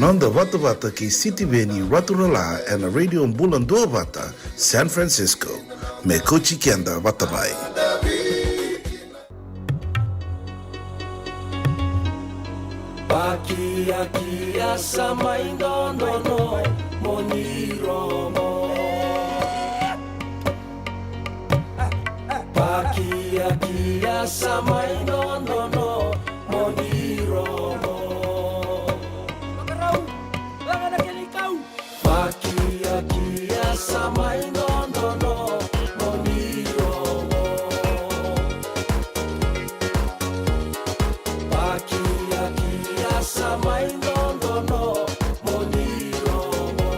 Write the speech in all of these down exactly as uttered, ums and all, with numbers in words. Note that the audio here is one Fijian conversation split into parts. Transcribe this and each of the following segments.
Noda vatavata kei Sitiveni Raturala ena Radio Bula Duavata, San Francisco. Me kauti keda vata mai. Pakiakia sa mai dodonu mo ni rogo. Pakiakia sa mai dodonu mo ni rogo. Pakiakia sa mai dodonu mo ni rogo. Pakiakia sa mai dodonu mo ni rogo.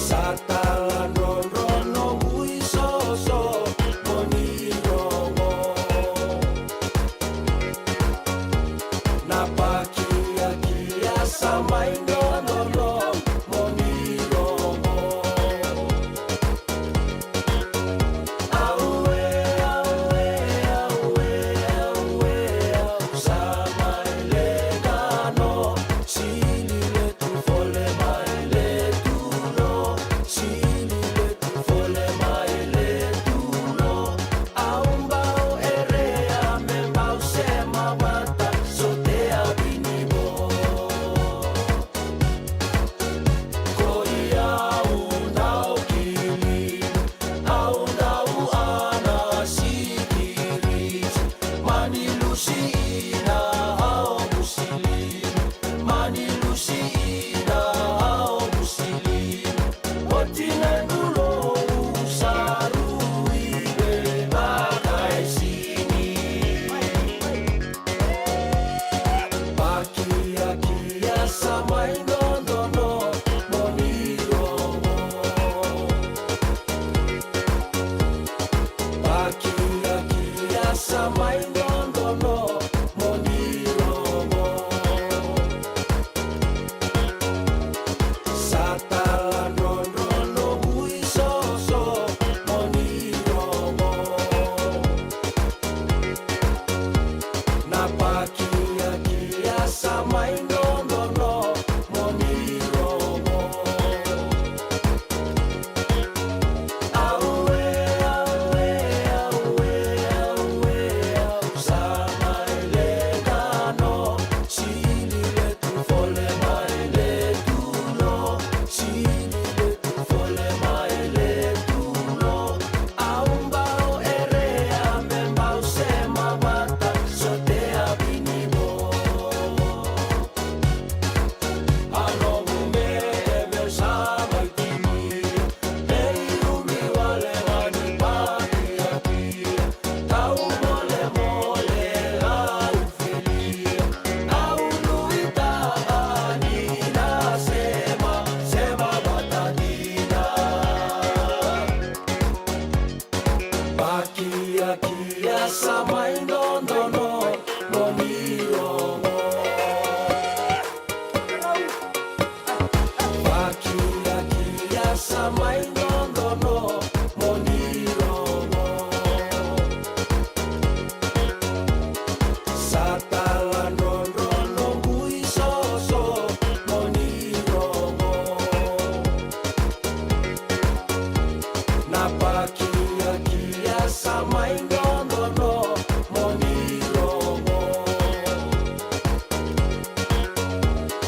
Sa taladrodro noqu isoso mo ni rogo. Na pakiakia sa mai dodonu mo ni rogo. Aue, aue, aue, aue, au sa mai le kano. Sili le tu fole mai le tu lo. Sili le tu fole mai le tu lo. Au bau erea me bau sema vata, sotea vini vo. Ko i au dau kili, au dau ana sikiriti, mani lusi ina au musili, mani lusi ina au musili. Oti na dulou sa rui vei vakaisini. Pakiakia sa mai dodonu mo ni rogo. Pakiakia sa mai dodonu mo ni rogo. Sa taladrodro noqu isoso mo ni rogo. Na pakiakia sa mai dodonu mo ni rogo. Aue, aue, aue, aue, au sa mai le kano. Sili le tu fole mai le tu lo. Sili le tu fole mai le tu lo. Au bau erea me bau sema vata, sotea vini vo. A noqu me, me sa mai tini. Me i umi wale ga ni pakiakia. Tau molemole au felia. Au nuitaka ni na sema, sema vata dina. Pakiakia sa mai dodonu mo ni rogo. Pakiakia sa mai dodonu mo ni rogo. Sa taladrodro noqu isoso mo ni rogo. Na pakiakia sa mai dodonu mo ni rogo.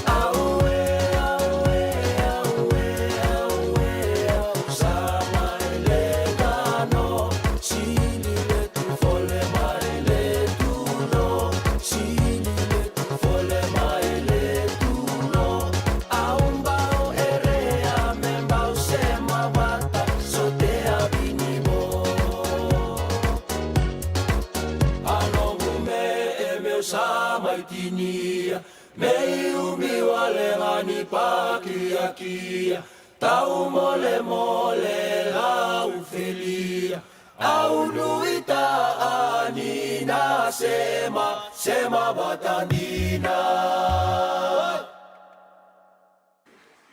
Aue, aue, aue, aue, au sa mai le kano. Sili le tu fole mai le tu lo. Sili le tu fole mai le tu lo. Au bau erea me bau sema vata, sotea vini vo. A noqu me, e meu sa mai tinia. Me i umi wale ga ni pakiakia. Tau molemole au felia. Au nuitaka ni na sema, sema vata dina.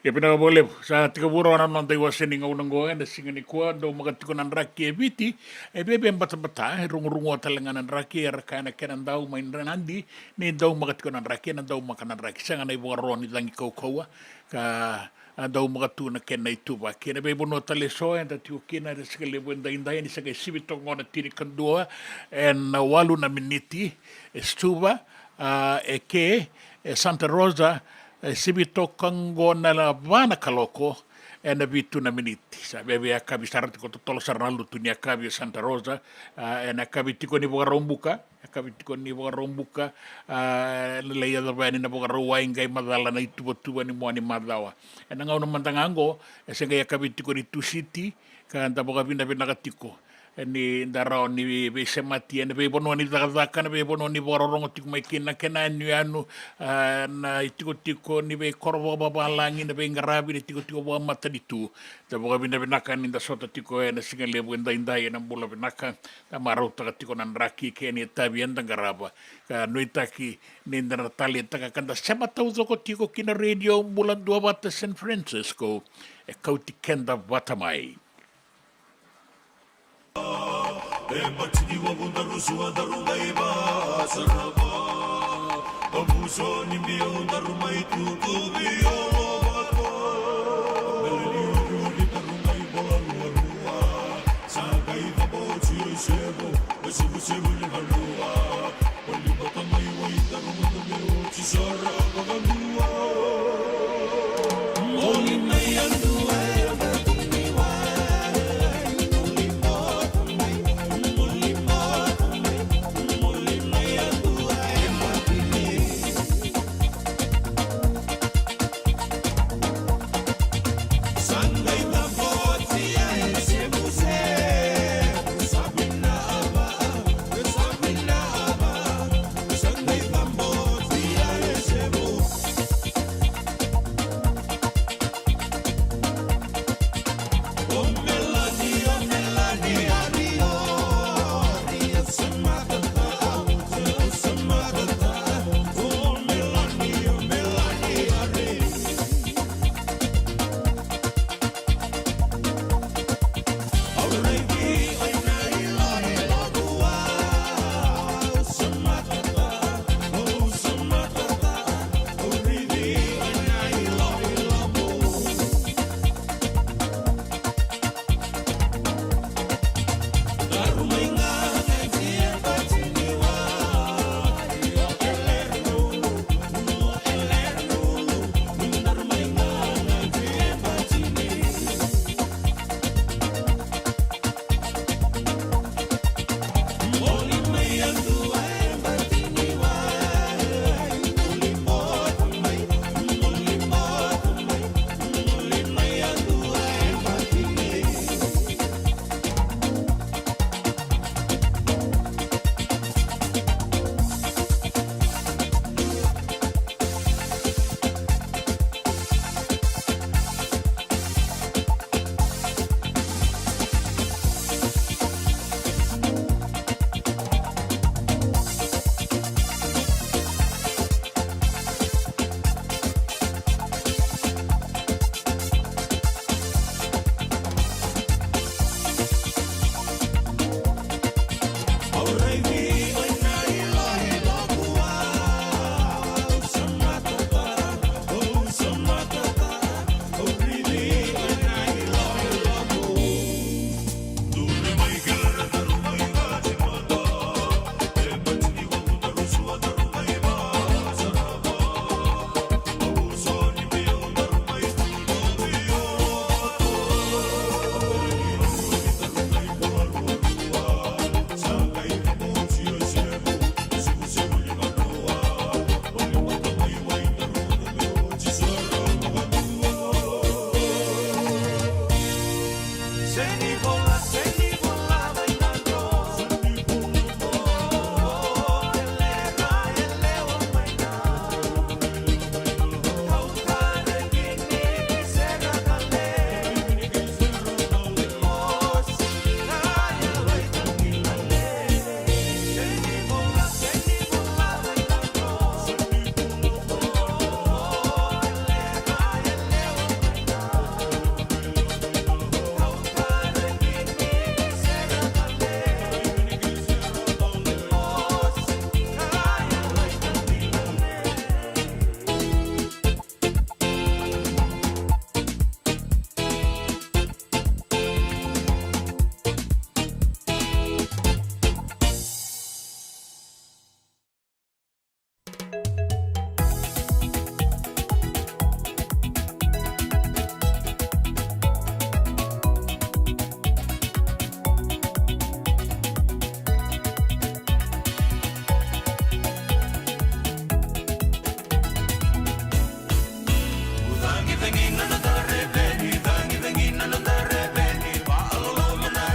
Ia vinaka vakalevu. Sa tekivu rawa na noda iwase ni gauna oqo ena siga nikua, daumaka tiko na draki e Viti, e viavia batabata, e rugurugua tale ga na draki, e ra kaya na kena dau mai Nadi, ni daumaka tiko na draki, ena daumaka na draki, sega na ivakaro ni cagi kaukauwa, ka a daumaka tu na kena ituvaki. Ena veivanua tale eso eda tiko kina ena siga levu edaidai, ni sa qai sivi toka qo na tinikadua ena walu na miniti, e Suva, a, e ke, e Santa Rosa, e sivi toka qo na va na kaloko ena vitu na miniti. Sa viavia yakavi sara tiko, totolo sara na lutu ni yakavi e Santa Rosa, a, ena yakavi tiko ni Vakaraubuka, yakavi tiko ni Vakaraubuka, a, ena lai yacova yani na Vakarauwai, qai macala na ituvatuva ni mua ni macawa. Ena gauna mada ga oqo, e se qai yakavi tiko ni Tusiti, ka da vakavinavinaka tiko, e, ni da rawa ni veisemati ena veivanua ni cakacaka, na veivanua ni vakarorogo tiko mai kina, na kena yanuyanu, a, na itikotiko ni veikoro vakavavalagi, na veiqaravi, na itikotiko vakamatanitu. Da vakavinavinaka ni da sota tiko ena siga levu edaidai ena bula vinaka, da marautaka tiko na draki kei na itavi eda qarava. Ka nuitaki ni da na taleitaka ka da sema taucoko tiko ki na Radio Bula Duavata San Francisco, e kauti keda vata mai. E bati ni wavu daru sua daru qai vasarava. Avuso ni biau daru mai tutuvi olovata. Meleni uri uri daru qai vakalualua. Sa qai vaboti o isevu, o isevusevu ni vanua.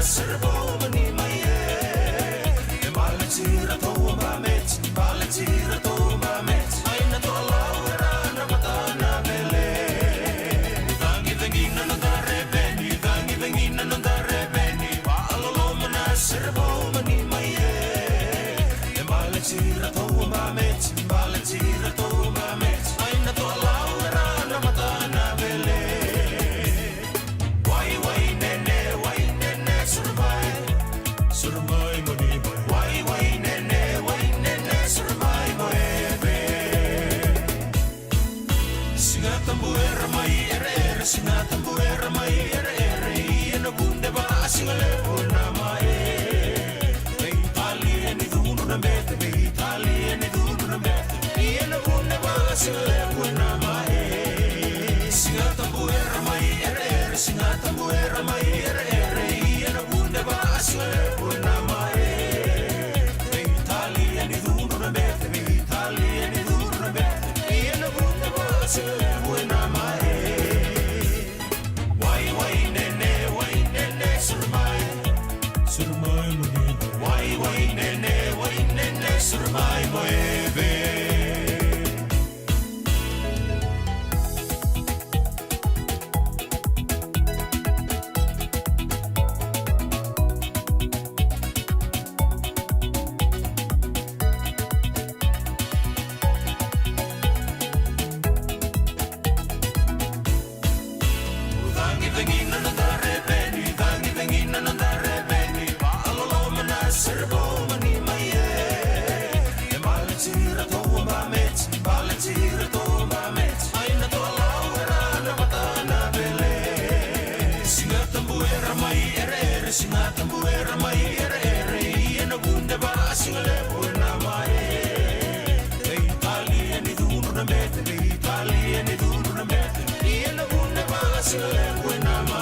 Servo mani mai e, e baleti iratou a bameti, baleti iratou a bameti. Mai na toalau era na mata na vele. Cagicagi na noda reveni, cagicagi na noda reveni. Vaaloloma na servo mani mai e, e baleti iratou a bameti, baleti iratou a bameti. Mai na toalau era na mata na vele. Wai, wai, nene, wai, nene, suru mai. Suru mai, mani mai. Wai, wai, nene, wai, nene, suru mai, mo eve. Siga Tabu era mai ere, ere, Siga Tabu era mai ere, ere, ia na vude va, siga levu na mai. Veitalia ni cudru na bete, veitalia ni cudru na bete. Ia na vude va, siga levu na mai. Siga Tabu era mai ere, ere, Siga Tabu era mai ere, ere, ia na vude va, siga levu na mai. Veitalia ni cudru na bete, veitalia ni cudru na bete. Ia na vude va, siga levu na mai. Wai, wai, nene, wai, nene, suru mai. Suru mai, mo eve. Wai, wai, nene, wai, nene, suru mai, mo eve. Cagicagi na noda reveni, cagicagi na noda reveni. Vaaloloma na servo mani mai e, e baleti iratou a bameti, baleti iratou a bameti. Mai na toalau era na mata na vele. Siga Tabu era mai ere, ere, Siga Tabu era mai ere, ere, ia na vude va, siga levu na mai. Veitalia ni cudru na bete, veitalia ni cudru na bete. Ia na vude va, siga levu na mai.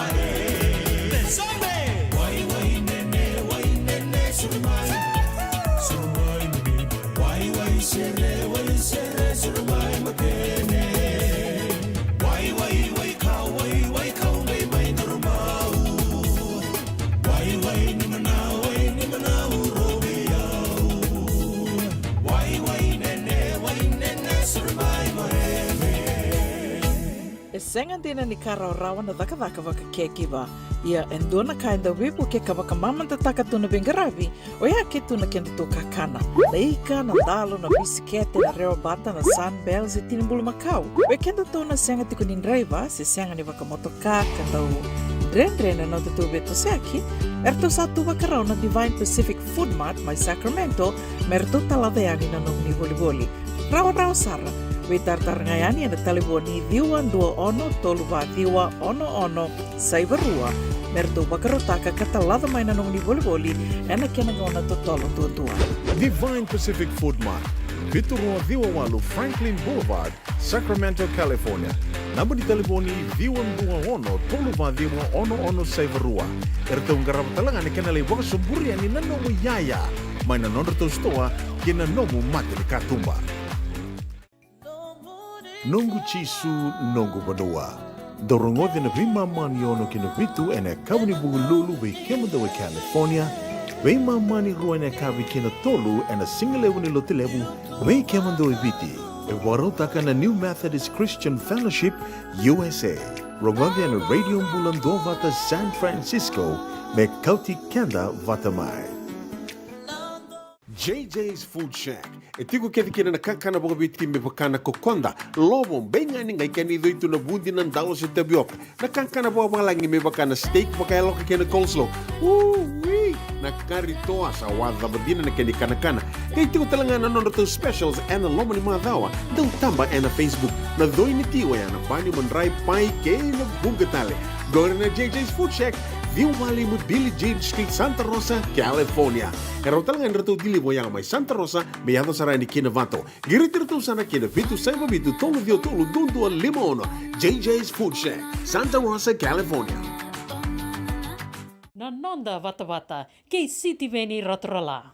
Wai, wai, nene, wai, nene, suru mai. Suru mai, mani mai. Wai, wai, sere, wai, sere, suru mai, makene. Wai, wai, wai, kau, wai, wai, kau, mai, mai, durumau. Wai, wai, ni mana, wai, ni mana, uro, vei au. Wai, wai, nene, wai, nene, suru mai, mo eve. E sega dina ni ka rawarawa na cakacaka vaka caregiver. Ia e dua na ka e dau veivuke ka vakamamadataka tu na veiqaravi, oya ke tu na kedatou kakana. Na ika, na dalo, na bisikete, na rewa bata, na Sunbell, se tini bulumakau. Vei kedatou na sega tiko ni draiva, se sega ni vakamotoka, ka dau dredre na nodatou veitosoyaki, eratou sa tu vakarau na Divine Pacific Food Mart mai Sacramento, me ratou talaca yani na nomuni volivoli. Rawarawa sara. Veitaratara ga yani ena talevoni ciwa dua ono tolu va ciwa ono ono saiva rua, me ratou vakarautaka ka talaca mai na nomuni volivoli ena kena gauna totolo duadua. Divine Pacific Food Mart, vitu rua ciwa walu Franklin Boulevard, Sacramento, California. Naba ni talevoni ciwa dua ono tolu va ciwa ono ono saiva rua. Eratou qarava tale ga na kena lai vakasoburi yani na nomu iyaya mai na nodratou sitoa kei na nomu mata ni katuba. Noqu Jisu, noqu vanua. Dou rogoca na veimama ni ono ki na vitu ena yakavi ni Vukelulu vei kemudou e California, veimama ni rua ena yakavi ki na tolu ena sigalevu ni Lotulevu vei kemudou e Viti. E vakarautaka na New Methodist Christian Fellowship U S A. Rogoca ena Radio Bula Duavata San Francisco, me kauti keda vata mai. J J's Food Shack. E tiko kece kina na kakana vakaviti me vaka na kokoda, lovo, beigani, qai kena icoi tu na vudi, na dalo se tavioka. Na kakana vakavalagi me vaka na steak vakayaloka kei na coleslaw. Ui! Na kari toa sa wacava dina na kena ikanakana. Qai tiko tale ga na nodratou specials ena loma ni macawa. Dau taba ena Facebook. Na coi ni ti oya na bani, madrai, pai kei na vuqa tale. Qori na J J's Food Shack, ciwa walu lima Billie Jean Street, Santa Rosa, California. E rawa tale ga ni ratou deliver oya mai Santa Rosa me yaco sara yani ki Novato. Qiriti iratou sara ki na vitu saiva vitu tolu ciwa tolu dua dua lima ono. J J's Food Shack, Santa Rosa, California. Na noda vatavata kei Sitiveni Raturala.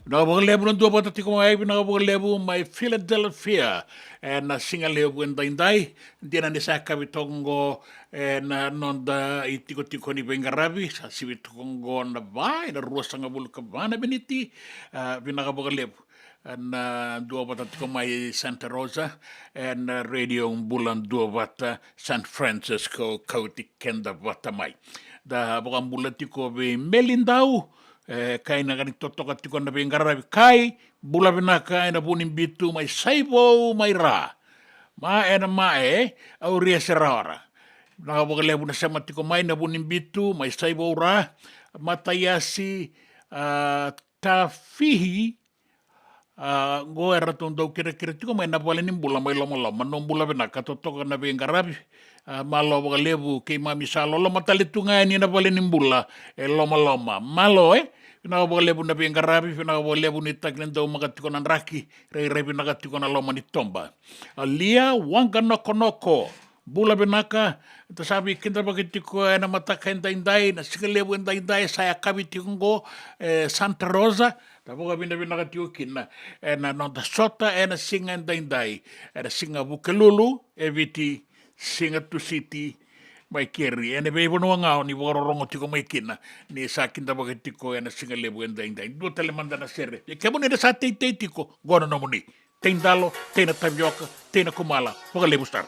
Vinaka vakalevu na duavata tiko mai, vinaka vakalevu mai Philadelphia. E na siga levu e daidai, dina ni sa yakavi toka oqo, e na noda itikotiko ni veiqaravi, sa sivi toka oqo na va, e na ruasagavulu ka va na miniti, a, vinaka vakalevu. E na duavata tiko mai Santa Rosa, e na Radio Bula Duavata, San Francisco, kauti keda vata mai. Da vakabula tiko vei Melidau, e, kai na ka ni totoka tiko na veiqaravi kai, bula vinaka e na Vunibitu mai Saivou mai Ra. Ma e na ma e, au ria se raora. Vinaka vakalevu na sema tiko mai na Vunibitu mai Saivou Ra, Mataiasi, a, Tafihi, a, qo e ratou dau kirakira tiko mai na vale ni bula mai Lomaloma, no bula vinaka totoka na veiqaravi, a, malo vakalevu keimami sa loloma tale tu ga yani na vale ni bula e Lomaloma, malo e, vinaka vakalevu na veiqaravi, vinaka vakalevu ni taki ni dau maka tiko na draki, rairai vinaka tiko na loma ni toba. A Lia Waqanokonoko, bula vinaka, da sa veikidavaki tiko e na mataka e daidai, na siga levu e daidai, sa yakavi tiko oqo, e Santa Rosa, da vakavinavinaka tiko kina, e na noda sota, e na siga e daidai, e na siga Vukelulu, e Viti, siga Tusiti, mai keri, e na veivanua ga o ni vakarorogo tiko mai kina, ni sa kidavaki tiko e na siga levu e daidai. Dua tale mada na sere, e kemuni da sa teitei tiko, qo na nomuni. Tei dalo, tei na tavioka, tei na kumala, vakalevu sara.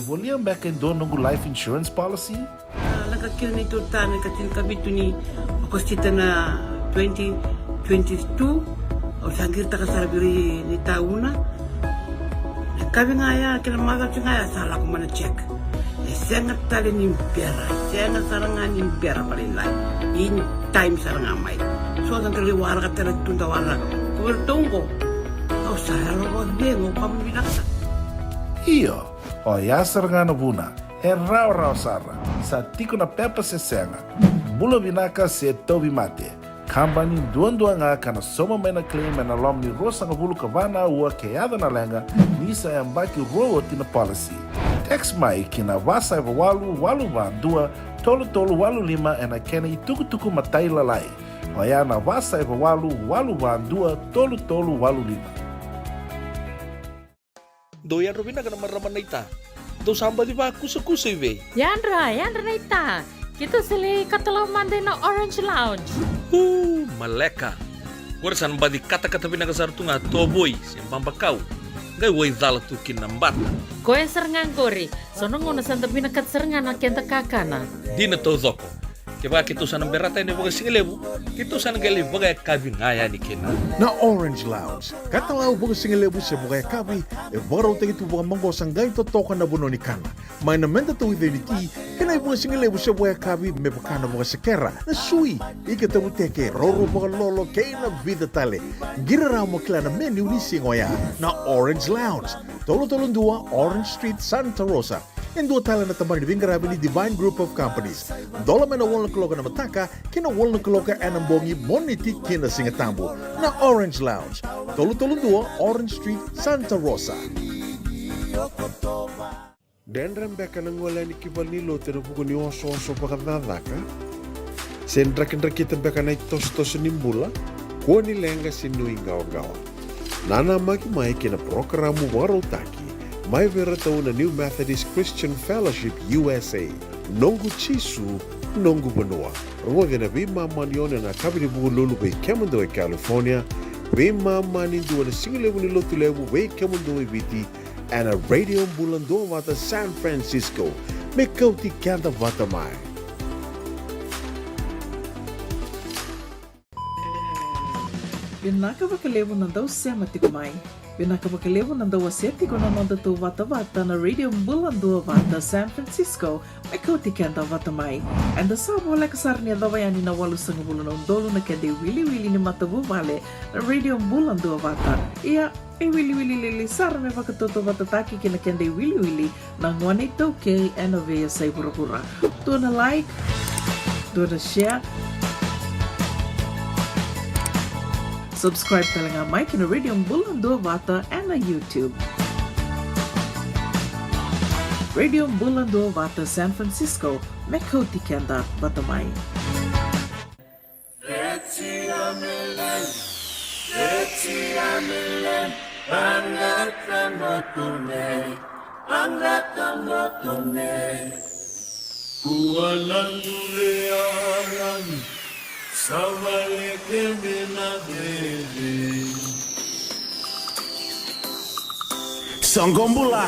Volia beka e dua noqu life insurance policy? A, lako kina neitou tane ka tinikavitu ni Okosita na twenty twenty-two. Au sa qiritaka sara vei ira ni tauna. Na kavi ga ya kei na macawa ga ya sa lako mai na check. E sega tale ni bera, sega sara ga ni bera vakalailai. In time sara ga mai. So sa dau lai waraka tale tu da waraka. Ko vei ratou oqo. Au sa yalo vakacegu, au kama vinaka sara. Io, oya sara ga na vuna. E rawarawa sara, sa tiko na pepa se sega, bula vinaka se tauvimate. Kabani duadua ga ka na sauma mai na claim ena loma ni ruasagavulu ka va na aua ke yaco na leqa, ni sa yabaki rua oti na policy. Text mai ki na va saiva walu walu va dua tolu tolu walu lima ena kena itukutuku matailalai. Oya na va saiva walu walu va dua tolu tolu walu lima. Dou yadra vinaka na marama naita. Dou sa baci vakusakusa i vei? Yadra, yadra naita. Keitou sa lai katalau mada ina Orange Lounge. Uu, maleka. Qori sa na baci katakata vinaka sara tu ga tovoi se babakau. Qai waicala tu kina na bata. Koya sara ga qori. So na gauna sa da vinakata sara ga na keda kakana. Dina taucoko. Kevaka keitou sa na berata yani vakasigalevu, keitou sa na qai lai vakayakavi ga yani kina. Na Orange Lounge, katalau vakasigalevu se vakayakavi, e vakarautaki tu vakamaqosa qai totoka na vanua ni kana. Mai na meda tauica ni ti, kei na ivakasigalevu se vakayakavi me vaka na vakasekera, na sui, ika tavuteke, roro vakalolo, kei na vica tale. Qiri rawa mo kila na menu ni siga oya. Na Orange Lounge, tolu tolu dua Orange Street, Santa Rosa. E dua tale na tabana ni veiqaravi ni Divine Group of Companies. Dola mai na walu na kaloko ena mataka ki na walu na kaloko ena bogi, Moniti ki na Sigatabu. Na Orange Lounge, tolu tolu dua Orange Street, Santa Rosa. Dredre beka na gole yani ki valenilotu ena vuku ni osooso vakacakacaka? Se drakidrakita beka na itosotoso ni bula? Kua ni leqa se nuiqawaqawa. Nanamaki mai ki na parokaramu vakarautaki mai vei iratou na New Methodist Christian Fellowship U S A, Noqu Jisu, Noqu Vanua. Rogoci ena veimama ni ono ena yakavi ni Vukelulu vei kemudou e California, veimama ni dua ena sigalevu ni Lotulevu vei kemudou e Viti, ena Radio Bula Duavata San Francisco. Me kauti keda vata mai. Vinaka vakalevu na dau sema tiko mai. Vinaka vakalevu na dau wasea tiko na nodatou vatavata na Radio Bula Duavata San Francisco. Me kauti keda vata mai. Eda sa voleka sara ni yacova yani na walusagavulu na udolu na keda iwiliwili ni matavuvale na Radio Bula Duavata. Ia, e wiliwili lili sara me vakatautauvatataki ki na keda iwiliwili na gone iTaukei ena veiyasai vuravura. Dua na like, dua na share. Subscribe tale ga mai ki na Radio Bula Duavata ena YouTube. Radio Bula Duavata San Francisco, me kauti keda vata mai. Reti Amelai, Reti Amelai, Angata Makone, Angata Makone. Kuala Lurealan, Savaleke Menavele. Songobula.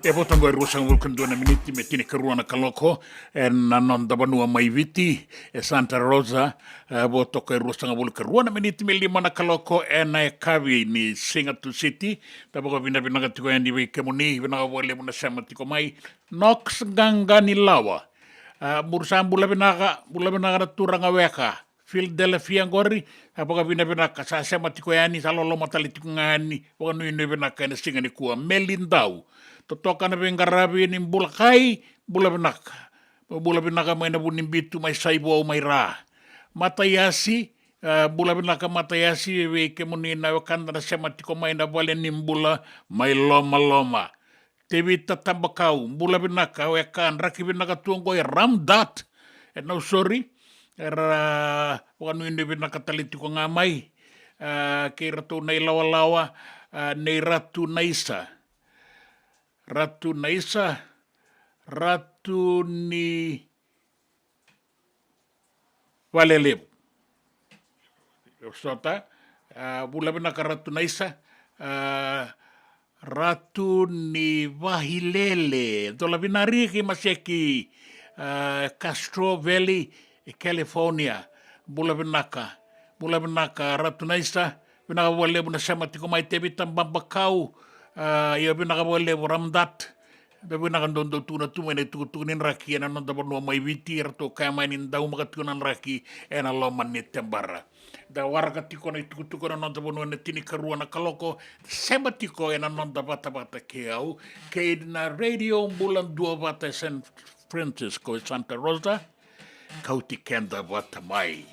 E vo toka e ruasagavulu ka dua na miniti me tinikarua na kaloko ena noda vanua mai Viti, e Santa Rosa. E vo toka e ruasagavulu ka rua na miniti me lima na kaloko ena yakavi ni siga Tusiti. Da vakavinavinaka tiko yani vei kemuni, vinaka vakalevu na sema tiko mai. Knox Qaqa ni Lawa. A, muri sa bula vinaka, bula vinaka na turaga weka. Philadelphia qori, a vakavinavinaka, sa sema tiko yani, sa loloma tale tiko ga yani, vakanuinui vinaka ena siga nikua. Meli Dau, totoka na veiqaravi ni bula kai, bula vinaka. Bula vinaka mai na Vunibitu, mai Saivou, mai Ra. Mataiasi, a, bula vinaka Mataiasi, vei kemuni na wekada na sema tiko mai na vale ni bula, mai Lomaloma. Tevita Tabakau, bula vinaka, weka draki vinaka tu oqo e Ramdat. E Nausori, era vakanuinui vinaka tale tiko ga mai. A, kei ratou na ilawalawa, a, nei Ratu Naisa. Ratu Naisa, Ratu ni Valelevu. Sota, a, bula vinaka Ratu Naisa, a, Ratu ni Vahilele, Dola Vinari kei Maseki, a, Castro Valley, California, bula vinaka, bula vinaka Ratu Naisa, vinaka vakalevu na sema tiko mai. Tevita Babakau, a, io vinaka vakalevu Ramdat. Da vinaka doudou tu na tu mai na itukutuku ni draki ena noda vanua mai Viti, eratou kaya mai ni daumaka tiko na draki ena loma ni tebara. Da waraka tiko na itukutuku ena noda vanua ena tinikarua na kaloko, sema tiko ena noda vatavata kei au, kei na Radio Bula Duavata e San Francisco, e Santa Rosa. Kauti keda vata mai.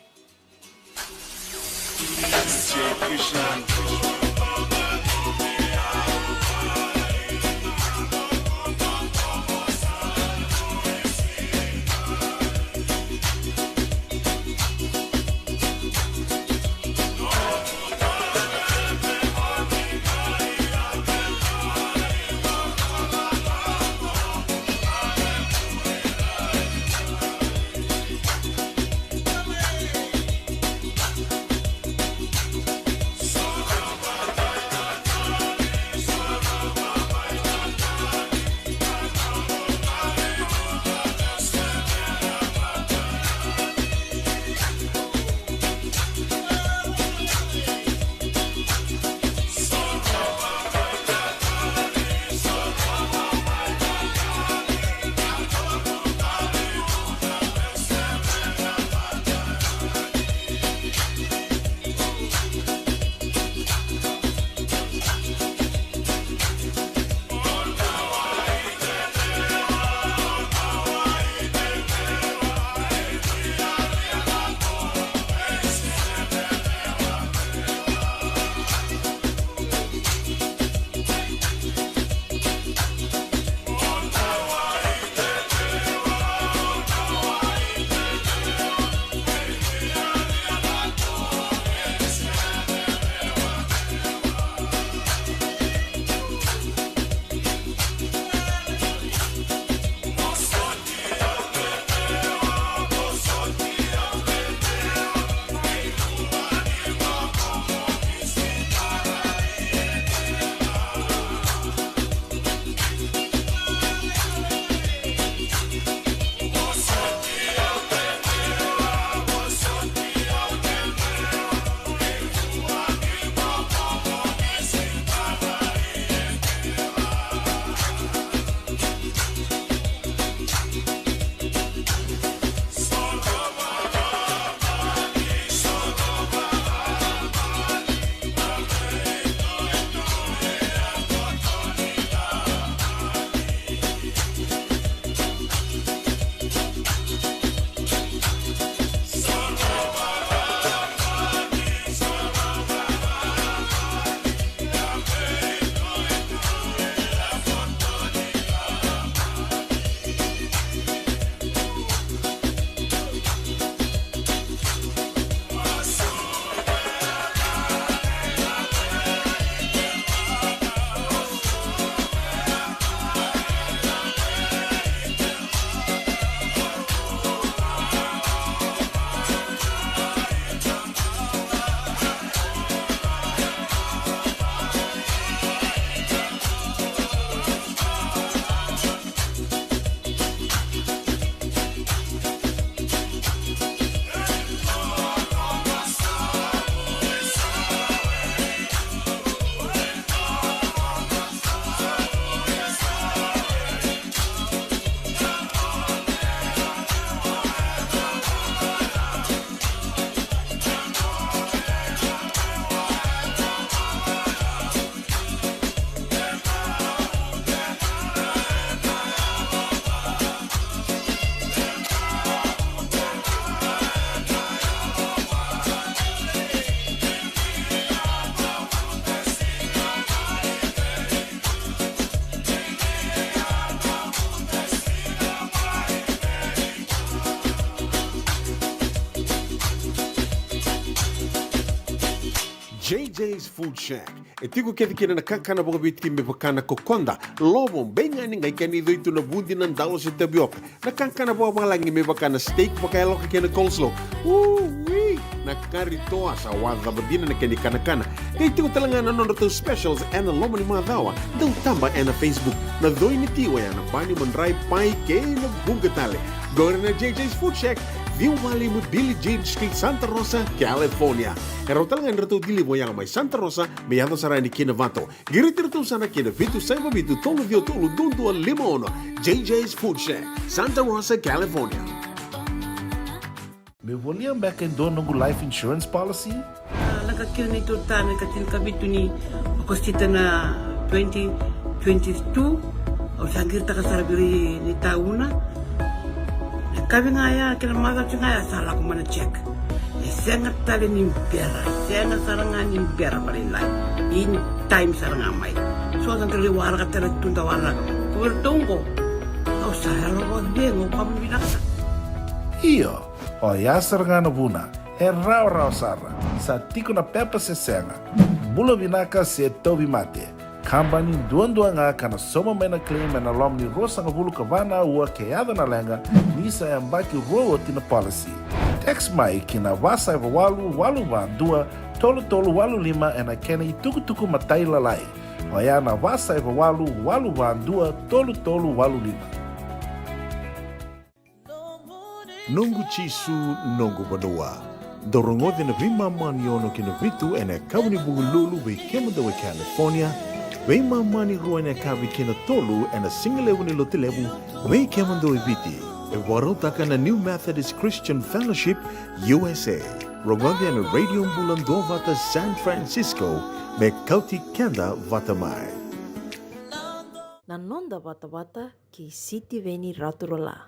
J J's Food Shack. E tiko kece kina na kakana vakaviti me vaka na kokoda, lovo, beigani, qai kena icoi tu na vudi, na dalo se tavioka. Na kakana vakavalagi me vaka na steak vakayaloka kei na coleslaw. Ui! Na kari toa sa wacava dina na kena ikanakana. Qai tiko tale ga na nodratou specials ena loma ni macawa. Dau taba ena Facebook. Na coi ni ti oya na bani, madrai, pai kei na vuqa tale. Qori na J J's Food Shack, ciwa walu lima Billie Jean Street, Santa Rosa, California. E rawa tale ga ni ratou deliver oya mai Santa Rosa me yaco sara yani ki Novato. Qiriti iratou sara ki na vitu saiva vitu tolu ciwa tolu dua dua lima ono. J J's Food Shack, Santa Rosa, California. Meu volia beka e dua noqu life insurance policy? A, lako kina neitou ta me ka tinikavitu ni Okosita na twenty twenty-two. Au sa qiritaka sara vei ira ni tauna. E kavi ga ya, kena macawa ga ya sa lako mai na check. E sega tale ni bera, e sega sara ga ni bera vakalailai. In time sara ga mai. So sa qai waraka tale tu da waraka. Ko iratou qo, au sa yalo vakacegu, au vakavinavinaka. Io, oya sara ga na vuna. E rawarawa sara. Sa tiko na pepa se sega. Bula vinaka se tauvimate. Kabani duadua ga ka na sauma mai na claim ena loma ni ruasagavulu ka va na aua ke yaco na leqa, ni sa yabaki rua oti na policy. Text mai ki na va saiva walu walu va dua tolu tolu walu lima ena kena itukutuku matailalai. Oya na va saiva walu walu va dua tolu tolu walu lima. Noqu Jisu, noqu vanua. Dou rogoca na veimama ni ono ki na vitu ena yakavi ni Vukelulu vei kemudou e California, veimama ni rua ena yakavi ki na tolu ena sigalevu ni Lotulevu vei kemudou e Viti. E vakarautaka na New Methodist Christian Fellowship U S A. Rogoca ena Radio Bula Duavata San Francisco me kauti keda vata mai. Na noda vatavata kei Sitiveni Raturala.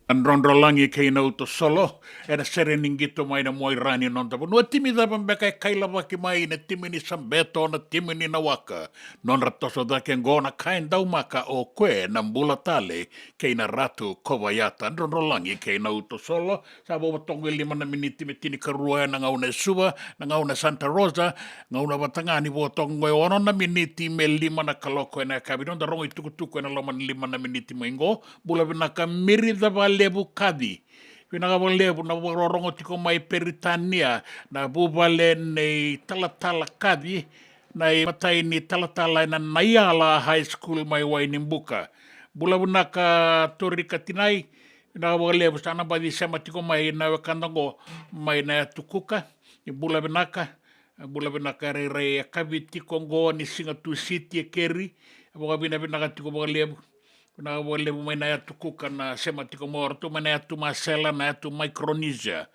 Na Drodrolagi kei na Uto Solo, ena sere ni qito mai na Moirani, noda vanua. Timi cava beka e kailavaki mai? Na timi ni Sabeto, na timi ni Nawaka. Nodra toso cake qo na ka e daumaka, o koya na Bula Tale kei na Ratu Kovayata. Drodrolagi kei na Uto Solo, sa vo toka e lima na miniti me tinikarua ena gauna e Suva, na gauna e Santa Rosa, gauna vata ga ni vo toka qo e ono na miniti me lima na kaloko ena yakavi. Noda rogo itukutuku ena loma ni lima na miniti mai qo. Bula vinaka Mirica Valevu Kaci. Vinaka vakalevu na vakarorogo tiko mai Peritania, na vuvale nei Talatala Kaci, na imatai ni talatala ena Naiala High School mai Wainibuka. Bula vinaka Tori Katinai, vinaka vakalevu, sa na baci sema tiko mai na wekada qo mai na Yatu Kuka. Ni bula vinaka, bula vinaka, rairai yakavi tiko qo ni siga Tusiti e keri, vakavinavinaka tiko vakalevu. Vinaka vakalevu mai na Yatu Kuka na sema tiko mai, o ratou mai na Yatu Masela, na Yatu Micronesia.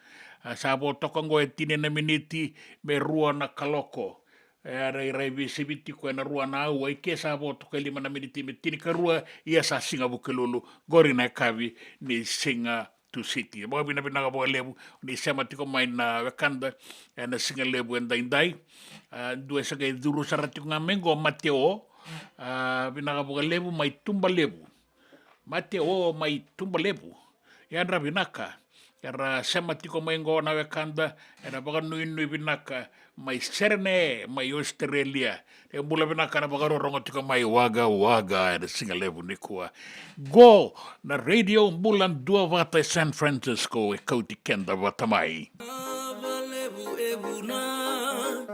A, sa vo toka qo e tini na miniti me rua na kaloko. E a rairai veisivi tiko ena rua na aua, i ke sa vo toka e lima na miniti me tinikarua, ia sa siga Vukelulu qori na yakavi ni siga Tusiti. Vakavinavinaka vakalevu ni sema tiko mai na wekada ena siga levu edaidai. A, dua e sa qai curu sara tiko ga mai qo, Mateo. A, vinaka vakalevu mai Tubalevu. Mateo mai Tubalevu. Yadra vinaka. Era sema tiko mai qo na wekada ena vakanuinui vinaka mai Serene, mai Australia. E bula vinaka na vakarorogo tiko mai Wagga Wagga ena siga levu nikua. Qo na Radio Bula Duavata e San Francisco e kauti keda vata mai. Valevu e vuna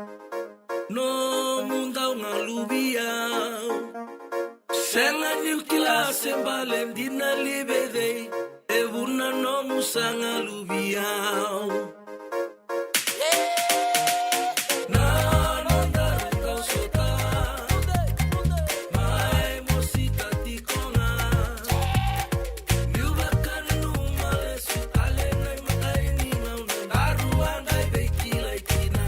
nomu dau galuvi au. Sega niu kila se bale dina li vei cei, e vuna nomu sa galuvi au. Na nodaru kau sota, mai mosita tiko ga. Niu vakananuma lesu tale na imatai ni gauna, daru a qai veikilai kina.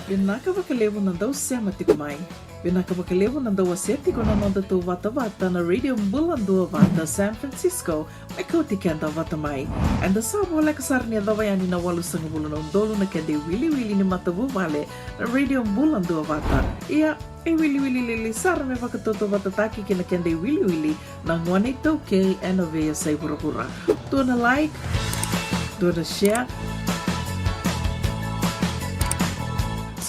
Vinaka vakalevu na dau sema tiko mai. Vinaka vakalevu na dau wasea tiko na nodatou vatavata na Radio Bula Duavata San Francisco, me kauti keda vata mai. Eda sa voleka sara ni yacova yani na walusagavulu na udolu na keda iwiliwili ni matavuvale na Radio Bula Duavata. Ia, e wiliwili lili sara me vakatautauvatataki kei na keda iwiliwili na gone iTaukei ena veiyasai vuravura. Dua na like, dua na share.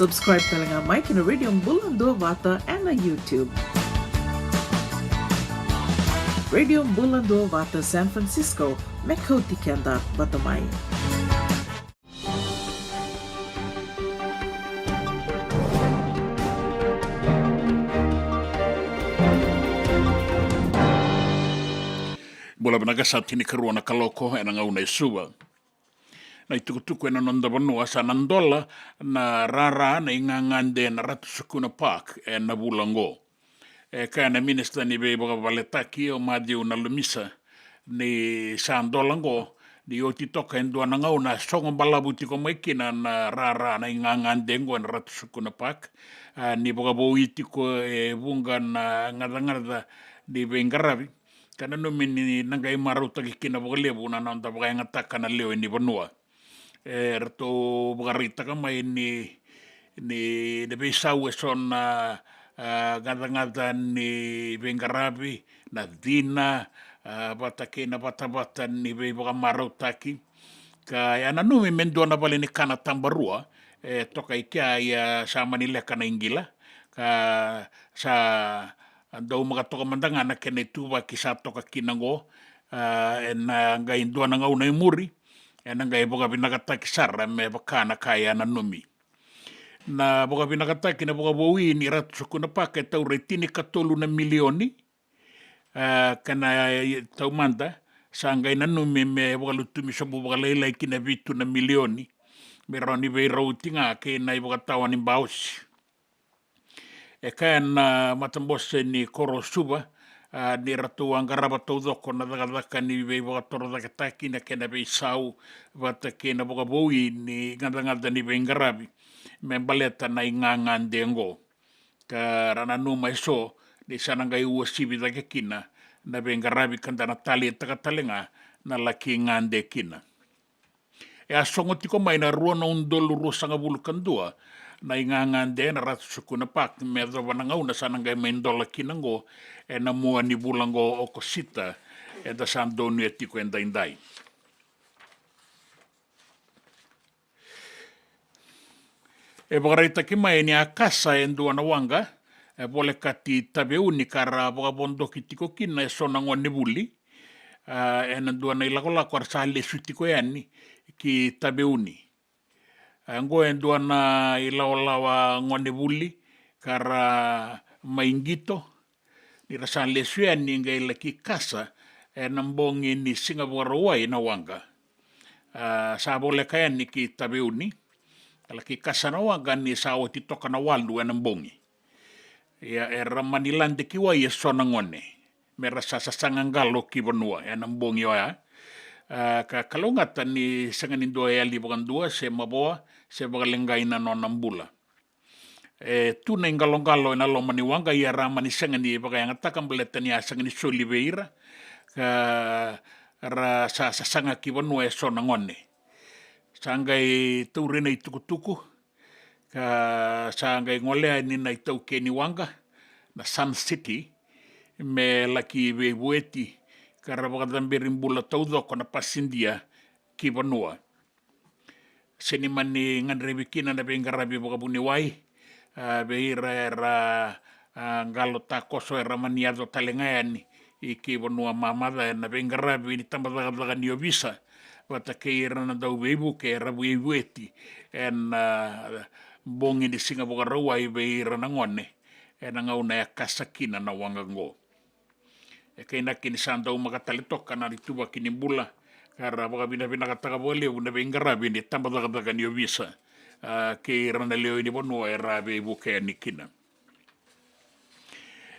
Subscribe tale ga mai kei na Radio Bula Duavata ena YouTube. Radio Bula Duavata San Francisco, me kauti keda vata mai. Bula vinaka, sa tinikarua na kaloko ena gauna e Suva. Na itukutuku ena noda vanua, sa na dola na rara na igagade na Ratu Sukuna Park ena vula oqo. E kaya na minisita ni veivakavaletaki o Maciu Nalumisa ni sa dola oqo, ni oti toka e dua na gauna sogo balavu tiko mai kina na rara na igagade oqo ena Ratu Sukuna Park, a, ni vakavoui tiko e vuqa na gacagaca ni veiqaravi, ka nanumi ni na qai marautaki kina vakalevu na noda vakayagataka na lewe ni vanua. E ratou vakaraitaka mai ni, ni na veisau eso na, a, gacagaca ni veiqaravi, na cina, a, vata kei na vatavata ni veivakamarautaki. Ka ya nanumi me dua na vale ni kana tabarua e toka i kea, ia sa mani leka na iqila, ka sa dau maka toka mada ga na kena ituvaki sa toka kina oqo, a, ena qai dua na gauna i muri, ena qai vakavinakataki sara me vaka na ka ya nanumi. Na vakavinakataki na vakavoui ni Ratu Sukuna Park e taura e tinikatolu na milioni, a, ka na taumada sa qai nanumi me vakalutumi sobu vakalailai ki na vitu na milioni, me rawa ni veirauti ga kei na ivakatawa ni baosi. E kaya na matabose ni koro o Suva, a, ni ratou a qarava taucoko na cakacaka ni veivakatorocaketaki na kena veisau vata kei na vakavoui ni gacagaca ni veiqaravi me baleta na igagade oqo. Ka ra nanuma eso ni sa na qai uasivi cake kina na veiqaravi ka da na taleitaka tale ga na laki gade kina. E a sogo tiko mai na rua na udolu ruasagavulu ka dua na igagade na Ratu Sukuna Park me yacova na gauna sa na qai mai dola kina oqo ena mua ni vula oqo o Okosita eda sa donuya tiko edaidai. E vakaraitaki mai ni a kasa e dua na waqa e volekati Taveuni ka ra vakavodoki tiko kina eso na gone vuli, a, ena dua na ilakolako era sa lesu tiko yani ki Taveuni. A, oqo e dua na ilawalawa gone vuli ka ra mai qito, ni ra sa lesu yani qai laki kasa ena bogi ni Siga Vakarauwai na waqa. A, sa voleka yani ki Taveuni, ka laki kasa na waqa ni sa oti toka na walu ena bogi. Ia era mani lade ki wai eso na gone me ra sa sasaga qalo ki vanua ena bogi oya. A, ka kalougata ni sega ni dua e yali vakadua se mavoa se vakaleqai na nona bula. E tu na iqaloqalo ena loma ni waqa, ia ra mani sega ni vakayagataka baleta ni a sega ni soli vei ira, ka ra sa sasaga ki vanua eso na gone. Sa qai tauri na itukutuku ka sa qai gole yani na itaukei ni waqa na Sun City me laki veivueti, ka ra vakacaberi bula taucoko na pasidia ki vanua. Se ni mani gadrevi kina na veiqaravi vakavuniwai, a, vei ira era, a, qalo takoso era mani yaco tale ga yani i kei vanua mamaca ena veiqaravi ni tabacakacaka ni ovisa vata kei ira na dauveivuke era veivueti ena, a, bogi ni Siga Vakarauwai vei ira na gone ena gauna e kasa kina na waqa oqo. E kainaki ni sa dau maka tale toka na ituvaki ni bula ka ra vakavinavinakataka vakalevu na veiqaravi ni tabacakacaka ni ovisa, a, kei ira na lewe ni vanua era veivuke yani kina.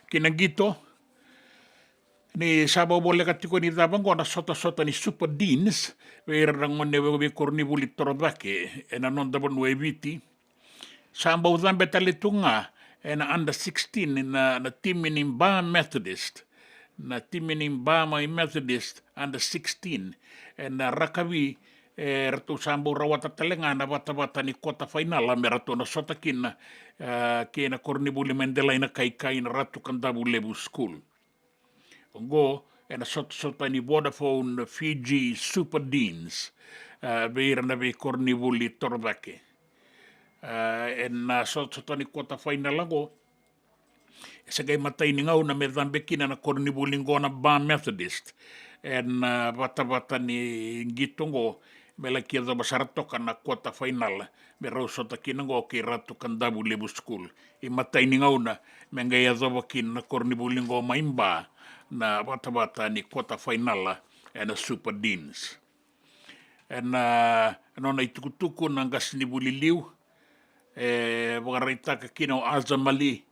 Ki na qito, ni sa vakavoleka tiko ni cava oqo na sotasota ni Super Deans vei ira na gone vakaveikoronivuli torocake ena noda vanua e Viti. Sa bau cabe tale tu ga ena under sixteen na, na timi ni Ba Methodist. Na timi ni Ba mai Methodist under sixteen ena rakavi, e ratou sa bau rawata tale ga na vatavata ni quarter final me ratou na sota kina, e, kei na koronivuli mai Delainakaikai na Ratu Kadavulevu School. Oqo ena sotasota ni Vodafone Fiji Super Deans, e, vei ira na veikoronivuli torocake. E, ena sotasota ni quarter final oqo, e se qai matai ni gauna me cabe kina na koronivuli oqo na Ba Methodist ena, e, vatavata ni qito oqo, me laki yacova sara toka na quarter final me rau sota kina oqo kei Ratu Kadavulevu School. Imatai ni gauna me qai yacova kina na koronivuli oqo mai Ba na vatavata ni quarter final ena Super Deans. Ena, e, nona itukutuku na qasenivuli liu, e vakaraitaka kina o Azam Ali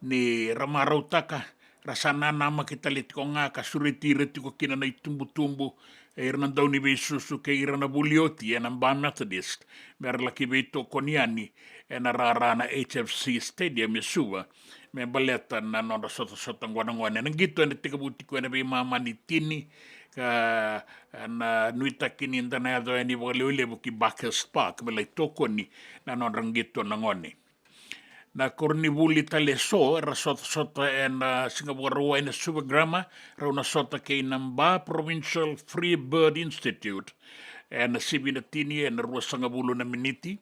ni ra marautaka, ra sa nanamaki tale tiko ga ka sureti ira tiko kina na itubutubu, e, ira na dauniveisusu kei ira na vuli oti ena Ba Methodist me ra laki veitokoni yani ena rara na H F C Stadium e Suva me baleta na nodra sotasota oqo na gone. Na qito ena tekivu tiko ena veimama ni tini, ka, e, na nuitaki ni da na yaco yani vakalevulevu ki Buckhurst Park me lai tokoni na nodra qito na gone. Na koronivuli tale eso era sotasota ena, e, siga Vakarauwai ena Suva Grammar, rau na sota kei na Ba Provincial Free Bird Institute ena sivi na tini ena ruasagavulu na miniti.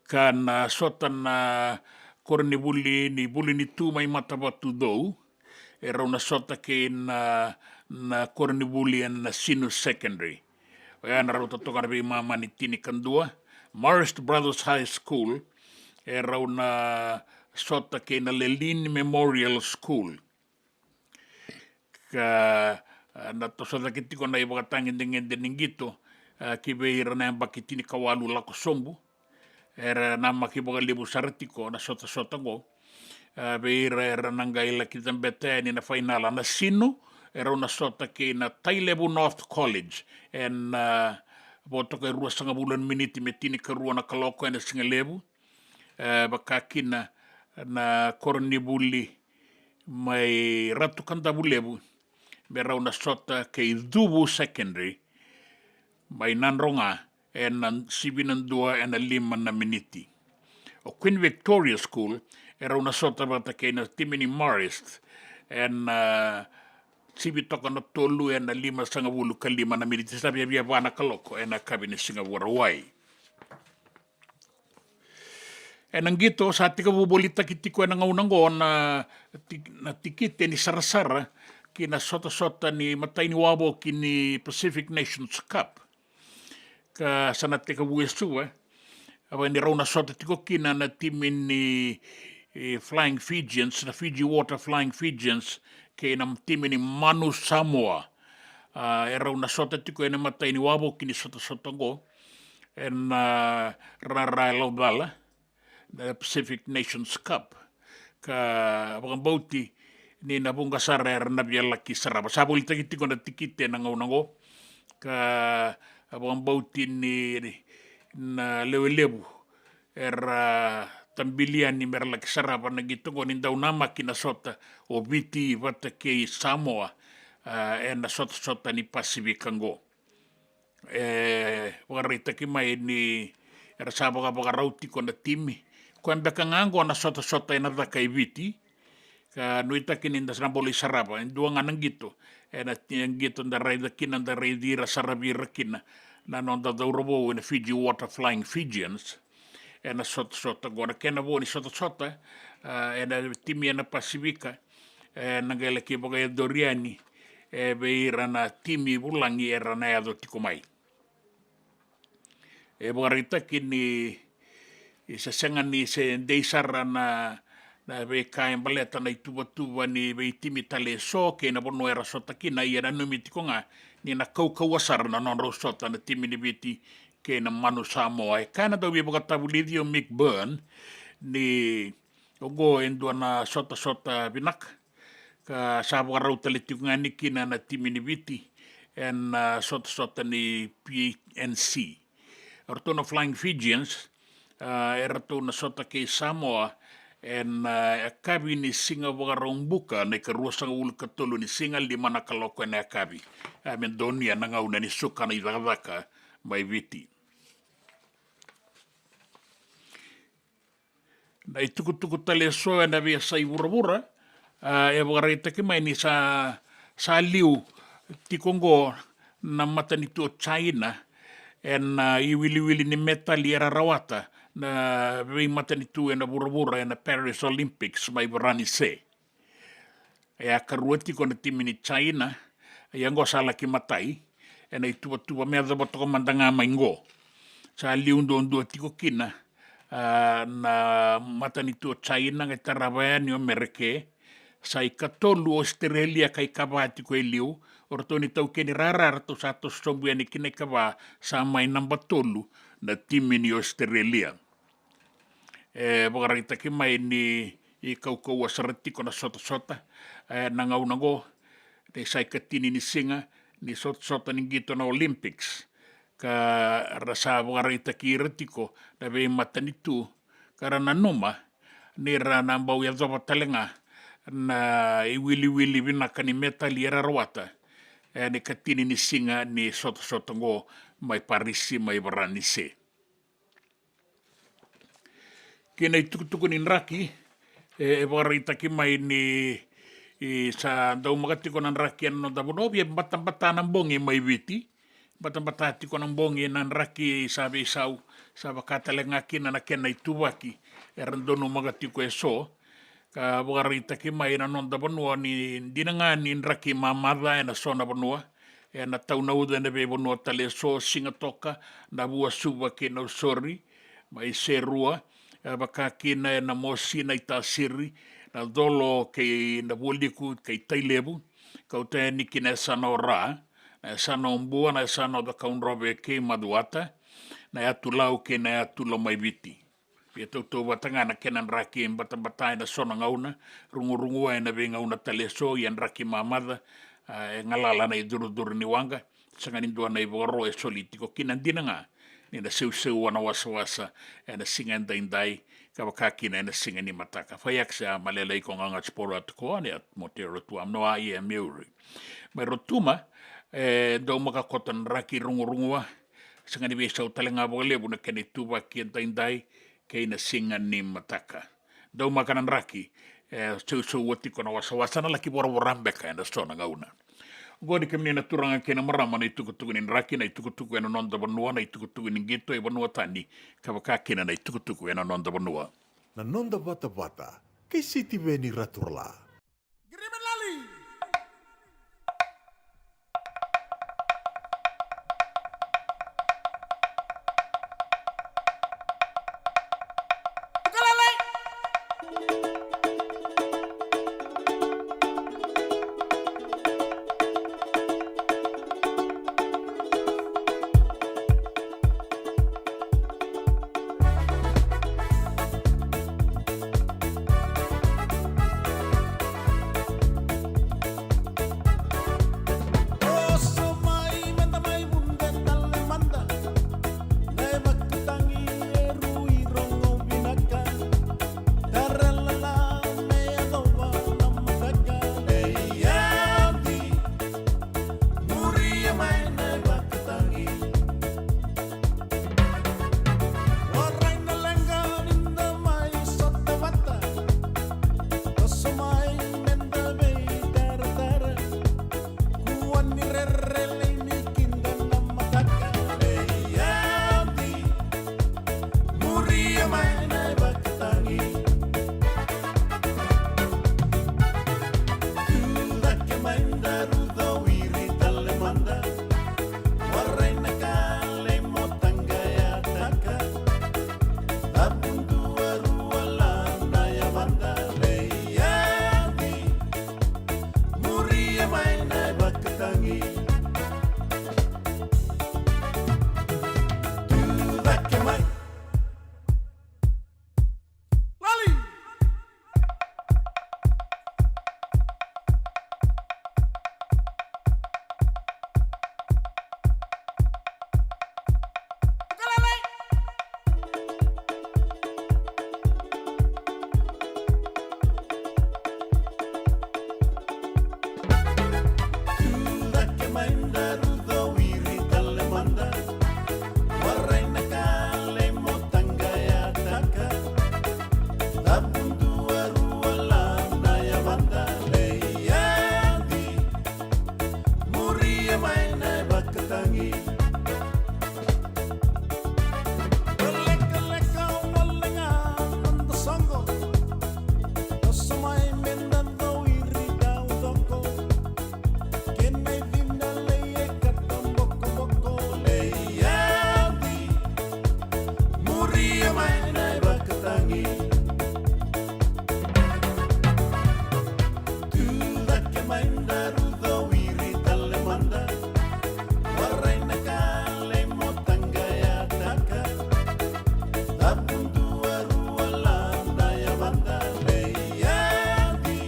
Ka na sota na koronivuli ni Vuli ni Tu mai Matavatucou, e rau na sota kei na, na koronivuli ena Sinu Secondary. Oya na rauta toka na veimama ni tinikadua. Marist Brothers High School, e rau na sota kei na Lelin Memorial School. Ka, e, na toso cake tiko na ivakatagedegede ni qito, e, ki vei ira na yabaki tinikawalu lako sobu. Era namaki vakalevu sara tiko na sotasota oqo, e, vei ira era na qai laki cabeta yani na fainala. Na Sinu, e rau na sota kei na Tailevu North College ena, e, vo toka e ruasagavulu na miniti me tinikarua na kaloko ena siga levu. E, vaka kina na koronivuli mai Ratu Kadavulevu, me rau na sota kei Cuvu Secondary mai Nadroga ena sivi na dua ena lima na miniti. O Queen Victoria School, e rau na sota vata kei na timi ni Marist ena, e, sivi toka na tolu ena limasagavulu ka lima na miniti, sa viavia va na kaloko ena yakavi ni siga Vakarauwai. Ena qito sa tekivu volitaki tiko ena gauna oqo na ti-, na tikite ni sarasara ki na sotasota ni matai ni wavoki ni Pacific Nations Cup. Ka sa na tekivu e Suva, e, a vaka ni rau na sota tiko kina na timi ni, e, Flying Fijians, na Fiji Water Flying Fijians, kei na timi ni Manu Samoa. A, e rau na sota tiko ena matai ni wavoki ni sotasota oqo ena, a, rara e Laucala, na Pacific Nations Cup. Ka vakabauti ni na vuqa sara era na via laki sarava. Sa volitaki tiko na tikite ena gauna oqo. Ka vakabauti ni na lewe levu era tabili yani me ra laki sarava na qito oqo ni dau namaki na sota o Viti vata kei Samoa, a, ena sotasota ni Pasifika oqo. E vakaraitaki mai ni era sa vakavakarau tiko na timi. Koya beka ga oqo na sotasota ena caka e Viti. Ka nuitaki ni da sa na bau lai sarava e dua ga na qito. Ena ti-, qito da raica kina, da raici ira, saravi ira kina na noda cauravou ena Fiji Water Flying Fijians. Ena sotasota oqo na kena vo ni sotasota, a, ena timi ena Pasifika, e, na qai laki vakayacori yani, e, vei ira na timi vulagi era na yaco tiko mai. E vakaraitaki ni, e, se sega ni se dei sara na, na veika e baleta na ituvatuva ni veitimi tale eso kei na vanua era sota kina, ia nanumi tiko ga ni na kaukauwa sara na nodrau sota na timi ni Viti kei na Manu Samoa. E kaya na dauveivakatavulici o Mick Byrne ni oqo e dua na sotasota vinaka, ka sa vakarau tale tiko ga yani kina na timi ni Viti ena, a, sotasota ni P N C. O ratou na Flying Fijians, a, e ratou na sota kei Samoa ena, a, yakavi ni siga Vakaraubuka, na ikaruasagavulu ka tolu ni siga, lima na kaloko ena yakavi. A, me donuya na gauna ni suka na icakacaka mai Viti. Na itukutuku tale eso ena veiyasai vuravura, a, e vakaraitaki mai ni sa, sa liu tiko oqo na matanitu o China ena, a, iwiliwili ni metali era rawata na veimatanitu ena vuravura ena Paris Olympics mai Varanise. E a karua tiko na timi ni China, ia oqo sa laki matai ena ituvatuva me yacova toka mada ga mai oqo. Sa liu duadua tiko kina, a, na matanitu o China, qai tarava yani o Mereke. Sa ikatolu o Ositerelia ka ikava tiko e liu. O ratou ni taukeni rara, ratou sa toso sobu yani kina ikava, sa mai naba tolu na timi ni Ositerelia. E vakaraitaki mai ni kaukauwa sara tiko na sotasota, e, na gauna oqo, ni sa ikatini ni siga ni sotasota ni qito na Olympics, ka ra sa vakaraitaki ira tiko na veimatanitu ka ra nanuma ni ra na bau yacova tale ga na iwiliwili vinaka ni metali era rawata, e, ni katini ni siga ni sotasota oqo mai Parisi, mai Varanise. Kei na itukutuku ni draki, e, e vakaraitaki mai ni, e, sa daumaka tiko na draki ena noda vanua, via batabata na bogi mai Viti. Batabata tiko na bogi na draki sa veisau, sa vaka tale ga kina na kena ituvaki era donumaka tiko eso. Ka vakaraitaki mai na noda vanua ni dina ga ni draki mamaca ena so na vanua, ena tau na uca ena veivanua tale eso, Sigatoka, Navua, Suva kei Nausori, mai Serua, e vaka kina ena mosi, Naitasiri, Nacolo kei Navualiku kei Tailevu, kauta yani ki na yasana o Ra, na yasana o Bua, na yasana o Cakaudrove kei Macuata, na yatu Lau kei na yatu Lomaiviti. Via tautauvata ga na kena draki batabata ena so na gauna, rugurugua ena veigauna tale eso, ia draki mamaca, a, e galala na icurucuru ni waqa, sega ni dua na ivakaro e soli tiko kina, dina ga ni na seuseua na wasawasa ena siga edaidai, ka vaka kina ena siga ni mataka. Fai ake sa malelei ko gaga sporo atu ko ne at motero tu amno a ia meuri. Mai Rotuma, e, daumaka koto na draki, rugurugua, sega ni veisau tale ga vakalevu na kena ituvaki edaidai kei na siga ni mataka. Daumaka na draki, e, seuseua tiko na wasawasa, na laki voravora beka ena so na gauna. Oqo ni kemuni na turaga kei na marama na itukutuku ni draki, na itukutuku ena noda vanua, na itukutuku ni qito e vanua tani, ka vaka kina na itukutuku ena noda vanua. Na noda vatavata kei Sitiveni Raturala. Ia mai na ivakatagi. Tu cake mai daru cowiri tale mada. Warai na kalei mo taqayataka. Cavu dua rua lada yavada lei yadi.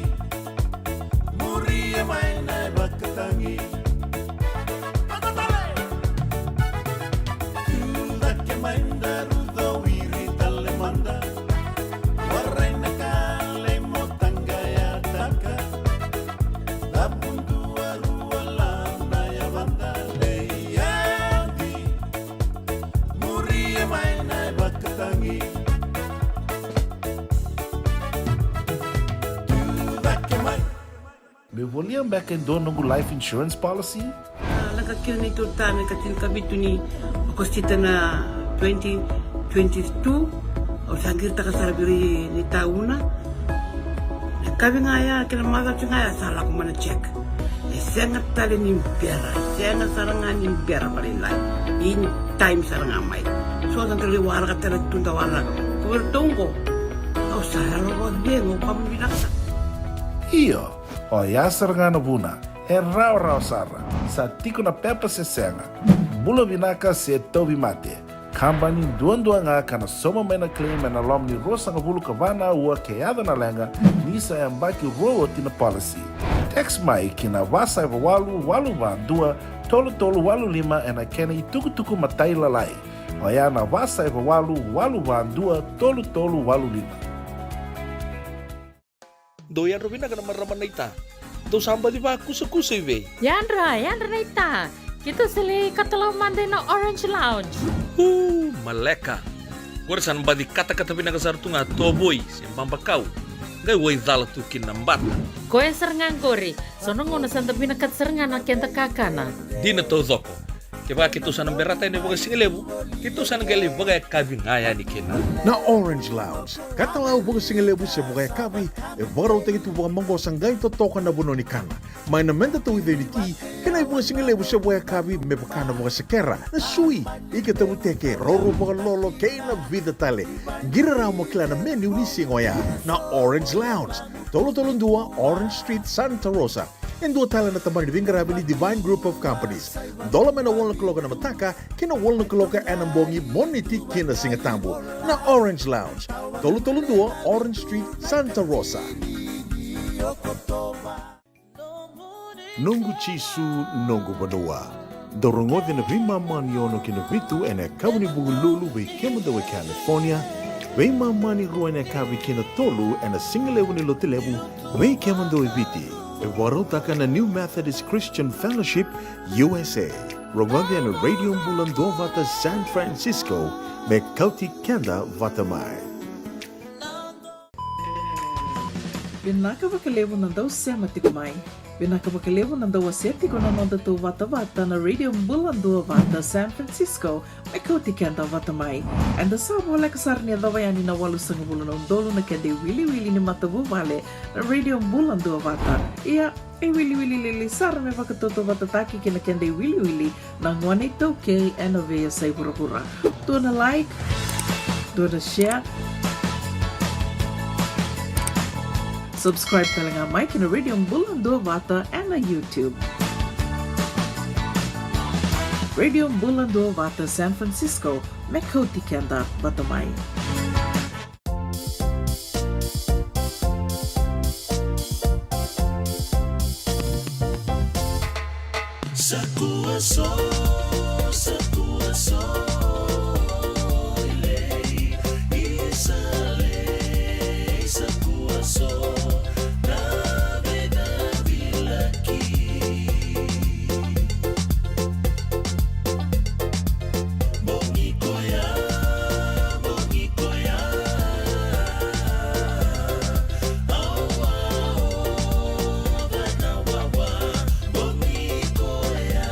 Muria mai na ivakatagi. Vata tale. Tu cake mai daru cowiri tale mada. Warai na kalei mo taqayataka. Cavu dua rua lada yavada lei yadi. Muria mai na ivakatagi. Tu cake mai. Me volia beka e dua noqu life insurance policy? A, lako kina neitou ta me ka tinikavitu ni Okosita na twenty twenty-two. Au sa qiritaka sara vei ira ni tauna. Na kavi ga ya kei na macawa ga ya sa lako mai na check. E sega tale ni bera, sega sara ga ni bera vakalailai. In time sara ga mai. So sa dau lai waraka tale tu da waraka. Ko vei ratou qo. Au sa yalo vakacegu, au kama vinaka. Io, oya sara ga na vuna. E rawarawa sara. Sa tiko na pepa se sega. Bula vinaka se tauvimate. Kabani duadua ga ka na sauma mai na claim ena loma ni ruasagavulu ka va na aua ke yaco na leqa ni sa yabaki rua oti na policy. Text mai ki na va saiva walu walu va dua tolu tolu walu lima ena kena itukutuku matailalai. Oya na va saiva walu walu va dua tolu tolu walu lima. Dou yadra vinaka na marama naita. Dou sa baci vakusakusa i vei? Yadra, yadra naita. Keitou sa lai katalau mada ina Orange Lounge. Uu, maleka. Qori sa na baci katakata vinaka sara tu ga tovoi se babakau. Qai waicala tu kina na bata. Koya sara ga qori. So na gauna sa da vinakata sara ga na keda kakana. Dina taucoko. Kevaka keitou sa na berata yani vakasigalevu, keitou sa na qai lai vakayakavi ga yani kina. Na Orange Lounge, katalau vakasigalevu se vakayakavi, e vakarautaki tu vakamaqosa qai totoka na vanua ni kana. Mai na meda tauica ni ti, kei na ivakasigalevu se vakayakavi me vaka na vakasekera, na sui, ika tavuteke, roro vakalolo, kei na vica tale. Qiri rawa mo kila na menu ni siga oya. Na Orange Lounge, tolu tolu dua Orange Street, Santa Rosa. E dua tale na tabana ni veiqaravi ni Divine Group of Companies. Dola mai na walu na kaloko ena mataka ki na walu na kaloko ena bogi, Moniti ki na Sigatabu. Na Orange Lounge, tolu tolu dua Orange Street, Santa Rosa. Noqu Jisu, noqu vanua. Dou rogoci na veimama ni ono ki na vitu ena yakavi ni Vukelulu vei kemudou e California, veimama ni rua ena yakavi ki na tolu ena sigalevu ni Lotulevu vei kemudou e Viti. E vakarautaka na New Methodist Christian Fellowship, U S A. Rogoci ena Radio Bula Duavata San Francisco, me kauti keda vata mai. Vinaka vakalevu na dau sema tiko mai. Vinaka vakalevu na dau wasea tiko na noda tou vatavata na Radio Bula Duavata San Francisco, me kauti keda vata mai. Eda sa voleka sara ni yacova yani na walusagavulu na udolu na keda iwiliwili ni matavuvale na Radio Bula Duavata. Ia, e wiliwili lili sara me vakatautauvatataki kei na keda iwiliwili na gone iTaukei ena veiyasai vuravura. Dua na like, dua na share. Subscribe tale ga mai ki na Radio Bula Duavata ena YouTube. Radio Bula Duavata San Francisco, me kauti keda vata mai. Sakua so, sakua so, ilei, isa lei, sakua so, na vei na vilaki. Bogi koya, bogi koya. Awa, o, vana wawa, bogi koya.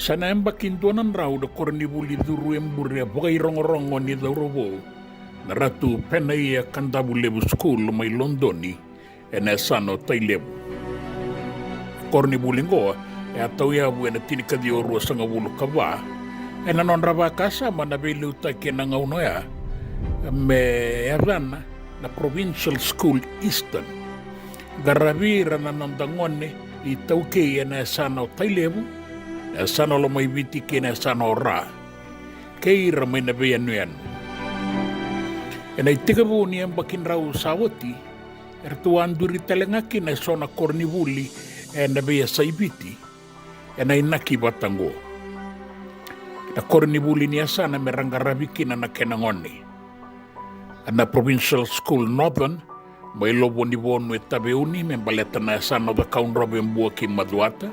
Sa na yabaki dua na drau na koronivuli curu e bure vakairogorogo ni cauravou na Ratu Penaia Kadavulevu School mai Lodoni, ena yasana o Tailevu. Koronivuli oqo e a tauyavu ena tinikaciwa ruasagavulu ka va ena nodra vakasama na veiliutaki ena gauna oya me yacana na Provincial School Eastern. Qaravi ira na noda gone iTaukei ena yasana o Tailevu, na yasana o Lomaiviti kei na yasana o Ra, kei ira mai na veiyanuyanu. Ena itekivu ni yabaki drau sa oti, eratou a duri tale ga kina eso na koronivuli ena veiyasai Viti ena inaki vata oqo. Na koronivuli ni yasana me ra qaravi kina na kena gone. Na Provincial School Northern mai Lovonivonu e Taveuni me baleta na yasana o Cakaudrove, Bua kei Macuata.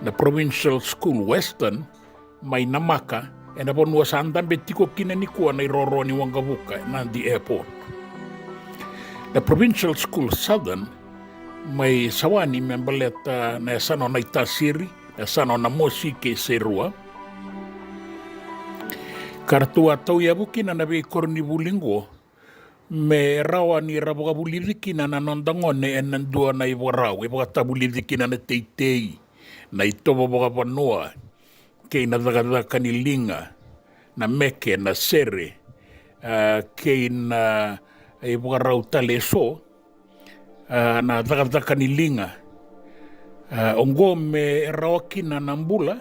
Na Provincial School Western mai Namaka, ena vanua sa dabe tiko kina nikua na iroro ni waqavuka, Nadi Airport. Na Provincial School Southern mai Sawani me baleta na yasana o Naitasiri, na yasana o Namosi kei Serua. Ka ratou a tauyavu kina na veikoronivuli oqo me rawa ni ra vakavulici kina na noda gone ena dua na ivakarau e vakatavulici kina na teitei, na itovo vakavanua, kei na cakacaka ni liga, na meke, na sere, a, kei na ivakarau tale eso, a, na cakacaka ni liga. A, oqo me rawa kina na bula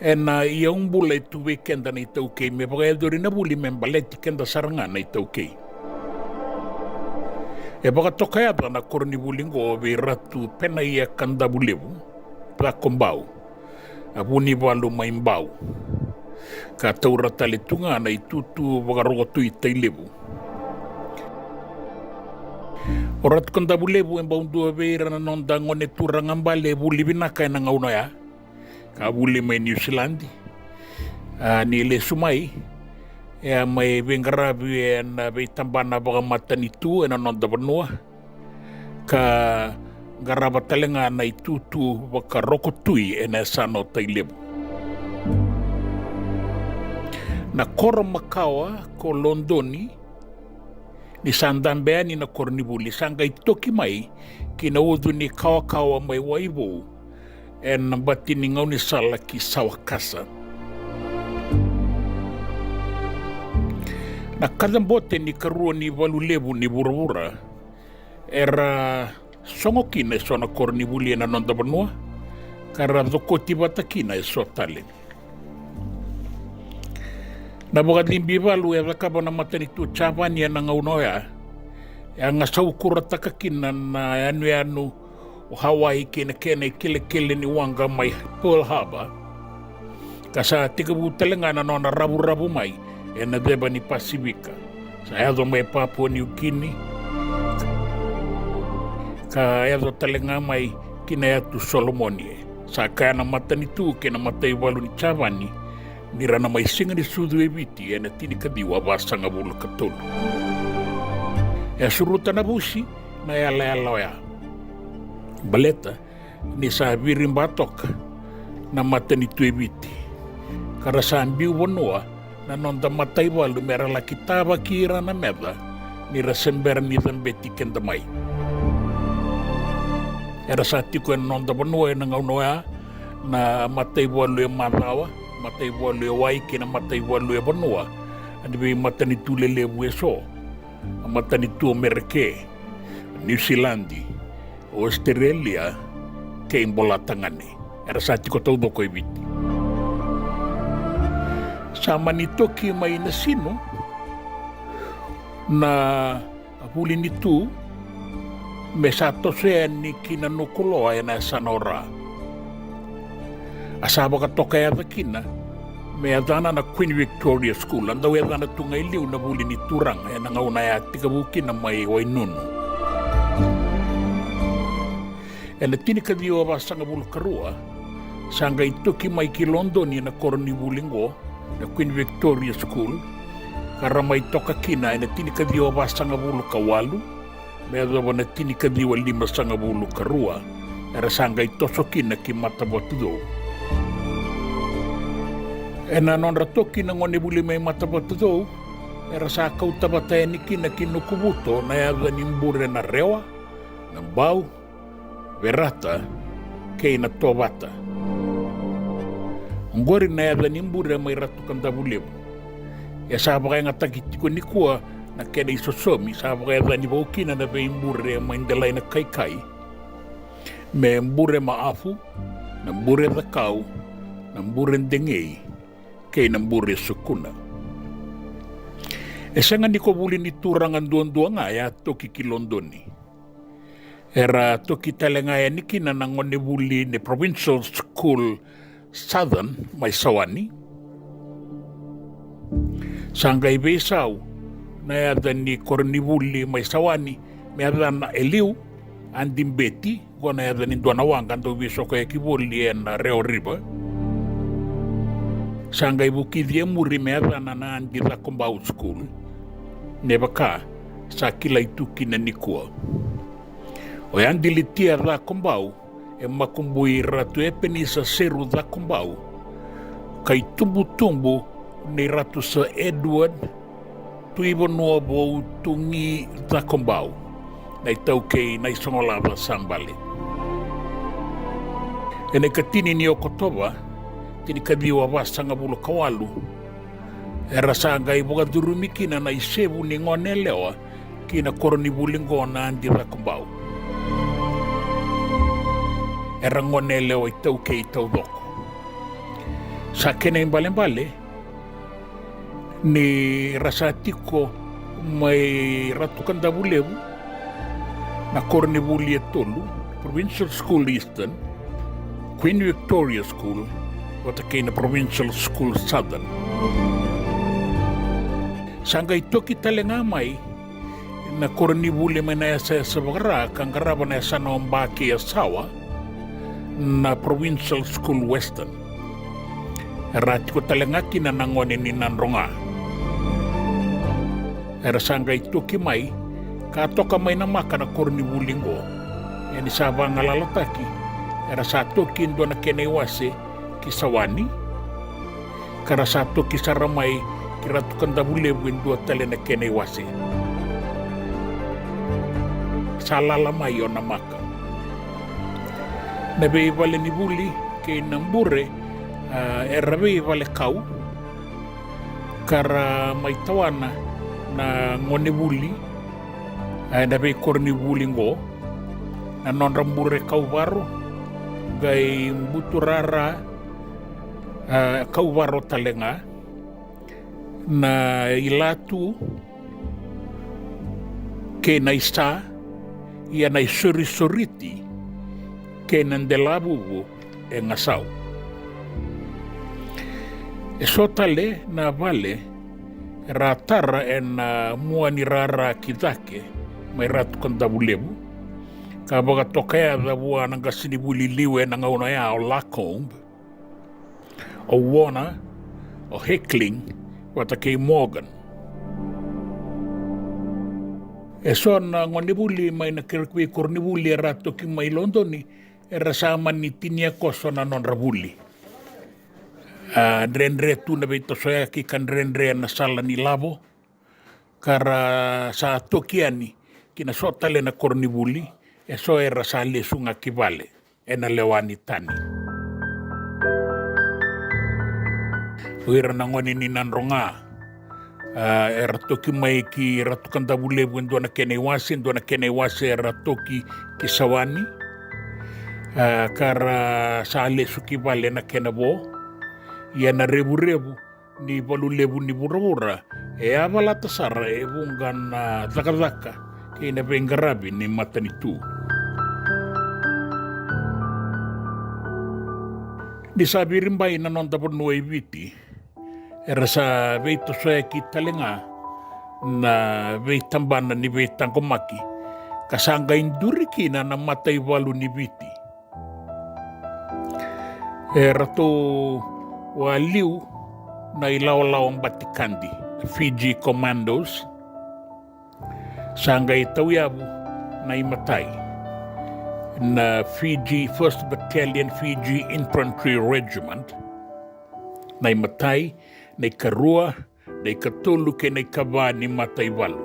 ena iyau bula e tu vei keda na iTaukei, me vakayacori na vuli me baleti keda sara ga na iTaukei. E vakatokayaca na koronivuli oqo vei Ratu Penaia Kadavulevu Cakobau, a Vunivalu mai Bau, ka taura tale tu ga na itutu vakarokotui Tailevu. O Ratu Kadavulevu e bau dua vei ira na noda gone turaga bale e vuli vinaka ena gauna oya, ka vuli mai Niusiladi. A, ni lesu mai, e a mai veiqaravi ena veitabana vakamatanitu ena noda vanua, ka qarava tale ga na itutu vakarokotui ena yasana o Tailevu. Na koro makawa ko Lodoni, Ni sa dabe yani na koronivuli, sa qai toki mai ki na ucu ni kawakawa mai Waivou, ena bati ni gaunisala ki Sawakasa. Na kacabote ni karua ni valu levu ni vuravura, era sogo kina eso na koronivuli ena noda vanua, ka ra cokoti vata kina eso tale. Na vakacibi valu e cakava na matanitu Javani ena gauna oya, e a gasau kurataka kina na yanuyanu o Hawaii kei na kena ikelekele ni waqa mai Pearl Harbor, ka sa tekivu tale ga na nona ravuravu mai ena ceva ni Pasifika. Sa yaco mai Papua New Guinea, ka yaco tale ga mai ki na Yatu Solomoni. Sa kaya na matanitu kei na mataivalu ni Javani ni ra na mai siganisucu e Viti ena tinikaciwa vasagavulu ka tolu. E a suruta na vusi na yalayala oya, baleta ni sa viriba toka na matanitu e Viti, ka ra sa biu vanua na noda mataivalu me ra laki tavaki ira na meca ni ra se bera ni cabeti keda mai. Era sa tiko ena noda vanua ena gauna oya na mataivalu e macawa, mataivalu e wai kei na mataivalu e vanua, ni veimatanitu lelevu eso, a matanitu Amerike, Niusiladi, Ositerelia kei Bolatagane. Era sa tiko taucoko e Viti. Sa mani toki mai Nasinu na vuli ni tu me sa toso yani ki Nanukuloa ena yasana o Ra. A sa vakatoka yaca kina me yacana na Queen Victoria School, a dau yacana tu ga e liu na vuli ni turaga ena gauna ya tekivu kina mai Wainunu. Ena tinikaciwa vasagavulu ka rua, sa qai toki mai ki Lodoni na koronivuli oqo, na Queen Victoria School, ka ra mai toka kina ena tinikaciwa vasagavulu ka walu me yacova na tinikaciwa limasagavulu ka rua, era sa qai toso kina ki Matavatucou. Ena nodra toki na gonevuli mai Matavatucou, era sa kauta vata yani kina ki Nukuvuto na yaca ni bure na Rewa, na Bau, Verata kei na Tovata. Oqori na yaca ni bure mai Ratu Kadavulevu. E sa vakayagataki tiko nikua na kena isosomi, sa vakayacani vau kina na veibure mai Delainakaikai me Bure Maafu, na Bure Cakau, na Bure Degei kei na Bure Sukuna. E sega ni ko vuli ni turaga duadua ga e a toki ki Lodoni. Era toki tale ga yani kina na gonevuli ni Provincial School Southern mai Sawani. Sa qai veisau na yaca ni koronivuli mai Sawani me yacana e liu Adi Beti, qo na yaca ni dua na waqa dau veisokoyaki voli ena Rewa River. Sa qai vukici e muri me yacana na Adi Cakobau School, me vaka sa kilai tu kina nikua. O Adi Litia Cakobau e makubui Ratu Epenisa Seru Cakobau, ka itubutubu nei Ratu Sir Edward Tuivanua Vou Tugi Cakobau, na iTaukei Naisogolaca Sabale. Ena ikatini ni Okotova, tinikaciwa vasagavulu ka walu, era sa qai vakacurumi kina na isevu ni goneyalewa ki na koronivuli qo na Adi Cakobau. Era goneyalewa iTaukei taucoko. Sa kena ibalebale ni ra sa tiko mai Ratu Kadavulevu na koronivuli e tolu, Provincial School Eastern, Queen Victoria School, vata kei na Provincial School Southern. Sa qai toki tale ga mai na koronivuli mai na yasayasa vaka-Ra ka qarava na yasana o Bakeyasawa, na Provincial School Western. Era tiko tale ga kina na gone ni Nadroga. Era sa qai toki mai ka toka mai na maka na koronivuli qo. Ia ni sa vagalalataki, era sa toki e dua na kena iwase ki Sawani, ka ra sa toki sara mai ki Ratu Kadavulevu e dua tale na kena iwase. sa lala mai o Namaka. Na veivale ni vuli kei na bure, a, era veivale kau, ka ra mai tawana na gone vuli, a, ena veikoro ni vuli qo. Na nodra bure kau varo, qai buturara, a, kau varo tale ga. Na ilatu kei na isa, ia na isorisoriti kei na delavuvu e gasau. E so tale na vale era tara ena mua ni rara ki cake mai Ratu Kadavulevu, ka vakatoka yaca vua na qasenivuli liu ena gauna ya o Lacombe, o Warner, o Hickling vata kei Morgan. E so na gonevuli mai na kere veikoronivuli era toki mai Lodoni, era sa mani tinia koso na nodra vuli. A, dredre tu na veitosoyaki ka dredre na sala ni lavo, ka ra sa toki yani ki na so tale na koronivuli, e so era sa lesu ga ki vale ena lewa ni tani. O ira na gone ni Nadroga, a, era toki mai ki Ratu Kadavulevu e dua na kena iwase, e dua na kena iwase era toki ki Sawani, a, ka ra sa lesu ki vale na kena vo. Ia na revurevu ni valu levu ni vuravura e a valata sara e vuqa na cakacaka kei na veiqaravi ni matanitu. Ni sa viribai na noda vanua i Viti, era sa veitosoyaki tale ga na veitabana ni veitaqomaki, ka sa qai duri kina na mataivalu ni Viti. E ratou waliu na ilawalawa batikadi, Fiji Commandos. Sa qai tauyavu na imatai, na Fiji First Battalion Fiji Infantry Regiment, na imatai, na ikarua, na ikatolu kei na ikava ni mataivalu.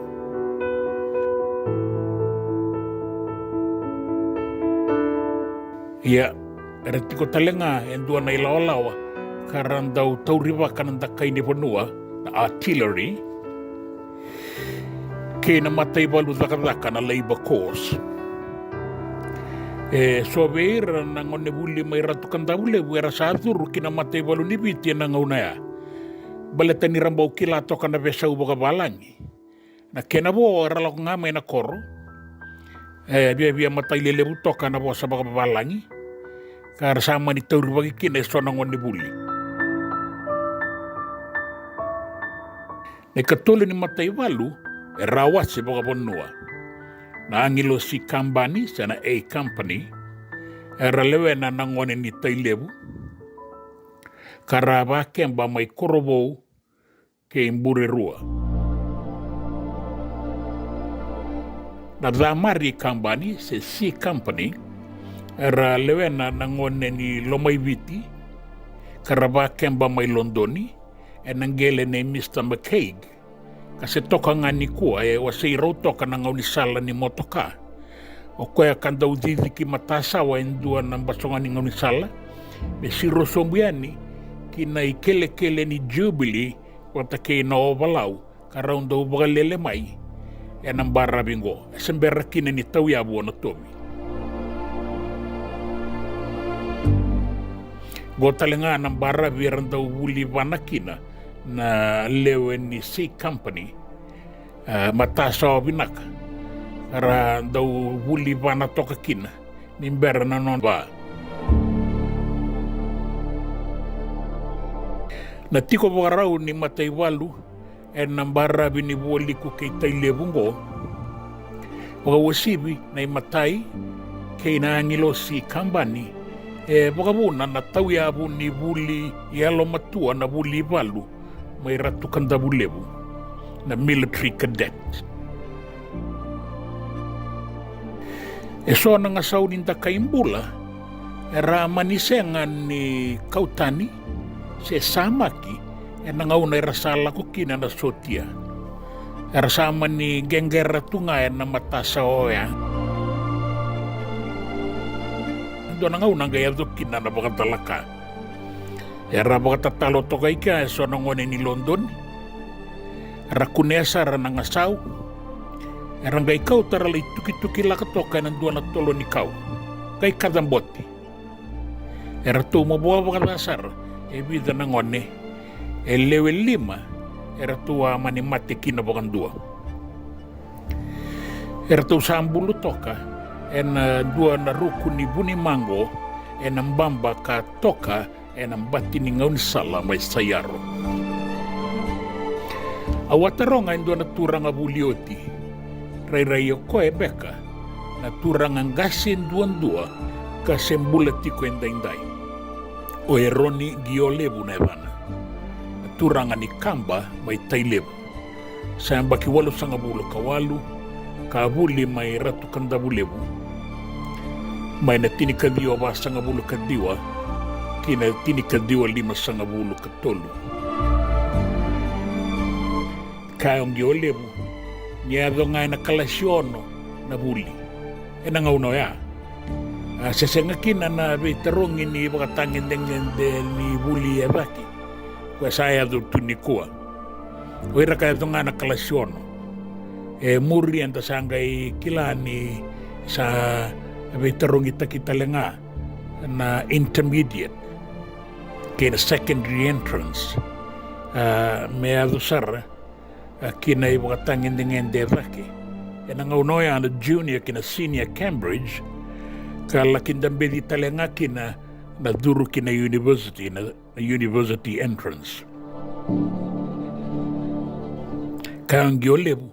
Ia, era tiko tale ga e dua na ilawalawa ka ra dau taurivaka na dakai ni vanua, na artillery, kei na mataivalu cakacaka, na labour corps. E so vei ira na gonevuli mai Ratu Kadavulevu era sa curu ki na mataivalu ni Viti ena gauna ya. Baleta ni ra bau kila toka na veisau vakavalagi. Na kena vo era lako ga mai na koro, e viavia matai lelevu toka na vosa vakavalagi, ka ra sa mani taurivaki kina e so na gonevuli. Na ikatolu ni mataivalu era wase vakavanua. Na Agilosi Kabani se na A Company, era lewena na gone ni Tailevu, ka ra vakeba mai Korovou kei Burerua. Na Camari Kabani se C Company, era lewena na gone ni Lomaiviti, ka ra vakeba mai Lodoni ena qele nei Mr McCaig, ka se toka ga nikua e wasei rau toka na gaunisala ni motoka. O koya ka dau cici ki matasawa e dua na basoga ni gaunisala me siro sobu yani ki na ikelekele ni Jubilee vata kei na Ovalau, ka rau dau vakalele mai ena baravi qo. E se bera kina ni tauyavu o Natovi. Qo tale ga na baravi era dau vuli vana kina na lewe ni C Company, e, matasawa vinaka, ra dau vuli vana toka kina ni bera na nona va. Na tiko vakarau ni mataivalu ena baravi ni Vualiku kei Tailevu qo, vakauasivi na imatai kei na Agilosi Kabani, e vakavuna na tauyavu ni vuli yalomatua, na vuli ivalu mai Ratu Kadavulevu, na military cadet. E so na gasau ni dakai bula era mani sega ni kau tani se samaki ena gauna era sa lako kina na sotia. Era sa mani qeqera tu ga ena matasawa oya. dua na gauna qai yaco kina na vakacalaka. Era vakatatalo toka i kea e so na gone ni Lodoni. Ra kunea sara na gasau. Era qai kauta ra lai tukituki laka toka ena dua na tolo ni kau. Qai kaca bote. Eratou mavoa vakaca sara e vica na gone. E lewe lima eratou a mani mate kina vakadua. Eratou sa bulu toka ena dua na ruku ni vunimago ena baba ka toka ena bati ni gaunisala mai Saiaro. Au a taroga e dua na turaga vuli oti. Rairai o koya beka na turaga qase duadua ka se bula tiko edaidai. O Eroni Qiolevu na yacana. Na turaga ni Kaba mai Tailevu. Sa yabaki walusagavulu ka walu, ka vuli mai Ratu Kadavulevu. Mai na tinikaciwa vasagavulu ka ciwa, ki na tinikaciwa limasagavulu ka tolu. Kaya o Qiolevu, ni yaco ga ena kalasi ono na vuli. Ena gauna oya. A se sega kina na veitarogi ni vakatagedegede ni vuli e cake. Koya sa yaco tu nikua. O ira ka yaco ga na kalasi ono. E muri eda sa qai kila ni sa veitarogitaki tale ga na intermediate kei na secondary entrance. A, me yaco sara, a, ki na ivakatagedegede e cake. Ena gauna oya na junior kei na senior Cambridge, ka laki dabeci tale ga kina na curu ki na university, na, na university entrance. Kaya o Qiolevu,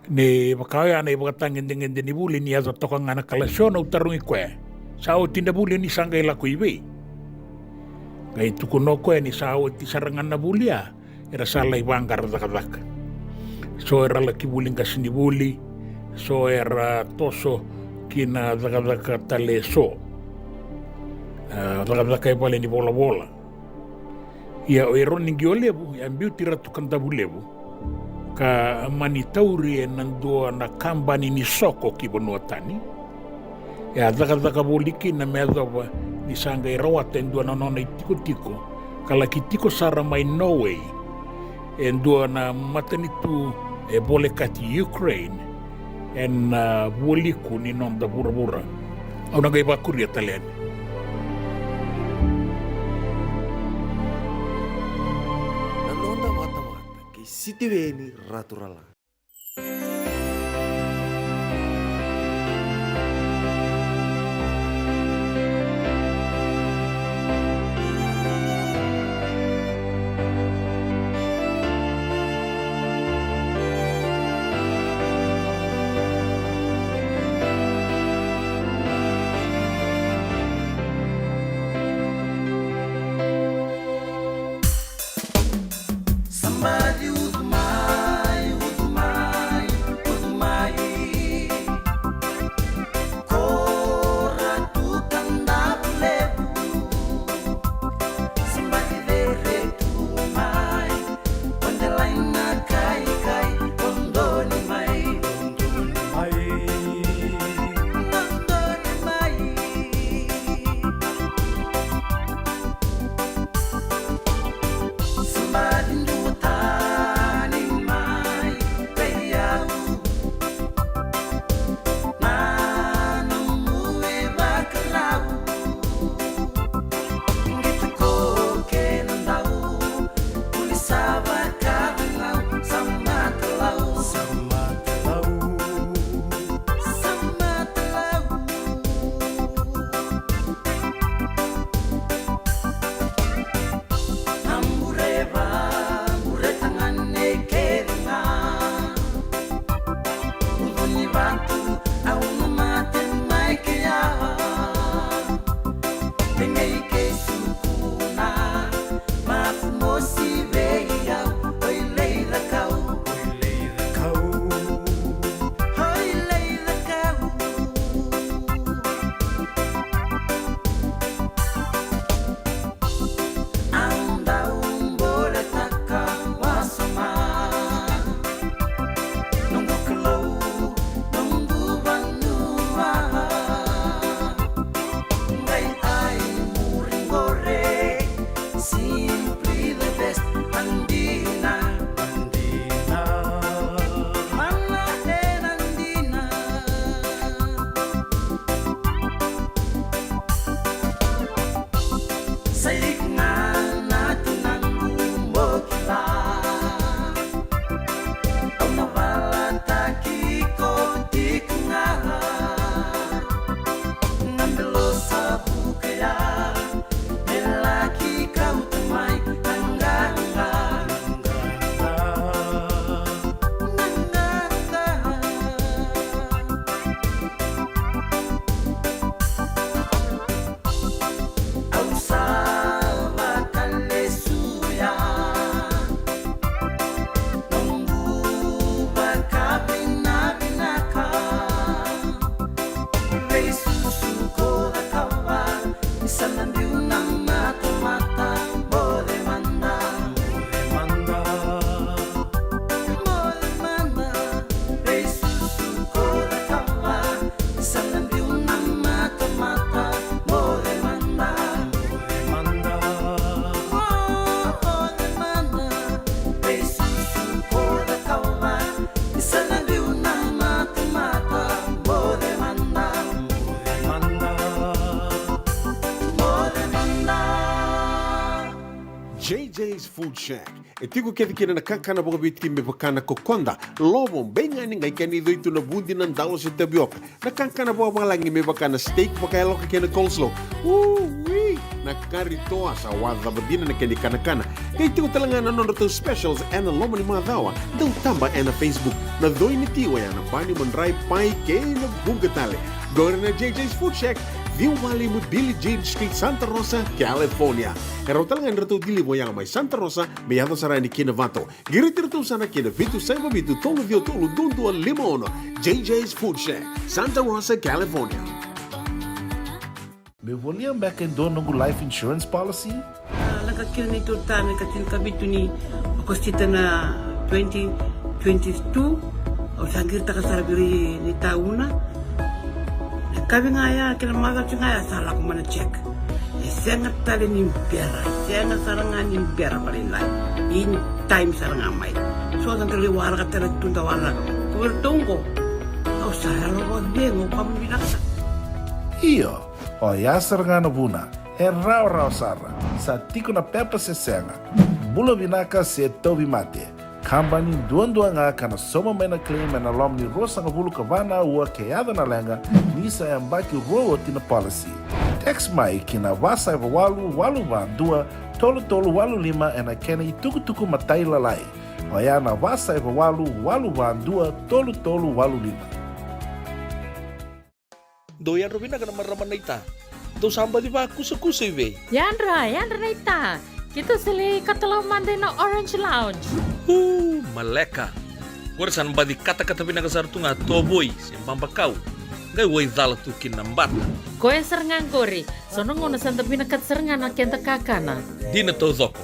ni vaka oya na ivakatagedegede ni vuli ni yaco toka ga na kalasi ono, au tarogi koya. Sa oti na vuli, ni sa qai lako i vei? Qai tukuna o koya ni sa oti sara ga na vuli ya, era sa lai vaqara cakacaka. So era laki vuli qasenivuli, so era toso ki na cakacaka tale eso. A, cakacaka e vale ni volavola. Ia o Eroni Qiolevu, e a biuti Ratu Kadavulevu, ka mani tauri ena dua na kabani ni soko ki vanua tani. E a cakacaka voli kina me yacova ni sa qai rawata e dua na nona itikotiko, ka laki tiko sara mai Norway, e dua na matanitu e volekati Ukraine, ena, a, vualiku ni noda vuravura. Au na qai vakuria tale yani. Na noda vatavata kei Sitiveni Raturala. Jay's Food Shack. E tiko kece kina na kakana vakaviti me vaka na kokoda, lovo, beigani, qai kena icoi tu na vudi, na dalo se tavioka. Na kakana vakavalagi me vaka na steak vakayaloka kei na coleslaw. Ui! Na kari toa sa wacava dina na kena ikanakana. Qai tiko tale ga na nodratou specials ena loma ni macawa. Dau taba ena Facebook. Na coi ni ti oya na pani, madrai, pai kei na vuqa tale. Qori na J J's Food Shack, ciwa walu lima Billie Jean Street, Santa Rosa, California. E rawa tale ga ni ratou deliver oya mai Santa Rosa me yaco sara yani ki Novato. Qiriti iratou sara ki na vitu saiva vitu tolu ciwa tolu dua dua lima ono. J J's Food Shack, Santa Rosa, California. Meu volia beka e dua noqu life insurance policy? A, lako kina neitou ta me ka tinikavitu ni Okosita na twenty twenty-two. Au sa qiritaka sara vei ira ni tauna. Na kavi ga ya kei na macawa ga ya sa lako mai na check. E sega tale ni bera, sega sara ga ni bera vakalailai. In time sara ga mai. So da qai waraka tale tu da waraka. Ko vei ratou qo. Au sa yalo vakacegu, au kama vinaka sara. Io, oya sara ga na vuna. E rawarawa sara. Sa tiko na pepa se sega. Bula vinaka se tauvimate. Kabani duadua ga ka na sauma mai na claim ena loma ni ruasagavulu ka va na aua ke yaco na leqa ni sa yabaki rua oti na policy. Text mai ki na va saiva walu walu va dua tolu tolu walu lima ena kena itukutuku matailalai. Oya na va saiva walu walu va dua tolu tolu walu lima. Dou yadra vinaka na marama naita. Dou sa baci vakusakusa i vei? Yadra, yadra naita. Keitou sa lai katalau mada ina Orange Lounge. Uu, maleka. Qori sa na baci katakata vinaka sara tu ga tovoi se babakau. Qai wai cala tu kina na bata. Koya sara ga qori. So na gauna sa da vinakata sara ga na keda kakana. Dina taucoko.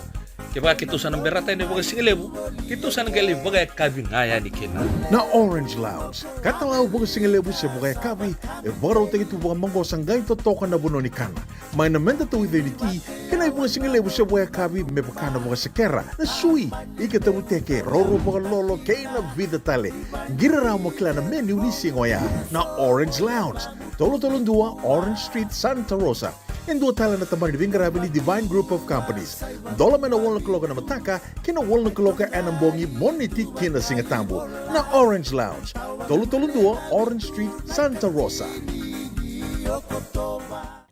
Kevaka keitou sa na berata yani vakasigalevu, keitou sa na qai lai vakayakavi ga yani kina. Na Orange Lounge, katalau vakasigalevu se vakayakavi, e vakarautaki tu vakamaqosa qai totoka na vanua ni kana. Mai na meda tauica ni ti, kei na ivakasigalevu se vakayakavi me vaka na vakasekera, na sui, ika tavuteke, roro vakalolo, kei na vica tale. Qiri rawa mo kila na menu ni siga oya. Na Orange Lounge, tolu tolu dua Orange Street, Santa Rosa. E dua tale na tabana ni veiqaravi ni Divine Group of Companies. Dola mai na walu na kaloko ena mataka ki na walu na kaloko ena bogi, Moniti ki na Sigatabu. Na Orange Lounge, tolu tolu dua Orange Street, Santa Rosa.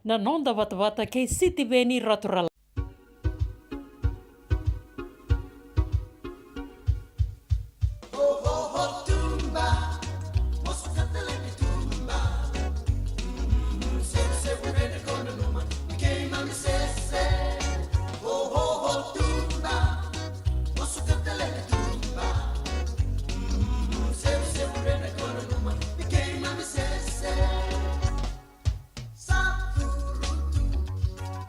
Na noda vatavata kei Sitiveni Raturala. Sa curutu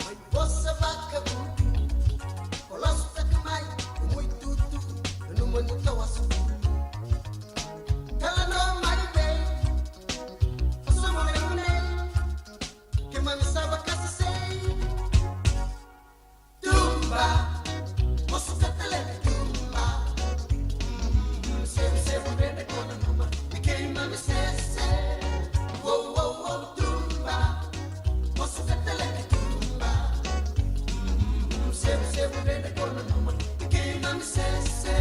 mai vosa vakavuku, o lasutaka mai o muitutu, nanuma ni kawasavulu. Talanoa mai vei, o sa mai gone, keimami sa vakasesei. Tuba, mosu katale tuba. Mm, sevu sevu rede kona numa, ni keimami sese. Wow, wow, wow, tuba, mosu katale tuba. Mm, sevu sevu rede kona numa, ni keimami sese.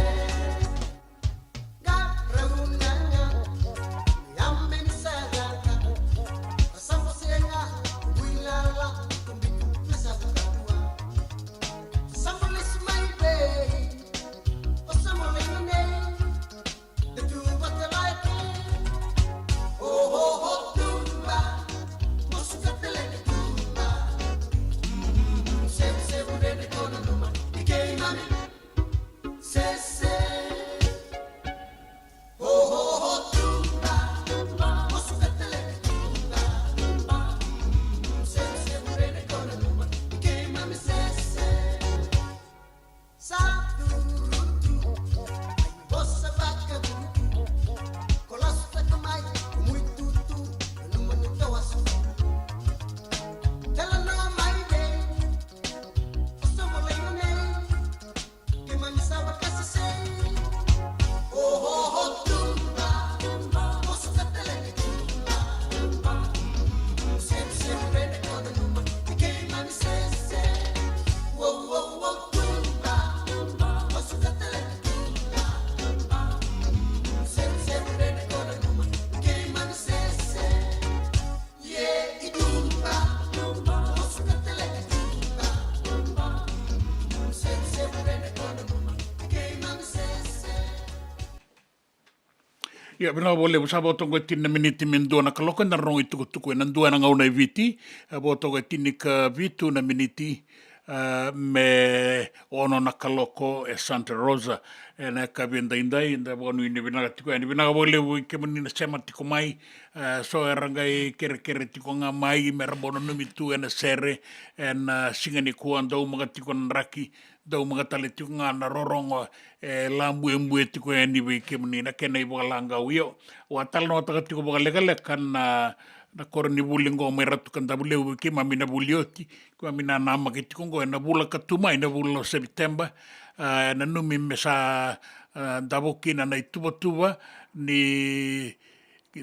Ia, vinaka vakalevu. Sa vo toka e tini na miniti me dua na kaloko, eda na rogo i tukutuku ena dua na gauna e Viti. E vo toka e tini ka vitu na miniti, a, me ono na kaloko e Santa Rosa. Ena yakavi edaidai, eda vakanuinui vinaka tiko yani. Vinaka vakalevu i kemuni na sema tiko mai. A, so era qai kerekere tiko ga mai me ra bau nanumi tu ena sere ena siga nikua, daumaka tiko na draki, daumaka tale tiko ga na rorogo e labuebue tiko yani vei kemuni na kena ivakalagau. Io, au a talanoataka tiko vakalekaleka na, na koronivuli qo mai Ratu Kadavulevu vei keimami na vuli oti, keimami na namaki tiko qo ena vula ka tu mai, na vula o Sepiteba. A, e nanumi me sa, a, davo kina na ituvatuva ni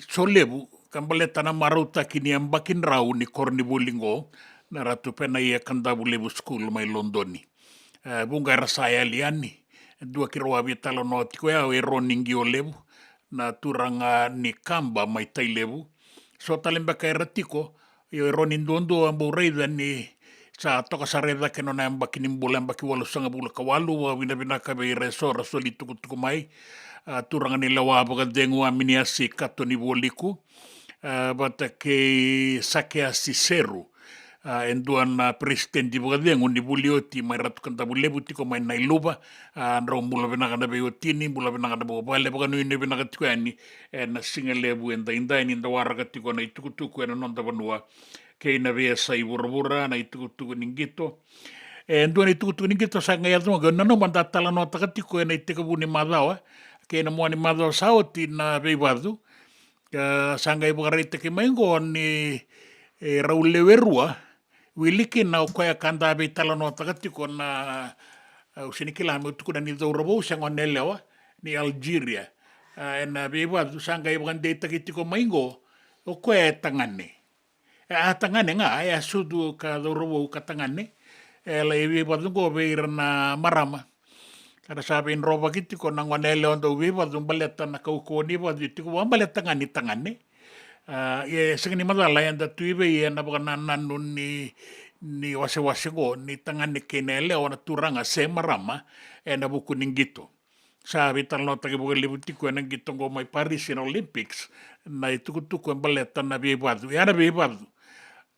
solevu ka baleta na marautaki ni yabaki drau ni koronivuli qo, na Ratu Penaia Kadavulevu School mai Lodoni. E, vuqa era sa yali yani, e dua keirau a veitalanoa tiko ya, o Eroni Qiolevu, na turaga ni Kaba mai Tailevu. So tale beka era tiko, io, Eroni duadua au bau raica ni sa toka sara e cake nona yabaki ni bula, yabaki walusagavulu ka walu, vakavinavinaka vei ira eso ra soli tukutuku mai, a, turaga ni lewa vakacegu Aminiasi Katonivualiku, a, vata kei Sakeasi Seru, a, e dua na peresitedi vakacegu ni vuli oti mai Ratu Kadavulevu tiko mai Nailuva. A, drau bula vinaka na veiwatini, bula vinaka na vuvale, vakanuinui vinaka tiko yani ena siga levu edaidai ni da waraka tiko na itukutuku ena noda vanua kei na veiyasai vuravura, na itukutuku ni qito. E dua na itukutuku ni qito sa qai yaco ga, au nanuma da talanoataka tiko ena itekivu ni macawa kei na mua ni macawa sa oti na veivacu. Ka sa qai vakaraitaki mai qo ni, e, rau lewe rua, wili kina o koya ka da veitalanoataka tiko na, au sega ni kila meu tukuna ni cauravou se goneyalewa ni Algeria. A, ena veivacu sa qai vakadeitaki tiko mai qo, o koya e tagane. E a tagane ga, e a sucu ka cauravou ka tagane. E lai veivacu qo vei ira na marama. Era sa veidrovaki tiko na goneyalewa dau veivacu baleta na kaukauwa ni vacu e tiko vakabaleta ga ni tagane. A, ia e sega ni macala eda tu i vei ena vakanananu ni, ni wasewase qo ni tagane kei na yalewa, na turaga se marama, ena vuku ni qito. Sa veitalanoataki vakalevu tiko ena qito qo mai Paris ena Olympics, na itukutuku e baleta na veivacu. Ia na veivacu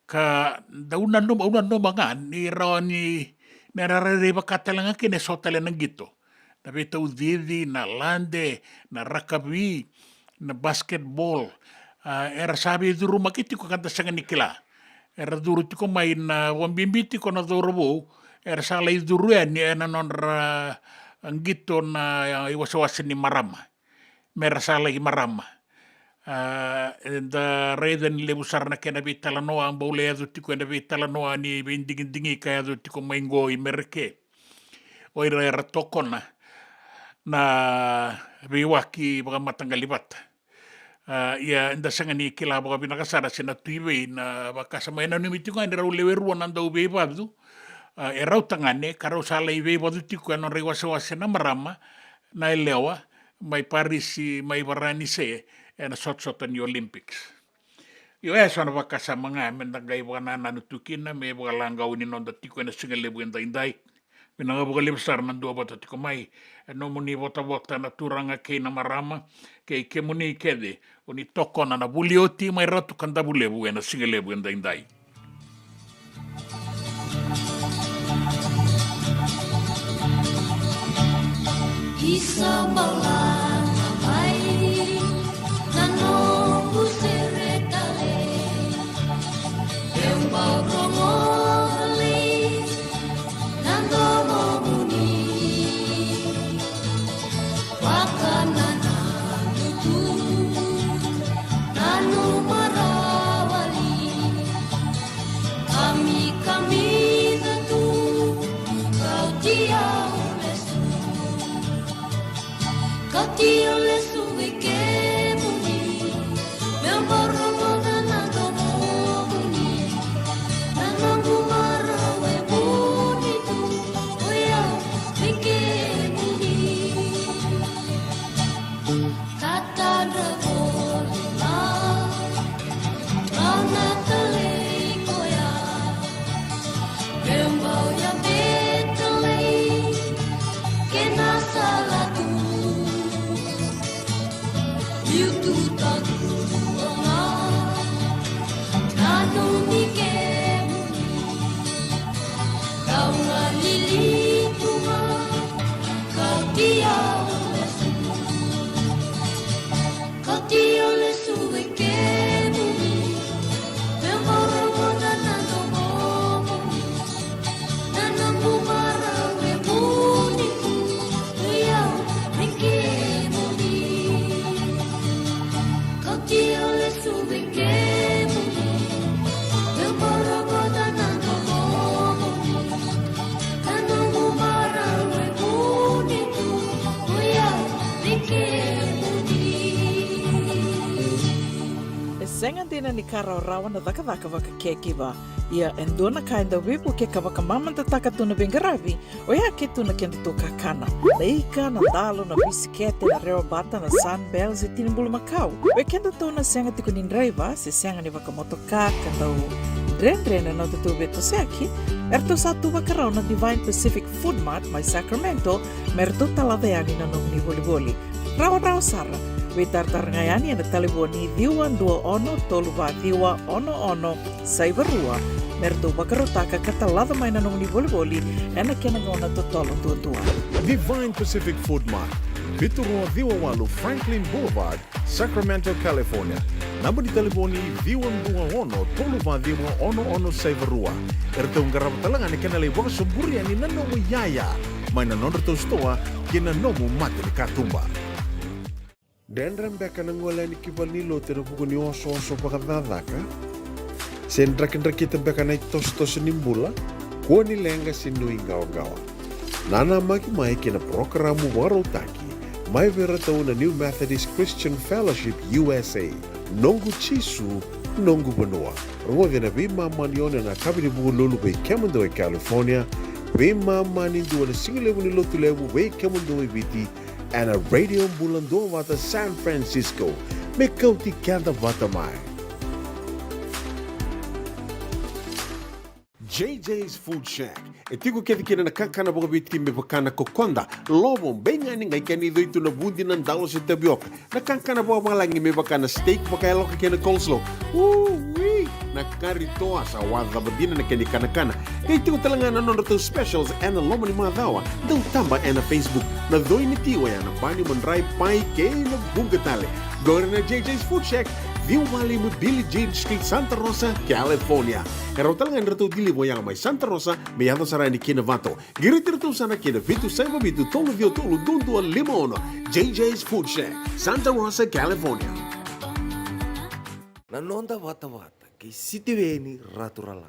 ka dau nanuma, au nanuma ga ni rawa ni, ni ra rairai vaka tale ga kina eso tale na qito. Na veitaucici, na lade, na rakavi, na basketball. A, era sa veicurumaki tiko ka da sega ni kila. Era curu tiko mai na, vakabibi tiko na cauravou, era sa lai curu yani ena nodra qito na iwasewase ni marama. Mera sa lai marama. A, eda raica ni levu sara na kena veitalanoa, bau lai yaco tiko ena veitalanoa ni veidigidigi ka yaco tiko mai qo i Mereke. O ira era tokona na veiwaki vakamataqali vata. A, ia eda sega ni kila vakavinaka sara se na tu i vei na vakasama. E nanumi tiko ga ni rau lewe rua na dau veivacu, a, e rau tagane, ka rau sa lai veivacu tiko ena nodra iwasewase na marama, na yalewa, mai Parisi, mai Varanise, ena sotasota ni Olympics. Io, e so na vakasama ga me da qai vakanananu tu kina me vakalagau ni noda tiko ena siga levu edaidai. Vinaka vakalevu sara na duavata tiko mai, e nomuni votavota na turaga kei na marama, kei kemuni kece o ni tokona na vuli oti mai Ratu Kadavulevu ena siga levu edaidai. Isa bala na mai na noqu sere tale. Eu bau rogo li na domomuni. Vakanananu tu, nanuma rawa li. Kamikamica tu, kauti au lesu. Ka E sega dina ni ka rawarawa na cakacaka vaka caregiver. Ia e dua na ka e dau veivukei ka vakamamadataka tu na veiqaravi, oya ke tu na kedatou kakana. Na ika, na dalo, na bisikete, na rewabata, na Sunbell se tini bulumakau. Oi kedatou na sega tiko ni draiva se sega ni vakamotoka ka dau dredre na nodatou veitosoyaki, eratou sa tu vakarau na Divine Pacific Food Mart mai Sacramento me ratou talaca yani na nomuni volivoli. Rawarawa sara, veitaratara ga yani ena talevoni ciwa dua ono tolu va ciwa ono ono saiva rua me ratou vakarautaka ka talaca mai na nomuni volivoli ena kena gauna totolo duadua. Divine Pacific Food Mart, vitu rua ciwa walu Franklin Boulevard, Sacramento, California. Naba ni talevoni ciwa dua ono tolu va ciwa ono ono saiva rua. Eratou qarava tale ga na kena lai vakasoburi yani na nomu iyaya mai na nodratou sitoa ki na nomu mata ni katuba. Dredre beka na gole yani ki valenilotu ena vuku ni osooso vakacakacaka? Se drakidrakita beka na itosotoso ni bula? Kua ni leqa se nuiqawaqawa. Nanamaki mai ki na parokaramu vakarautaki mai vei iratou na New Methodist Christian Fellowship U S A, Noqu Jisu, Noqu Vanua. Rogoci ena veimama ni ono ena yakavi ni Vukelulu vei kemudou e California, veimama ni dua ena sigalevu ni Lotulevu vei kemudou e Viti, ena Radio Bula Duavata San Francisco. Me kauti keda vata mai. J J's Food Shack. E tiko kece kina na kakana vakaviti me vaka na kokoda, lovo, beigani, qai kena icoi tu na vudi, na dalo se tavioka. Na kakana vakavalagi me vaka na steak vakayaloka kei na coleslaw. Ui! Na kari toa sa wacava dina na kena ikanakana. Qai tiko tale ga na nodratou specials ena loma ni macawa. Dau taba ena Facebook. Na coi ni ti oya na bani, madrai, pai kei na vuqa tale. Qori na J J's Food Shack, ciwa va lima Billie Jean Street, Santa Rosa, California. E rawa tale ga ni ratou deliver oya mai Santa Rosa me yaco sara yani ki Novato. Qiriti iratou sara ki na vitu saiva vitu tolu ciwa tolu dua dua lima ono. J J's Food Shack, Santa Rosa, California. Na noda vatavata kei Sitiveni Raturala.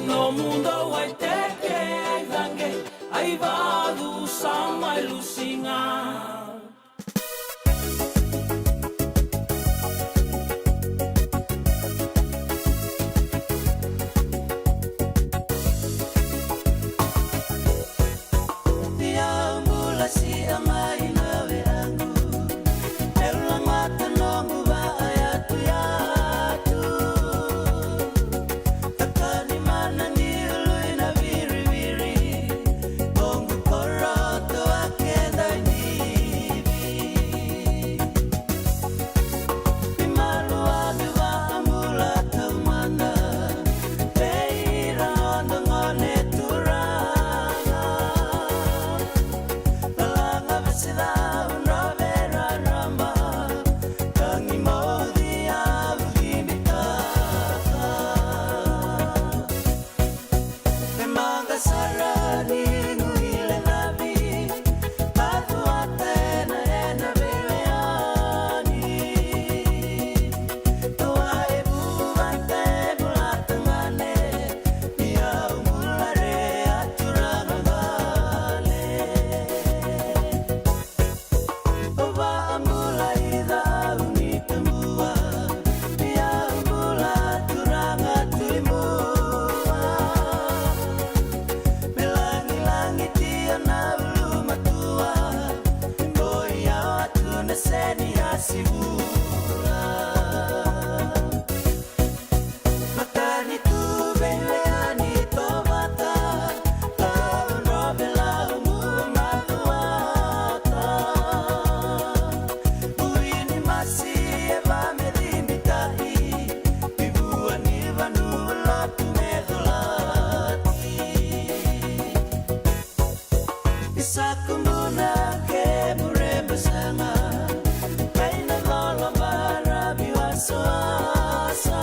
Nomu dau ai teke ai cage, ai vacu sa mai lusi ga. Ia bula sia mai na veagu, e lagata noqu vaayatuyatu. Takani mana ni ului na viriviri, noqu koroto a keda i Nivi. Ni malu a tu vaabula taumada vei ira noda gone turaga. Lalaga vesi cau drove raraba, tagi mauci a vivitaka. Me maqa sara ni guile cavi, vacuata ena, ena veiweyani. Tua e vuvata e bula tagane, ni au bula re a turaga vale. O vaabula i cau ni tabua, ia bula turaga Tui Mua. Me lagilagi tia na ulumatua, ko ia tu na seni a sivula. Matanitu veiweyani tovata, lau drove lau mua macuata. Ui ni masi e vamecimitai, i vua ni vanua lotu me colati. Isa kumuna ke muremba sanga, kaina lolo maravi wasawasa.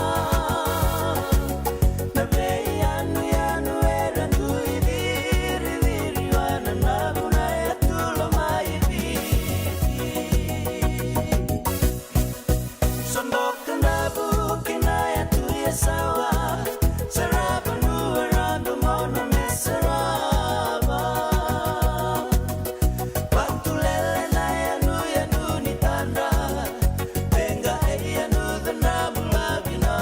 Na vei yanu yanu era dui viri viri wana na vuna e tulo mai viti. Sodoka na vuki na yatu e sawa, sarava nua raba mona me sarava. Vatulele na yanu yanu ni tadra, vega e yanu cana bula vina.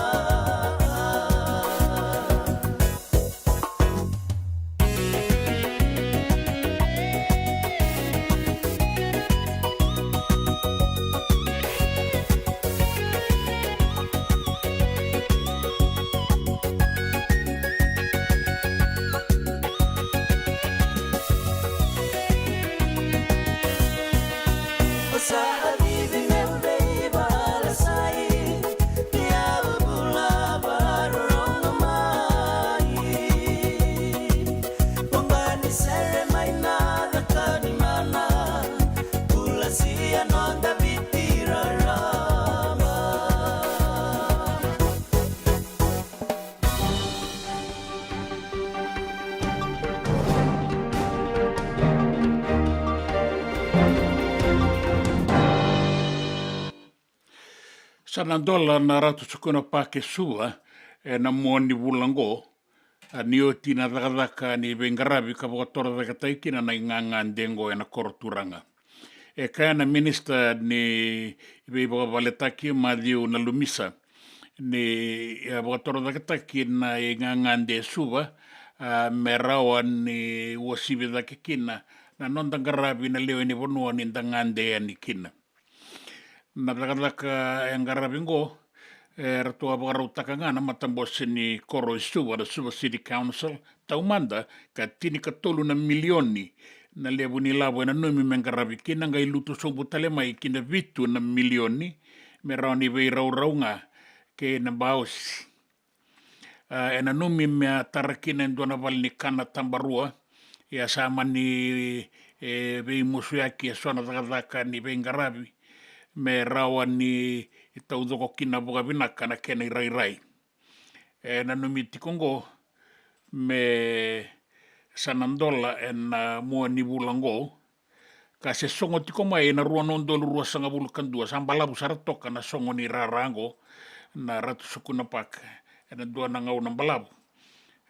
Sa na dola na Ratu Sukuna Park e Suva ena mua ni vula oqo, a, ni oti na cakacaka ni veiqaravi ka vakatorocaketaki kina na igagade oqo ena koro turaga. E kaya na minisita ni veivakavaletaki, Maciu Nalumisa, ni, e, vakatorocaketaki na igagade e Suva, a, me rawa ni uasivi cake kina na noda qaravi na lewe ni vanua ni da gade yani kina. Na cakacaka e qaravi oqo, e ratou a vakarautaka ga na matabose ni koro i Suva, na Suva City Council, taumada ka tinikatolu na milioni na levu ni lavo e nanumi me qaravi kina, qai lutu sobu tale mai ki na vitu na milioni me rawa ni veiraurau ga kei na baosi. A, e nanumi me a tara kina e dua na vale ni kana tabarua, ia sa mani, e, veimusuyaki e so na cakacaka ni veiqaravi me rawa ni taucoko kina vakavinaka na kena irairai. E nanumi tiko oqo me sa na dola ena mua ni vula oqo, ka se sogo tiko mai ena rua na udolu ruasagavulu ka dua. Sa balavu sara toka na sogo ni rara oqo na Ratu Sukuna Park ena dua na gauna balavu.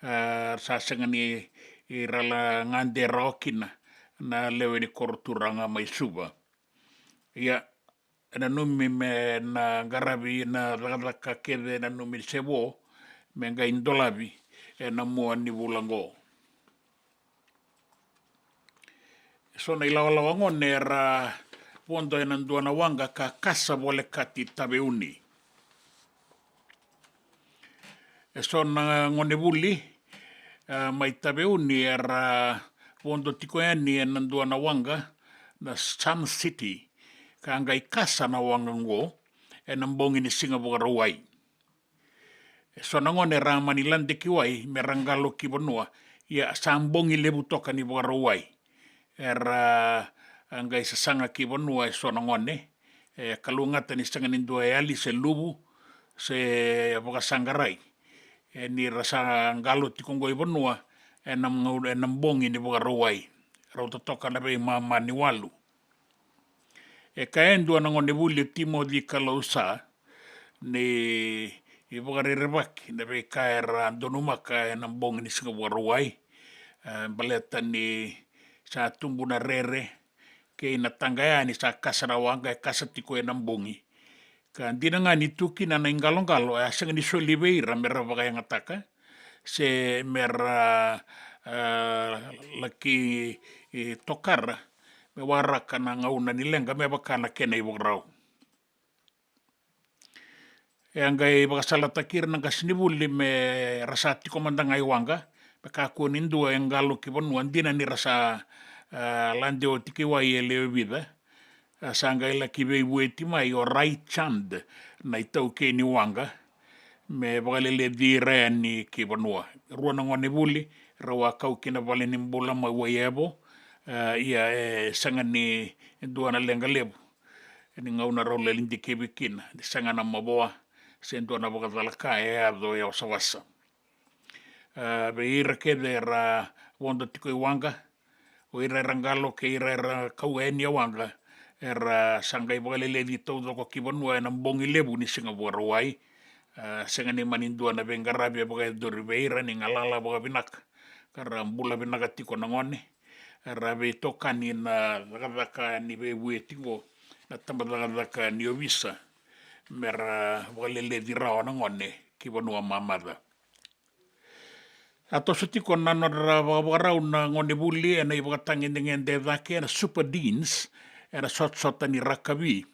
e, sa sega ni, i ra la gade rawa kina na lewe ni koro turaga mai Suva. Ia, e nanumi me na qaravi na cakacaka kece e nanumi se vo me qai dolavi e na mua ni vula oqo. E so na ilawalawa gone era vodo e na dua na waqa ka kasa volekati Taveuni. E so na gonevuli, e, mai Taveuni era vodo tiko yani e na dua na waqa na Sun City, ka qai kasa na waqa oqo e na bogi ni siga Vakarauwai. E so na gone era mani lade ki wai me ra qalo ki vanua, ia sa bogi levu toka ni Vakarauwai. Era, a, qai sasaga ki vanua e so na gone, e kalougata ni sega ni dua e yali se luvu se vakasaqarai. E ni ra sa qalo tiko oqo i vanua e na, e na bogi ni Vakarauwai, rauta toka na veimama ni walu. E kaya e dua na gonevuli o Timoci Kalausa ni vakarerevaki na veika era donumaka e na bogi ni siga Vakarauwai, e, baleta ni sa tubu na rere kei na taqaya ni sa kasa na waqa e kasa tiko e na bogi. Ka dina ga ni tu kina na iqaloqalo, e a sega ni soli vei ira me ra vakayagataka se me ra, e, laki, e, tokara me waraka na gauna ni leqa me vaka na kena ivakarau. E a qai vakasalataki ira na qasenivuli me ra sa tiko mada ga i waqa, me kakua ni dua e qalo ki vanua, dina ni ra sa, e, lade oti ki wai e lewe vica. E sa qai laki veivueti mai o Rai Chand, na itaukei ni waqa, me vakaleleci ira yani ki vanua. Rua na gonevuli rau a kau ki na vale ni bula mai Waiyevo, e, ia e sega ni dua na leqa levu. E ni gauna rau lai dikevi kina, ni sega na mavoa se dua na vakacalaka e yaco e wasawasa. E, vei ira kece era vodo tiko i waqa, o ira era qalo kei ira era kau yani e waqa, era sa qai vakaleleci taucoko ki vanua e na bogi levu ni siga Vakarauwai. E, sega ni mani dua na veiqaravi e vakayacori vei ira, ni galala vakavinaka ka ra bula vinaka tiko na gone. Era veitokani na cakacaka ni veivueti oqo na tabacakacaka ni ovisa me ra vakaleleci rawa na gone ki vanua mamaca. A toso tiko na nodra vakavakarau na gonevuli e na ivakatagedegede e cake, e na Super Deans, e na sotasota ni rakavi.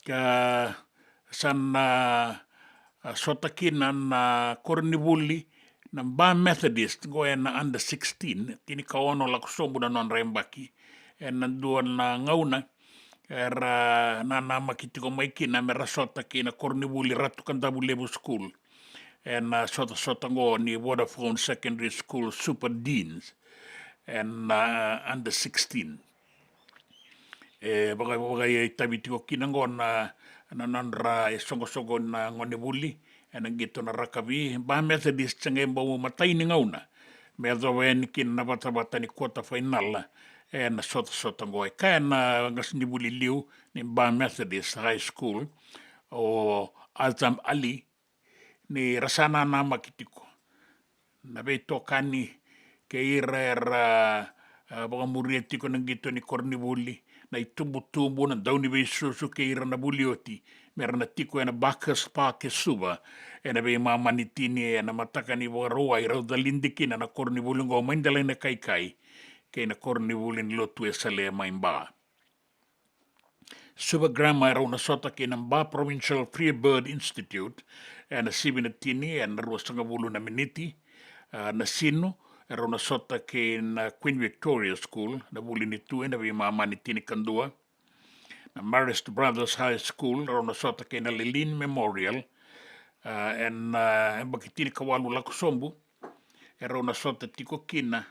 Ka sa na, a, sota kina na koronivuli na Ba Methodist, oqo e na under sixteen, tinikaono lako sobu na nodra yabaki. E na dua na gauna era nanamaki tiko mai kina me ra sota kei na koronivuli Ratu Kadavulevu School e na sotasota oqo ni Vodafone Secondary School Super Deans e na, a, under sixteen. E vaka, vakaitavi tiko kina oqo na, na nodra isoqosoqo na gonevuli e na qito na rakavi. Ba Methodist se qai bau matai ni gauna me yacova yani kina na vatavata ni quarter final e na sotasota oqo. E kaya na qasenivuli liu ni Ba Methodist High School, o Azam Ali, ni ra sa nanamaki tiko na veitokani kei ira era, a, vakamuria tiko na qito ni koronivuli, na itubutubu, na dauniveisusu kei ira na vuli oti, me ra na tiko e na Bacchus Park e Suva e na veimama ni tini e na mataka ni Vakarauwai, rau calidi kina na koronivuli oqo mai Delainakaikai kei na koronivuli ni Lotu e Sale mai Ba. Suva Grammar e rau na sota kei na Ba Provincial Free Bird Institute e na sivi na tini e na ruasagavulu na miniti. A, Nasinu e rau na sota kei na Queen Victoria School, na vuli ni tu e na veimama ni tinikadua. Na Marist Brothers High School e rau na sota kei na Lelean Memorial, a, e na, a, yabaki tinikawalu lako sobu. E rau na sota tiko kina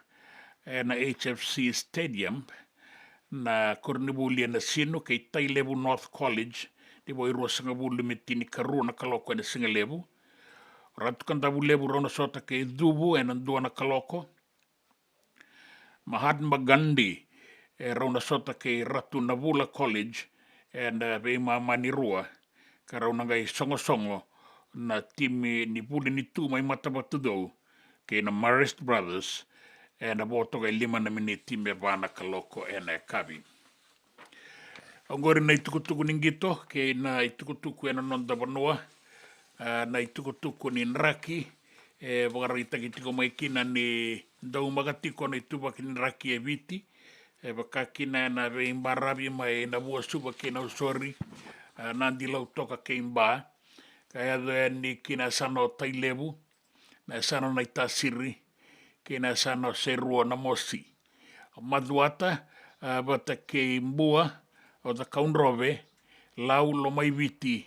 e na H F C Stadium na koronivuli e Nasinu kei Tailevu North College, ni vo e ruasagavulu me tinikarua na kaloko e na sigalevu. Ratu Kadavulevu rau na sota kei Cuvu e na dua na kaloko. Mahatma Gandhi e rau na sota kei Ratu Navula College e na veimama ni rua, ka rau na qai sogosogo na timi ni vuli ni tu mai Matavatucou kei na Marist Brothers, ena vo toka e lima na miniti me va na kaloko ena yakavi. Oqori na itukutuku ni qito kei na itukutuku ena noda vanua. A, na itukutuku ni draki e vakaraitaki tiko mai kina ni daumaka tiko na ituvaki ni draki e Viti, e vaka kina ena veibaravi mai Navuasuva kei Nausori, a, Nadilautoka kei Ba, ka yaco yani kina yasana o Tailevu, na yasana o Naitasiri, kei na yasana o Serua, Namosi, Macuata, a, vata kei Bua, o Cakaudrove, Lau, Lomaiviti,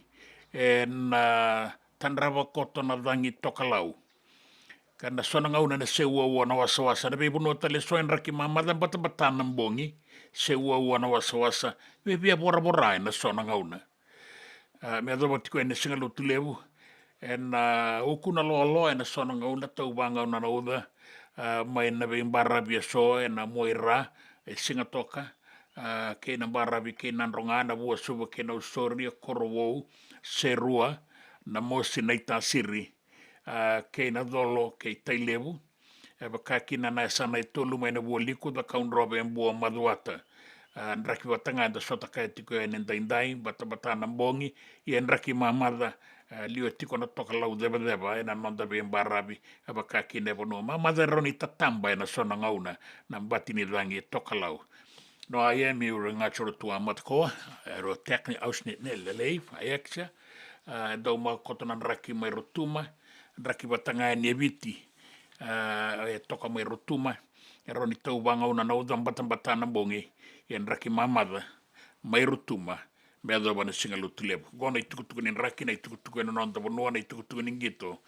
ena tadrava koto na cagi tokalau. Ka na so na gauna ena seuaua na wasawasa. Na veivanua tale eso e draki mamaca batabata na bogi, seuaua na wasawasa, via voravora ena so na gauna. A, me yacova tiko ena Siga Lotulevu, ena, a, uku na lolo ena so na gauna, tau vagauna na uca, a, mai na veibaravi eso ena Muaira, e Sigatoka, a, kei na baravi kei Nadroga, Navuasuva kei Nausori, Korovou, Serua, Namosi, Naitasiri, a, kei Nacolo kei Tailevu, e vaka kina na yasana e tolu mai Navualiku, Cakaudrove, Bua, Macuata. A, draki vata ga eda sota kaya tiko yani edaidai, batabata na bogi, ia draki mamaca, a, liwa tiko na tokalau cevaceva ena noda veibaravi, e vaka kina e vanua mamaca e rawa ni tataba ena so na gauna na bati ni cagi tokalau. No, a ia meu raica tiko tu a matakoa, e rau tekni ausni ne lelei, a eksa, a, e daumaka koto na draki mai Rotuma, draki vata ga yani e Viti, a, e toka mai Rotuma, e rawa ni tau vagauna na uca, batabata na bogi, ia draki mamaca mai Rotuma, me yacova na Siga Lotulevu. Qo na itukutuku ni draki, na itukutuku ena noda vanua, na itukutuku ni qito,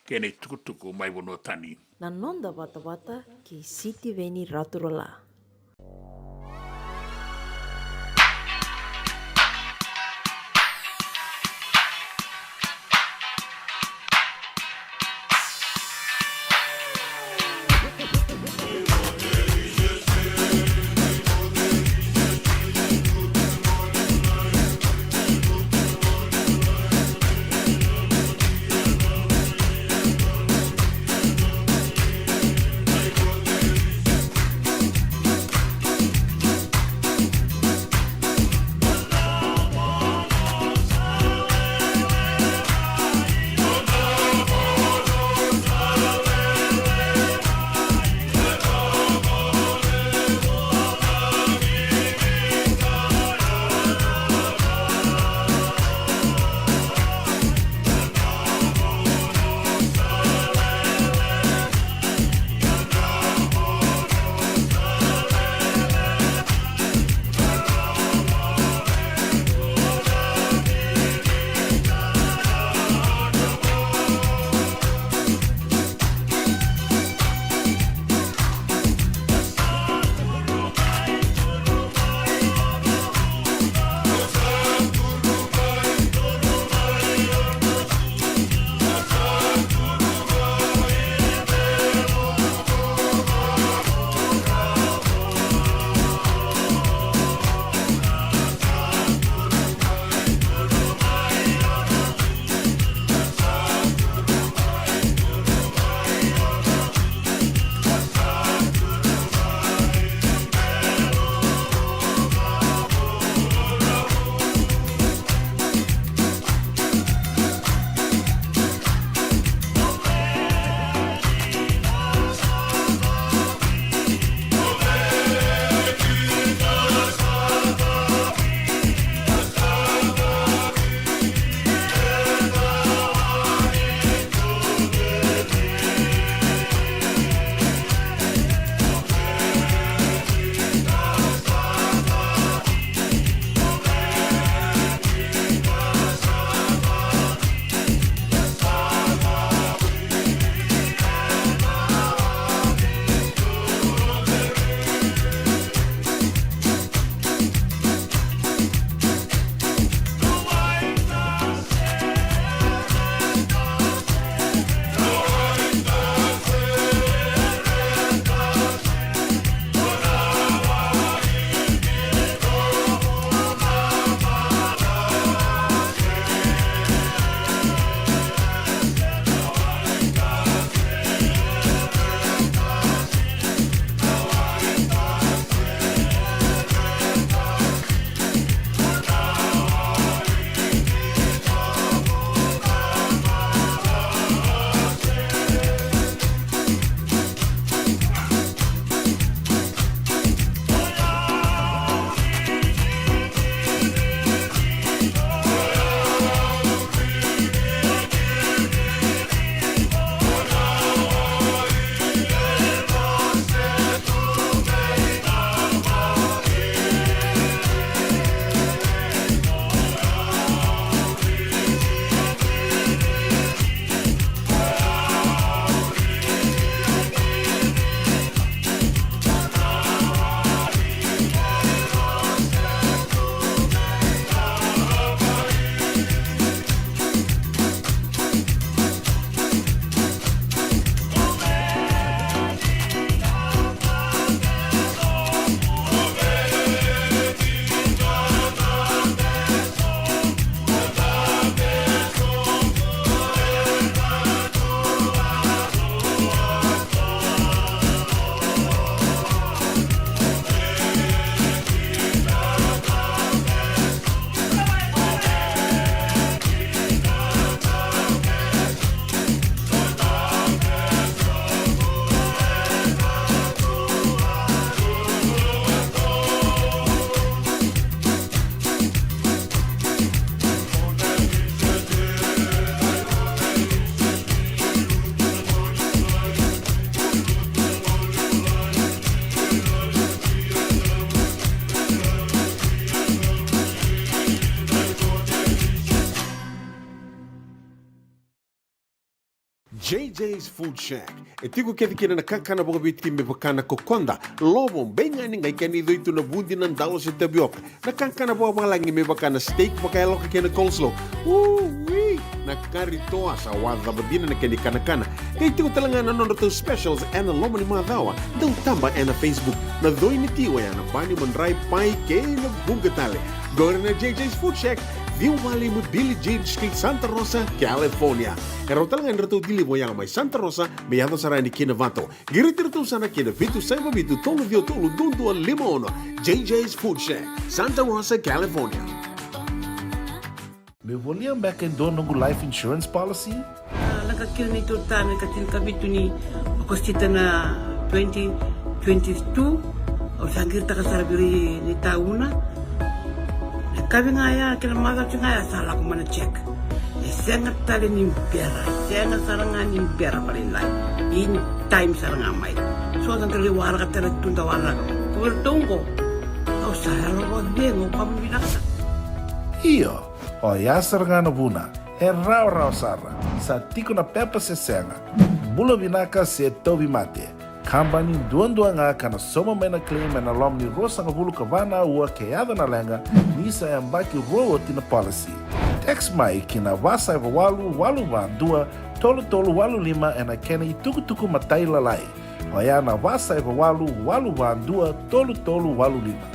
kei na itukutuku mai vanua tani. Na noda vatavata kei Sitiveni Raturala. J J's Food Shack. E tiko kece kina na kakana vakaviti me vaka na kokoda, lovo, beigani, qai kena icoi tu na vudi, na dalo se tavioka. Na kakana vakavalagi me vaka na steak vakayaloka kei na coleslaw. Ui! Na kari toa sa wacava dina na kena ikanakana. Qai tiko tale ga na nodratou specials ena loma ni macawa. Dau taba ena Facebook. Na coi ni ti oya na bani, madrai, pai kei na vuqa tale. Qori na J J's Food Shack, ciwa walu lima Billie Jean Street, Santa Rosa, California. E rawa tale ga ni ratou deliver oya mai Santa Rosa me yaco sara yani ki Novato. Qiriti iratou sara ki na vitu saiva vitu tolu ciwa tolu dua dua lima ono. J J's Food Shack, Santa Rosa, California. Meu volia beka e dua noqu life insurance policy? A, lako kina neitou ta me ka tinikavitu ni Okosita na twenty twenty-two. Au sa qiritaka sara vei ira na itauna. Na yakavi ga ya kei na macawa ga ya sa lako mai na check. E sega tale ni bera, e sega sara ga ni bera vakalailai. In time sara ga mai. So da qai waraka tale tu da waraka. Ko vei ratou qo, au sa yalo vakacegu, au vakavinavinaka. Io, oya sara ga na vuna. E rawarawa sara. Sa tiko na pepa se sega. Bula vinaka se tauvimate. Kabani duadua ga ka na sauma mai na claim ena loma ni ruasagavulu ka va na aua ke yaco na leqa, ni sa yabaki rua oti na policy. Text mai ki na va saiva walu walu va dua tolu tolu walu lima ena kena itukutuku matailalai. Oya na va saiva walu walu va dua tolu tolu walu lima.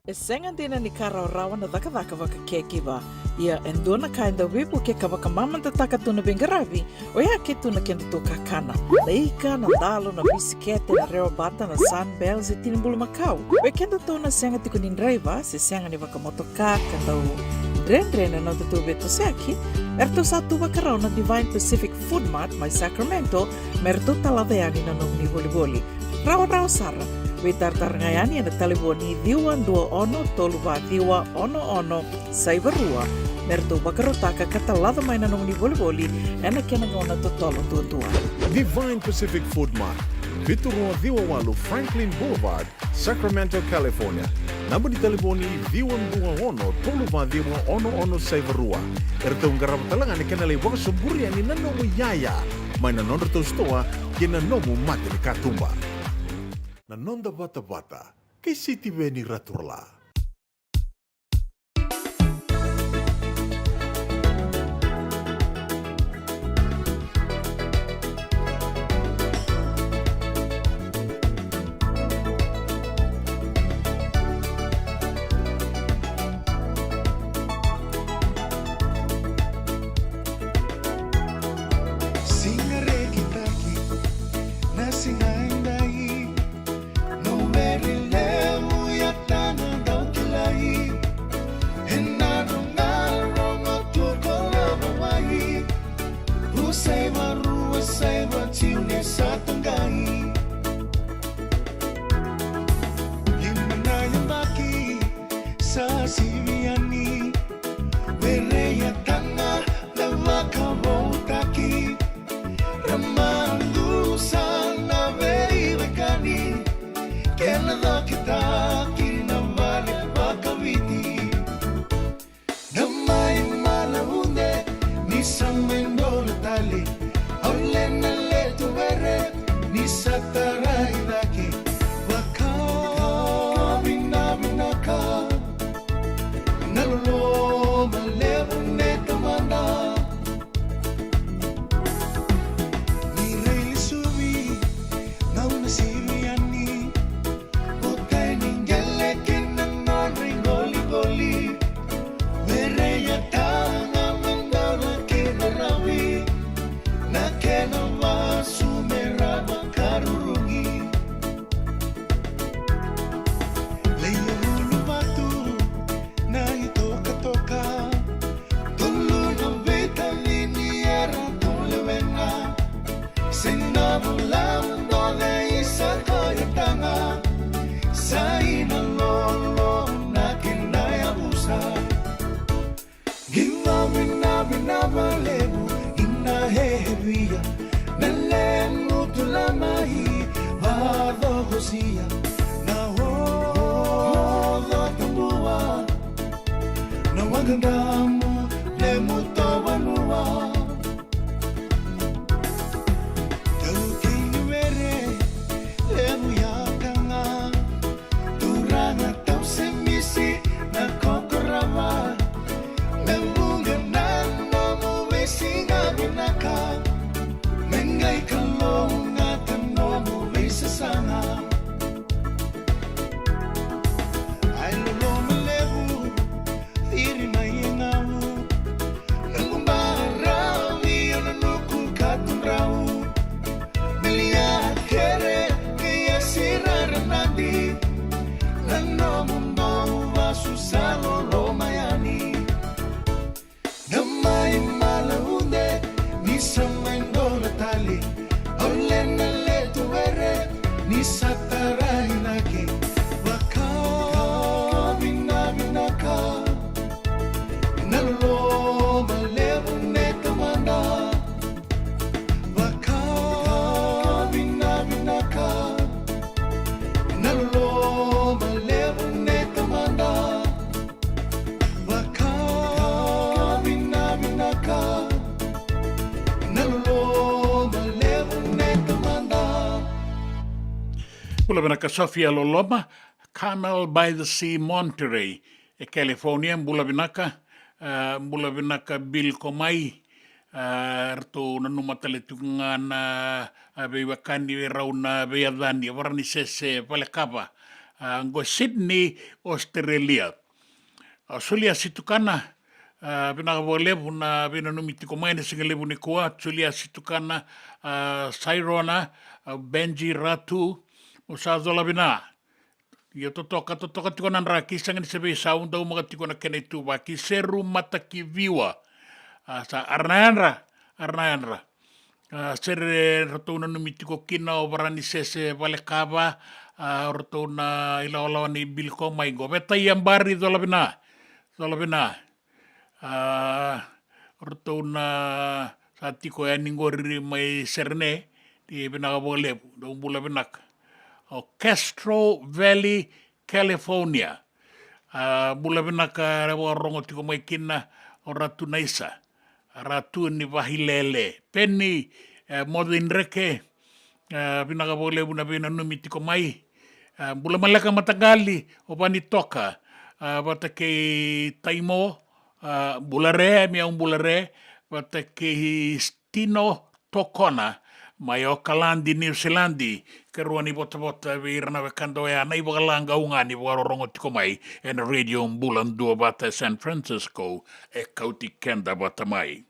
E sega dina ni ka rawarawa na cakacaka vaka caregiver. Ia e dua na ka e dau veivuke ka vakamamadataka tu na veiqaravi, oya ke tu na kedatou kakana. Na ika, na dalo, na bisikete, na rewabata, na Sunbell, se tini bulumakau. Vei kedatou na sega tiko ni draiva, se sega ni vakamotoka, ka dau dredre na nodatou veitosoyaki, eratou sa tu vakarau na Divine Pacific Food Mart mai Sacramento, me ratou talaca yani na nomuni volivoli. Rawarawa sara. Veitaratara ga yani ena talevoni ciwa dua ono tolu va ciwa ono ono saiva rua. Me ratou vakarautaka ka talaca mai na nomuni volivoli ena kena gauna totolo duadua. Divine Pacific Food Mart, vitu rua ciwa walu Franklin Boulevard, Sacramento, California. Naba ni talevoni ciwa dua ono tolu va ciwa ono ono saiva rua. Eratou qarava tale ga na kena lai vakasoburi yani na nomu iyaya mai na nodratou sitoa kei na nomu mata ni katuba. Na noda vatavata kei Sitiveni Raturala. Siga rekitaki na siga edai. No were levu ya tana dau kilai. Ena rogaroga tu ko lava wai. Ru saiva rua saiva tiu ne sa tagai. Lima na yabaki sa sivi yani. Were ya tana na vakavoutaki. Ra madusa na veiwekani, kena cokitaki na vale vakaviti. Na mai mala ude ni sa mai dola tale, au le na letu were ni sa tarai cake. Vakavinavinaka na loloma levu ne tamada. Ni railesuvi na una sivi yani. O tani qele kina na nodra iqoliqoli. Were ya tana madala kina ravi. Na kena vasu me ra vakarurugi. Leia uluvatu na itokatoka. Tolu na veitacini era tu lewena. Sega na vula doce isa koya taga. Sa ina lolo na kena yavusa. Gina vinavina valevu ina hehevia. Na lemu tu lamai vacocosia. Na oco tabua. Na waqadamu lemu to vanua. Bula vinaka Sofia Loloma, Carmel by the Sea, Monterey, e California, bula vinaka, ah, bula vinaka Bill Komai, ah, ratou nanuma tale tiko ga na, ah, veiwekani vei rau na veiyacani, Varanisese Valekava, ah, qo Sydney, Australia. A, Sulia Situkana, a, vinaka vakalevu na veinanumi tiko mai na siga levu nikua, Sulia Situkana, a, Sairona, a, Benji Ratu, mo sa cola vina. Ia totoka, totoka tiko na draki, sega ni se veisau, daumaka tiko na kena ituvaki, Seru Matakiviwa. A, sa ara na yadra, ara na yadra. A, sere ratou nanumi tiko kina o Varanisese Valekava, a, ratou na ilawalawa ni Bill Komai qo. Veta ia Bari, cola vina, cola vina. A, ratou na sa tiko yani qori mai Serene, ni vinaka vakalevu, dou bula vinaka. O Castro Valley, California. A, bula vinaka, era vakarorogo tiko mai kina o Ratu Naisa, Ratu ni Vahilele, Peni, e, Mocidreke, e, vinaka vakalevu na veinanumi tiko mai. E, bula maleka mataqali, o Vanitoka, e, vata kei Taimo, e, bula re, mi au bula re, vata kei Stino Tokona, mai Okaladi, Niusiladi, karua ni votavota vei ira na wekada oya na ivakalagau ga ni vakarorogo tiko mai ena Radio Bula Duavata e San Francisco, e kauti keda vata mai.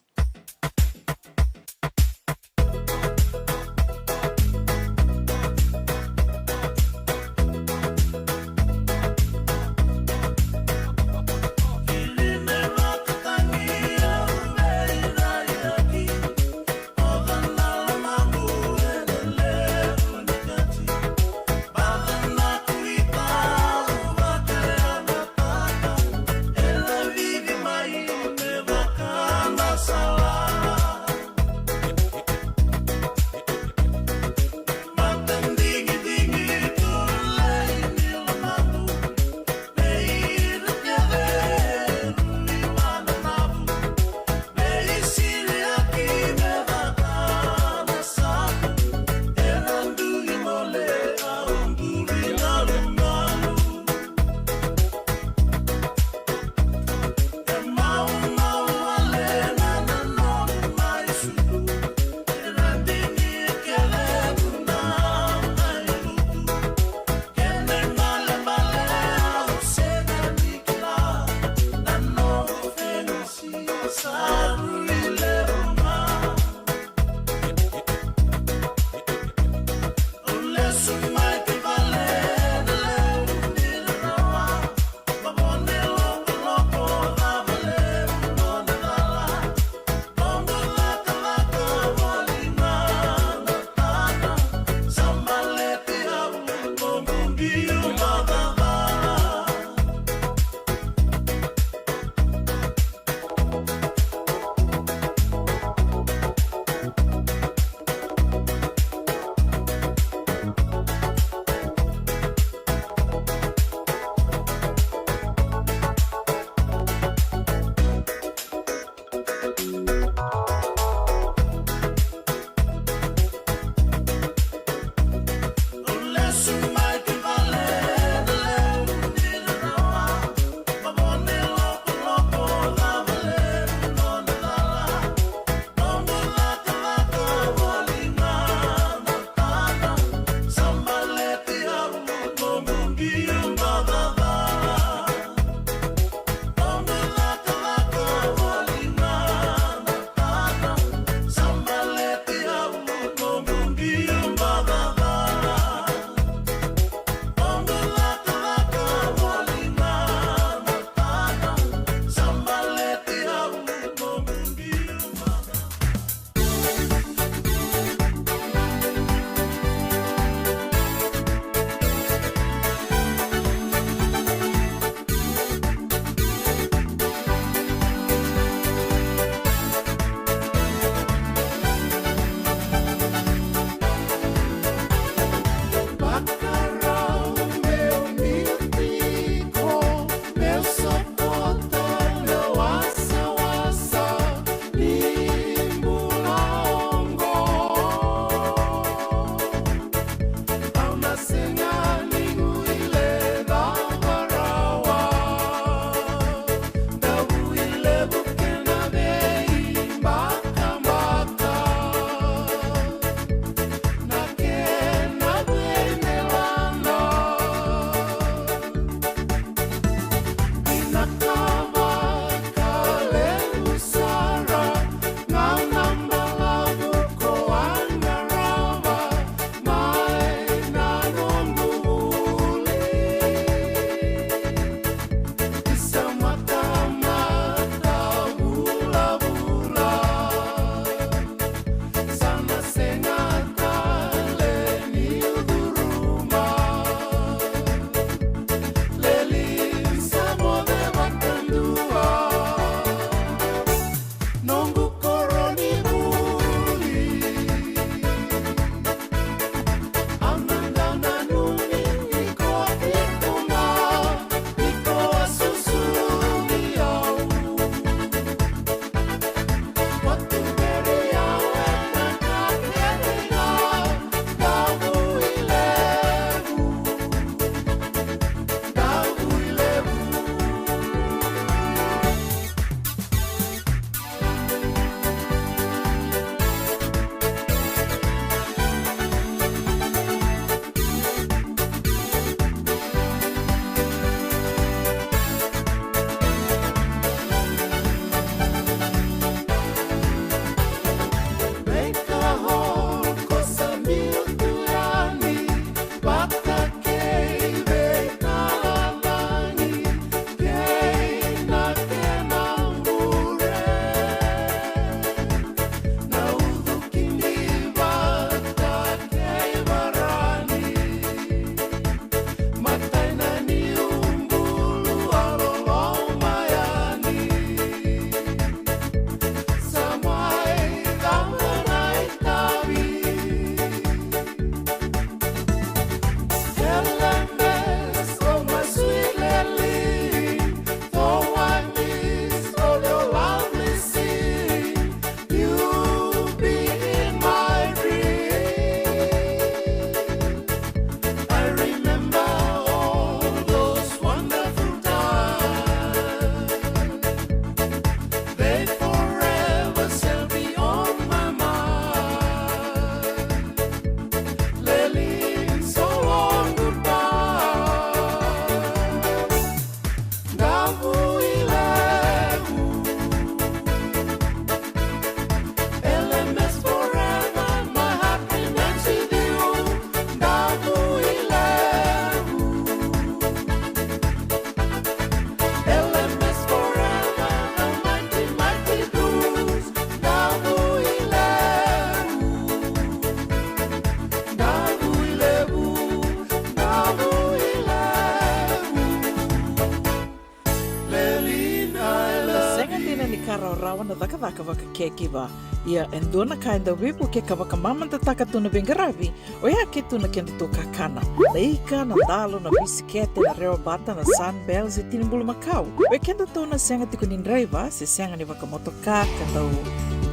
caka vakakekiva. Ia e dua na ka e dau veivuke ka vakamamadataka tu na veiqaravi, oya ke tu na kedatou kakana. Na ika, na dalo, na bisikete, na rewa bata, na Sunbell se tini bulumakau. Vei kedatou na sega tiko ni draiva se sega ni vakamotoka ka dau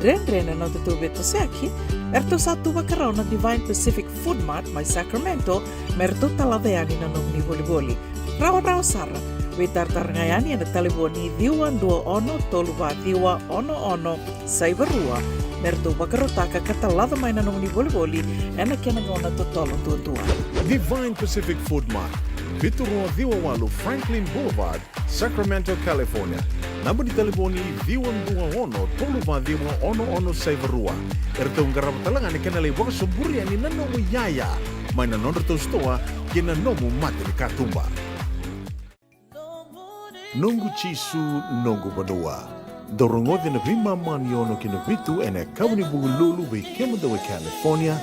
dredre na nodatou veitosoyaki, eratou sa tu vakarau na Divine Pacific Food Mart mai Sacramento me ratou talaca yani na nomuni volivoli. Rawarawa sara. Veitaratara ga yani ena talevoni ciwa dua ono tolu va ciwa ono ono saiva rua me ratou vakarautaka ka talaca mai na nomuni volivoli ena kena gauna totolo duadua. Divine Pacific Food Mart, vitu rua ciwa walu Franklin Boulevard, Sacramento, California. Naba ni talevoni ciwa dua ono tolu va ciwa ono ono saiva rua. Eratou qarava tale ga na kena lai vakasoburi yani na nomu iyaya mai na nodratou sitoa kei na nomu mata ni katuba. Noqu Jisu, noqu vanua. Dou rogoca na veimama ni ono ki na vitu ena yakavi ni Vukelulu vei kemudou e California,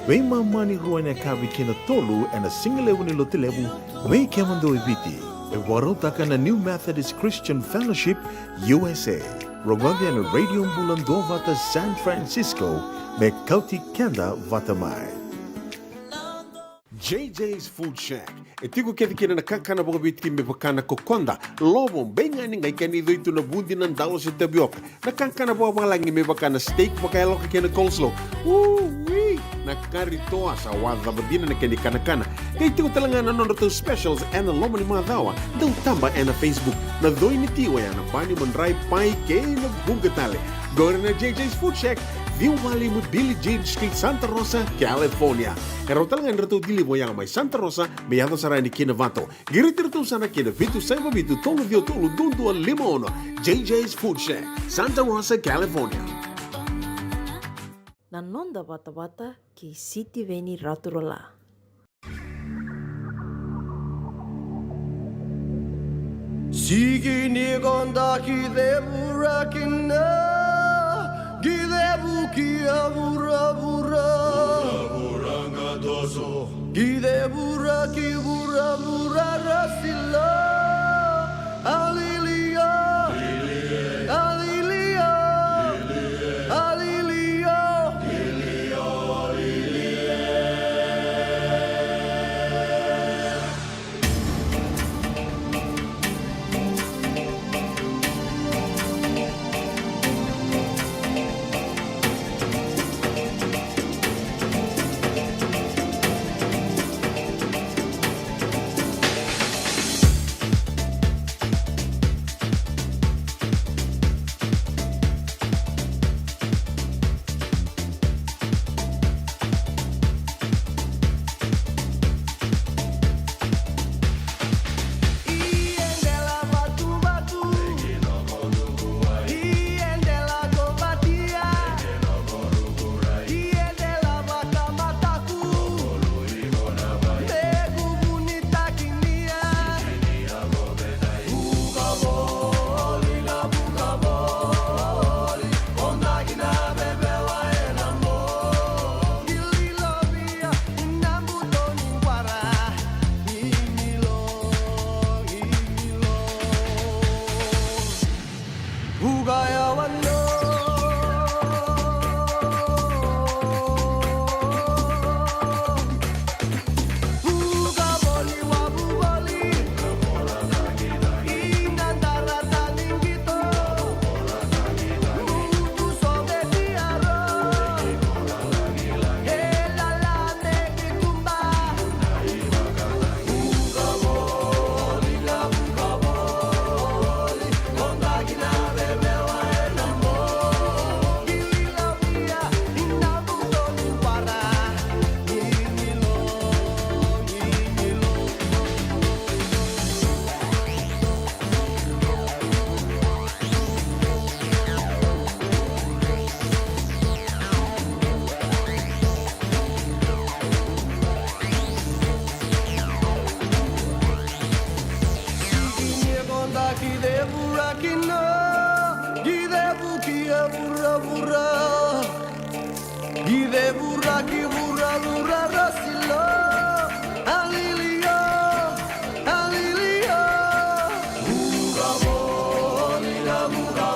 veimama ni rua ena yakavi ki na tolu ena sigalevu ni Lotulevu vei kemudou e Viti. E vakarautaka na New Methodist Christian Fellowship U S A. Rogoca ena Radio Bula Duavata San Francisco me kauti keda vata mai. J J's Food Shack. E tiko kece kina na kakana vakaviti me vaka na kokoda, lovo, beigani, qai kena icoi tu na vudi, na dalo se tavioka. Na kakana vakavalagi me vaka na steak vakayaloka kei na coleslaw. Ui! Na kari toa sa wacava dina na kena ikanakana. Qai tiko tale ga na nodratou specials ena loma ni macawa. Dau taba ena Facebook. Na coi ni ti oya na pani, madrai, pai kei na vuqa tale. Qori na J J's Food Shack, ciwa walu lima Billie Jean Street, Santa Rosa, California. E rawa tale ga ni ratou deliver oya mai Santa Rosa me yaco sara yani ki Novato. Qiriti iratou sara ki na vitu saiva vitu tolu ciwa tolu dua dua lima ono. J J's Food Shack, Santa Rosa, California. Na noda vatavata kei Sitiveni Raturala. Sigi ni koda ki cevura kina, ki cevu ki a vuravura. Vuravura ga toso. Ki cevura ki vuravura rasila. Alilia, alilia, alilia. Ki cevura ki a vuravura. Ki cevura ki vuravura rasila. Alilia, alilia. Vuravura, vuravura.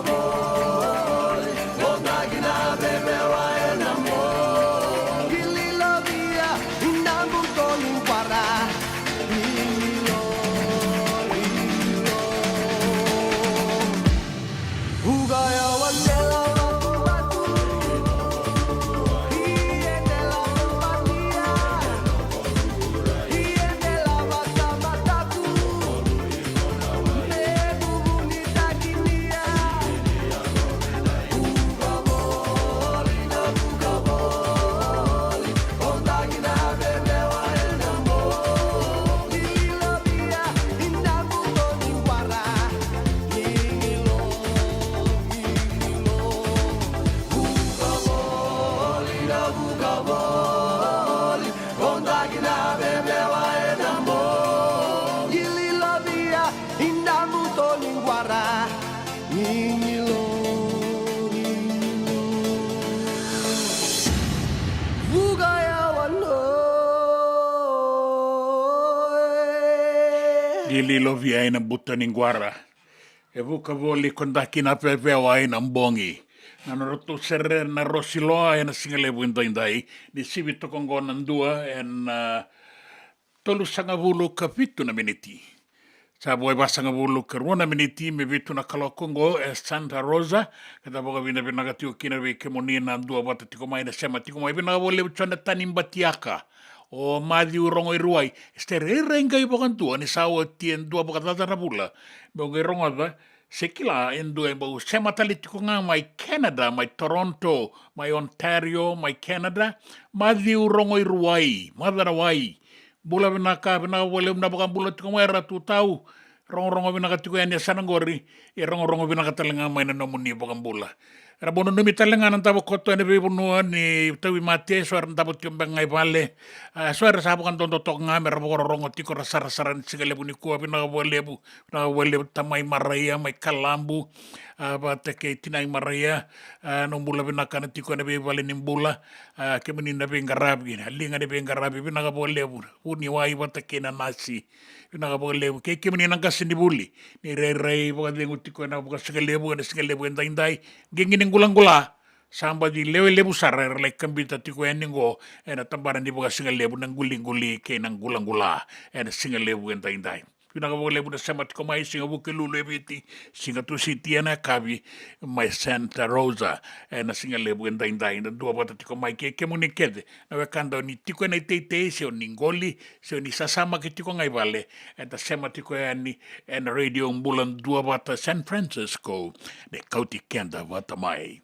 Ili Lovia ena buta ni quara. E vuka voli ko Daki na Vevewai na bogi. Na nodratou sere na Rosiloa ena sigalevu edaidai. Ni sivi toka oqo na dua ena, ah, tolusagavulu ka vitu na miniti. Sa vo e vasagavulu ka rua na miniti me vitu na kaloko oqo e Santa Rosa. Ka da vakavinavinaka tiko kina vei kemuni na dua vata tiko mai na sema tiko mai. Vinaka vakalevu Jonatani Batiaka. O Maciu Rogoiruwai, e se rairai qai vakadua ni sa oti e dua vakacaca na vula. Meu qai rogoca, se kila e dua e bau sema tale tiko ga mai Canada, mai Toronto, mai Ontario, mai Canada. Maciu Rogoiruwai, Macarawai. Bula vinaka, vinaka vakalevu na vakabula tiko mai Ratu Tau. Rogorogo vinaka tiko yani e sa na qori, e rogorogo vinaka tale ga mai na nomuni vakabula. Era bau nanumi tale ga na davo koto ena veivanua ni tauvimate, so era davo tiko beka ga i vale. A, so era sa vakadodo toka ga me ra vakarorogo tiko, ra sarasara ni sigalevu nikua. Vinaka vakalevu, vinaka vakalevu tamai Maraia mai Kalabu, a, vata kei tinai Maraia, a, no bula vinaka na tiko ena veivale ni bula, a, kemuni na veiqaravi, na liga ni veiqaravi, vinaka vakalevu, vuniwai vata kei na nasi. Vinaka vakalevu kei kemuni na qasenivuli. Ni rairai vakacegu tiko ena vakasigalevu, ena sigalevu edaidai. Qiqi ni qulaqula. Sa baci lewe levu sara era lai kabita tiko yani qo ena tabana ni vakasigalevu na quliquli kei na qulaqula ena sigalevu edaidai. Vinaka vakalevu na sema tiko mai, siga Vukelulu e Viti, siga Tusiti ena yakavi mai Santa Rosa ena sigalevu edaidai. Na dua vata tiko mai kei kemuni kece na wekada o ni tiko ena iteitei, se o ni qoli, se o ni sasamaki tiko ga i vale, eda sema tiko yani ena Radio Bula Duavata San Francisco, me kauti keda vata mai.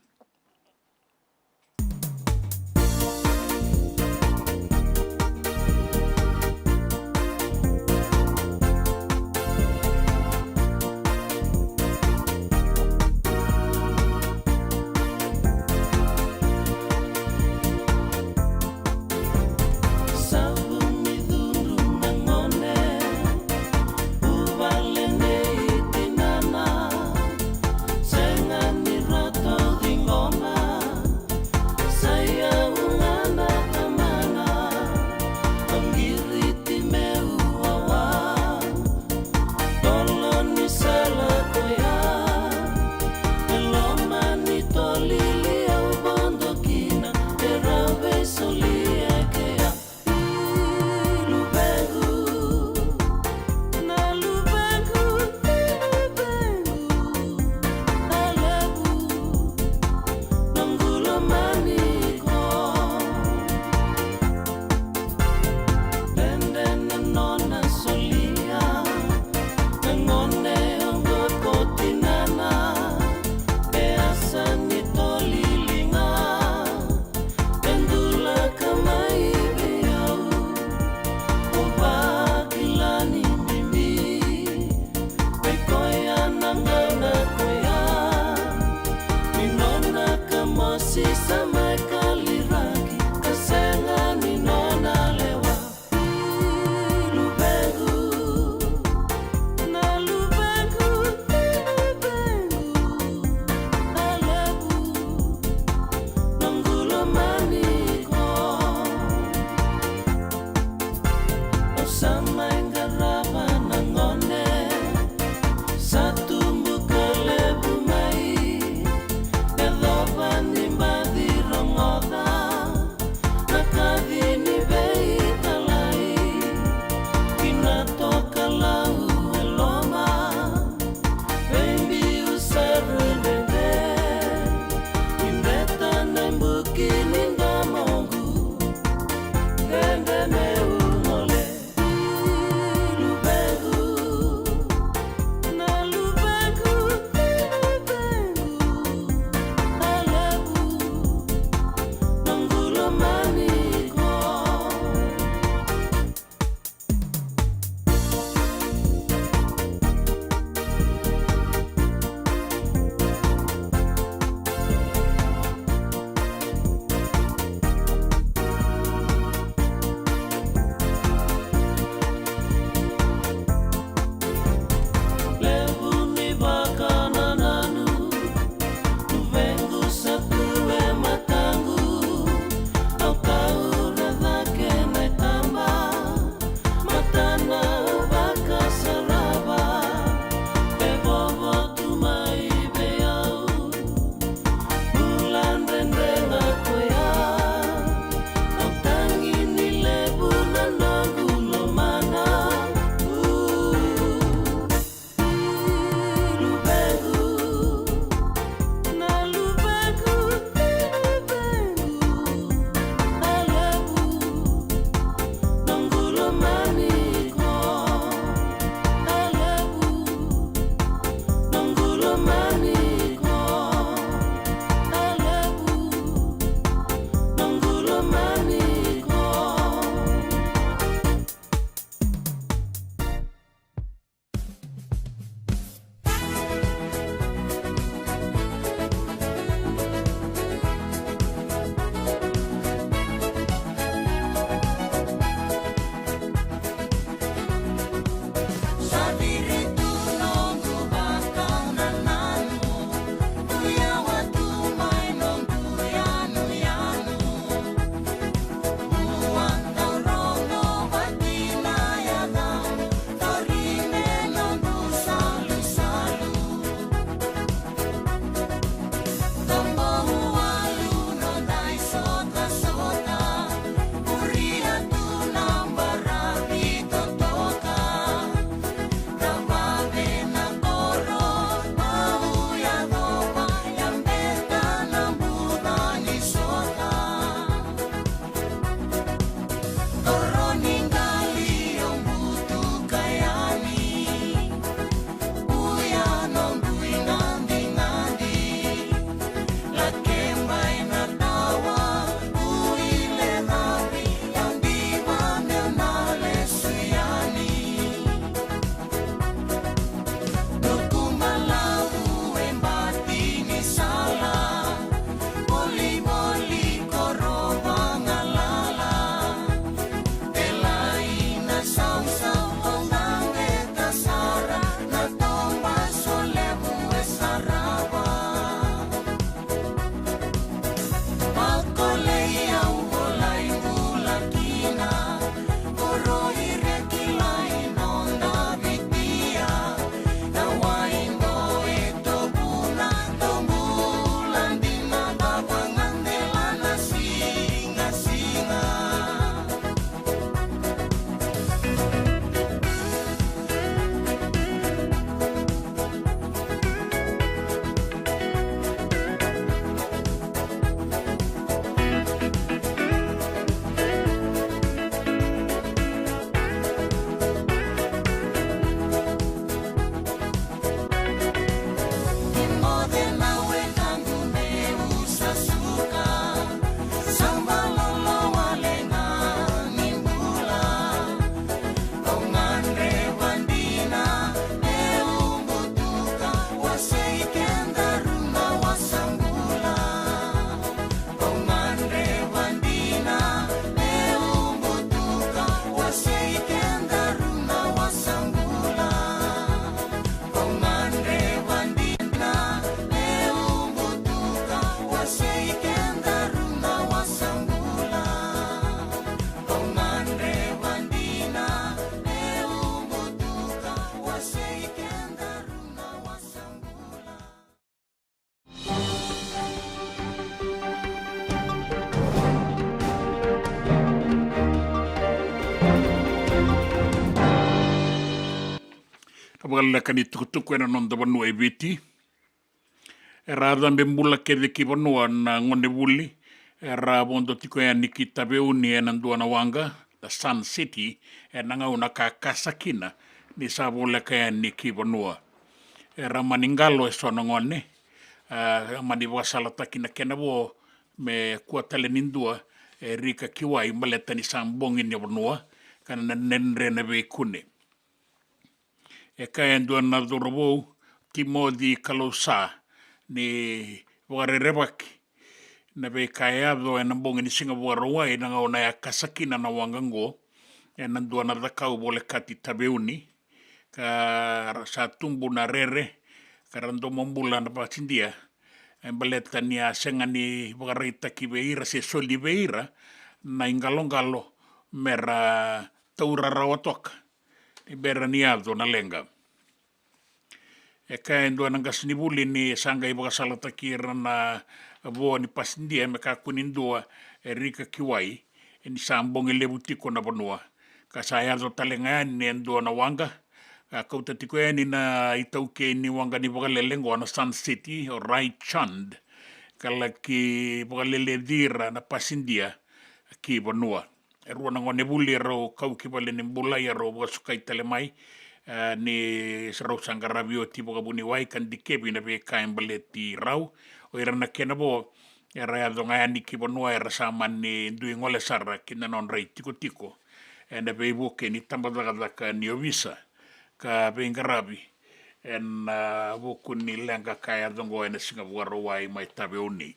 Savu ni cudru na gone, vuvale nei tinana, sega ni ratou ciqoma, sa i au ga na tamana, au qiriti meu wawa. Tolo ni sala koya, e loma ni tolili au vodo kina, e rau veisolia kea. Luvequ, na luvequ, luvequ, a levu noqu lomani iko. Dede na nona solia, na gone oqo ko tinana, e asa ni tolili ga, e dulaka mai vei au, o vakila ni bibi. Vei koya na gauna koya, ni nona kamosi sa mai kaliraki, ka sega ni nona lewa. Luvequ, na luvequ, luvequ, a levu noqu lomani iko. Au sa mai qarava na gone, sa tubu ka levu mai, e cova ni baci Vakaleka ni tukutuku ena noda vanua e Viti. Era cabe bula kece ki vanua na gonevuli era vodo tiko yani ki Taveuni ena dua na waqa, na Sun City, ena gauna ka kasa kina ni sa voleka yani ki vanua. Era mani qalo eso na gone, a, mani vakasalataki na kena vo me kua tale ni dua e rika ki wai baleta ni sa bogi ni vanua ka na dredre na veikune. E kaya e dua na cauravou, Timoci Kalousa, ni vakarerevaki na veika e yaco ena bogi ni Siga Vakarauwai na gauna e a kasa kina na waqa oqo ena dua na cakau volekati Taveuni, ka ra sa tubu na rere ka ra domobula na pasidia, e baleta ni a sega ni vakaraitaki vei ira se soli vei ira na iqaloqalo me ra taura rawa toka ni bera ni yaco na leqa. E kaya e dua na qasenivuli ni sa qai vakasalataki ira na vo ni pasidia me kakua ni dua e rika ki wai ni sa bogi levu tiko na vanua. Ka sa yaco tale ga yani e dua na waqa, ka kauta tiko yani na itaukei ni waqa ni vakalele oqo na Sun City, o Rai Chand, ka laki vakaleleci ira na pasidia ki vanua. E rua na gonevuli erau kau ki vale ni bula, ia rau vakasukai tale mai, e, ni rau sa qaravi oti vakavuniwai ka dikevi na veika e baleti rau. O ira na kena vo era yaco ga yani ki vanua era sa mani dui gole sara ki na nodra itikotiko ena veivuke ni tabacakacaka ni ovisa ka veiqaravi ena vuku ni leqa ka yaco oqo ena Siga Vakarauwai mai Taveuni.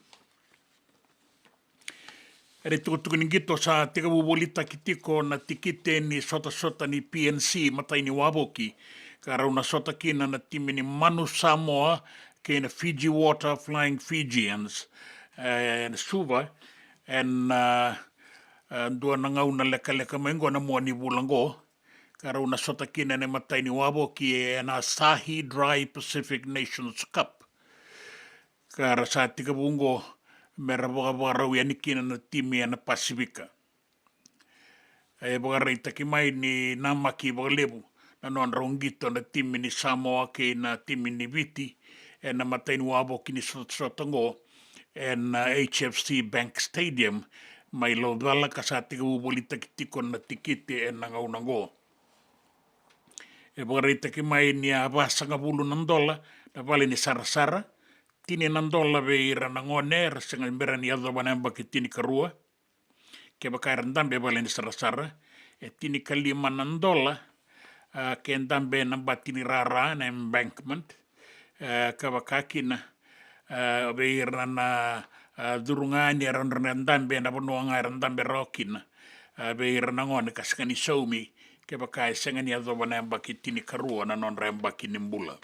Ena itukutuku ni qito, sa tekivu volitaki tiko na tikite ni sotasota ni P N C, matai ni wavoki, ka rau na sota kina na timi ni Manu Samoa kei na Fiji Water Flying Fijians, e, ena Suva, ena, e, dua na gauna lekaleka mai oqo na mua ni vula oqo, ka rau na sota kina ena matai ni wavoki ena Asahi Dry Pacific Nations Cup. Ka ra sa tekivu oqo me ra vakavakarau yani kina na timi ena Pasifika. E vakaraitaki mai ni namaki vakalevu na nodrau qito na timi ni Samoa kei na timi ni Viti ena matai ni wavoki ni sotasota oqo ena H F C Bank Stadium mai Laucala, ka sa tekivu volitaki tiko na tikite ena gauna oqo. E vakaraitaki mai ni a vasagavulu na dola na vale ni sarasara, tini na dola vei ira na gone era sega bera ni yacova na yabaki tinikarua. Kevaka era dabe vale ni sarasara, e tinikalima na dola, a, ke dabe na bati ni rara, na embankment, e, ka vaka kina, e, vei ira na, e, curu ga yani era nodra dabe ena vanua ga era dabe rawa kina, e, vei ira na gone ka sega ni saumi kevaka e sega ni yacova na yabaki tinikarua na nodra yabaki ni bula.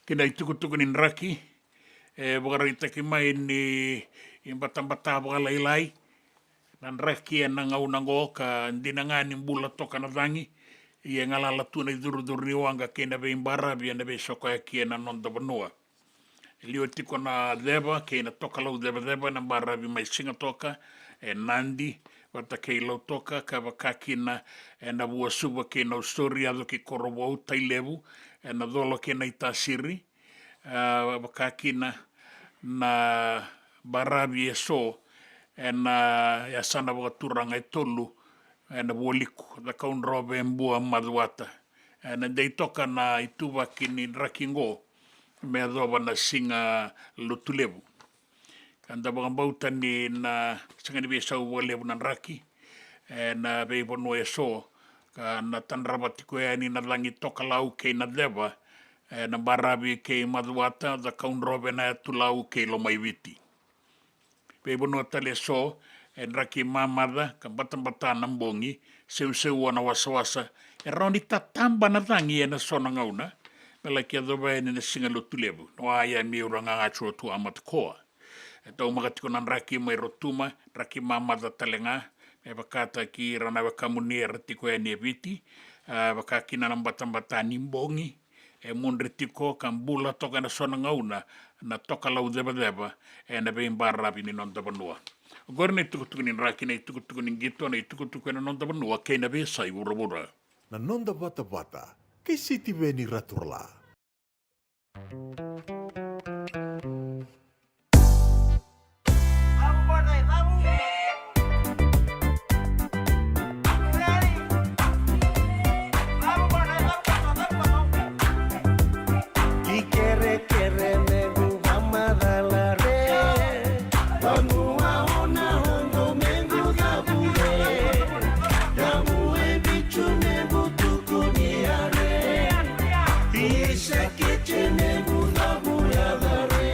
Kei na itukutuku ni draki, e vakaraitaki mai ni batabata vakalailai na draki ena gauna oqo, ka dina ga ni bula toka na cagi, ia e galala tu na icurucuru ni waqa kei na veibaravi ena veisokoyaki ena noda vanua. E liwa tiko na ceva kei na tokalau cevaceva ena baravi mai Sigatoka, e Nadi, vata kei Lautoka, ka vaka kina ena Vuasuva kei Nausori, yaco ki Korovou, Tailevu, ena Colo kei Naitasiri, a, vaka kina na baravi eso ena yasana vakaturaga e tolu ena Vualiku, Cakaudrove, Bua, Macuata. Ena dei toka na ituvaki ni draki oqo me yacova na Siga Lotulevu. Ka da vakabauta ni na sega ni veisau vakalevu na draki ena veivanua eso, ka na tadrava tiko yani na cagi tokalau kei na ceva ena baravi kei Macuata, Cakaudrove, Naitulau kei Lomaiviti. Veivanua tale eso e draki mamaca ka batabata na bogi, seuseua na wasawasa, e rawa ni tataba na cagi ena so na gauna me laki yacova yani na Siga Lotulevu. No a ia mi ura gagacu o tu a matakoa. E taumaka tiko na draki mai Rotuma, draki mamaca tale ga, me vakataki ira na wekamuni era tiko yani e Viti, a, vaka kina na batabata ni bogi, e mudre tiko ka bula toka ena so na gauna na tokalau cevaceva ena veibaravi ni noda vanua. Oqori na itukutuku ni draki, na itukutuku ni qito, na itukutuku ena noda vanua kei na veiyasai vuravura. na noda vatavata kei Sitiveni Raturala. Ikerekere mequ vamacala re, vanua o na oqo mequ cavu re, yavu e vicu mequ tukuni a re, isa kece mequ cavu yaca re.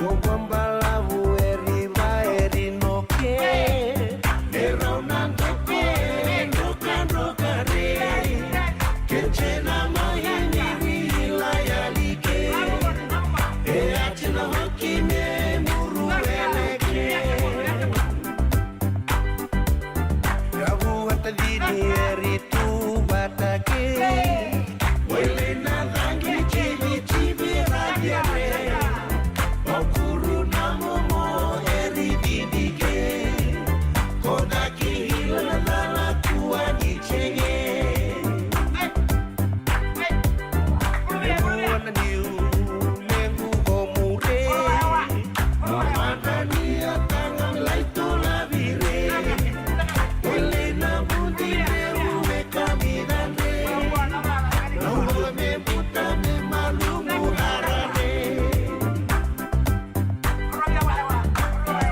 Oqo balavu e riva e rinoke, e rau na doko e drokadroka re, kece na mai ni ri ila yali ke, e ati na hoki me muru eleke. Yavu a tacini e ri tu vata ke, wele na cagi ni civicivi ra cere, vaukuru na momo e ri vidike, kodaki ila na cala kua ni cege. Levu ana niu, levu ko mure. Mamana ni a taga lai tola vire. Wele na budi reu e kamidane. Na ulua me buta me malumu harare.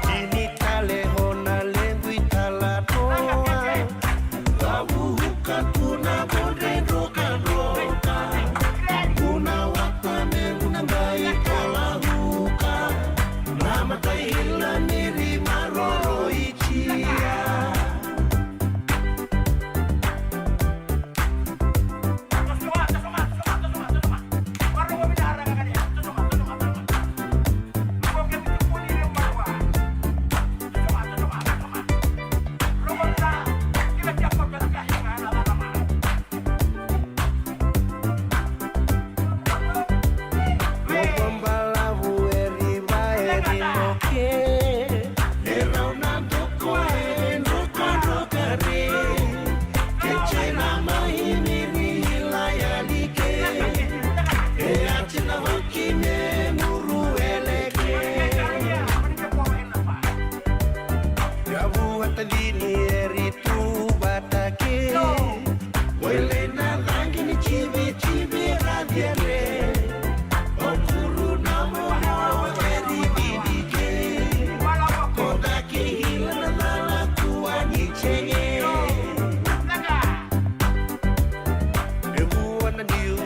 Tini tale hona lequ i tala toa. Vavuka tu na vodre drokadroka. Una wata me una qai tola huka. Na matai ila ni ri maroro i tia. Oqo balavu e riva e rinoke, e rau na doko e drokadroka re, kece na mai ni ri ila yali ke, e ati na hoki me muru eleke. Yavu a tacini e ri tu vata ke, wele na cagi ni civicivi ra cere, vaukuru na momo e ri vidike, kodaki ila na cala kua ni cege. E vua na niu,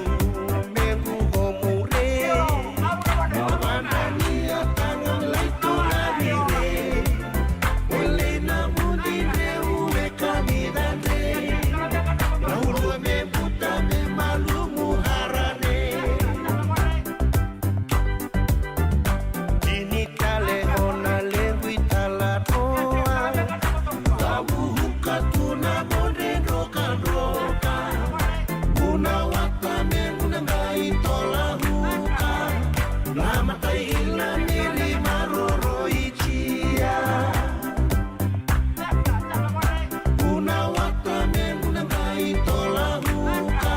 mequ ko mure. Mamana ni a taga lai tola vire. Wele na budi reu e kamidane. Na ulua me buta me malumu harane. Tini tale hona lequ i tala toa. Vavuka tu na vodre drokadroka. Una wata me una qai tola huka. Na matai ila ni ri maroro i tia. Una wata me una qai tola huka.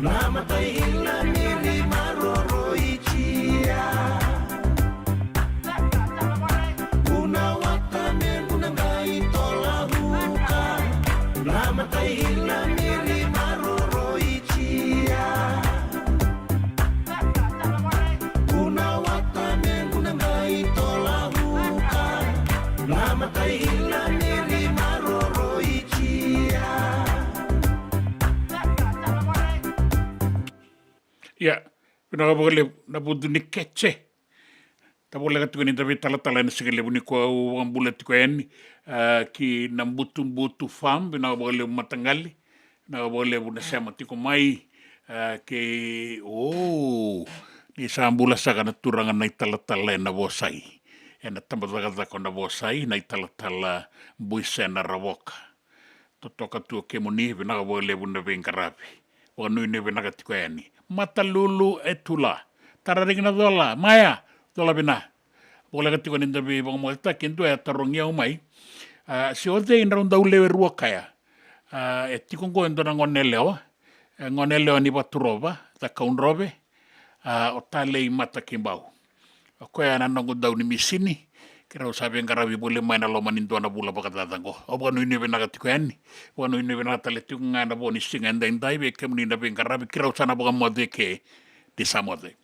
Na matai ila ni ri maroro i tia. Una wata me una qai tola huka. Na matai ila ni ri maroro i tia. Una wata me una qai tola huka. Na matai ila ni ri maroro i tia. Ia, vinaka vakalevu na vudu ni kece. Da voleka tiko ni da veitalatala ena siga levu nikua, au vakabula tiko yani, a, ki na Butubutu Farm, vinaka vakalevu mataqali, vinaka vakalevu na sema tiko mai, a, kei, o, ni sa bula saka na turaga na italatala ena Vosai, ena tabacakacaka o Navosai, na italatala Buisena Ravoka. Totoka tu o kemuni, vinaka vakalevu na veiqaravi. Vakanuinui vinaka tiko yani. Matalulu e Tula. Tara riki na cola, maya, cola vina. Voleka tiko ni da veivakamotetaki e dua e tarogi au mai. A, se o cei drau dau lewe rua kaya. A, e tiko oqo e dua na gone yalewa, e gone yalewa ni Vaturova, Cakaudrove, a, o Talei Matakibau. O koya na noqu dau ni misini, keirau sa veiqaravi voli mai na loma ni dua na vula vakacaca oqo. Au vakanuinui vinaka tiko yani, vakanuinui vinaka tale tiko ga na vo ni siga edaidai vei kemuni na veiqaravi, keirau sa na vakamoce ke ni sa moce.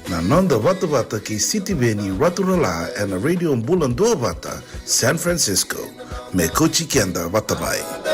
Na noda vatavata kei Sitiveni Raturala ena Radio Bula Duavata, San Francisco. Me kauti keda vata mai.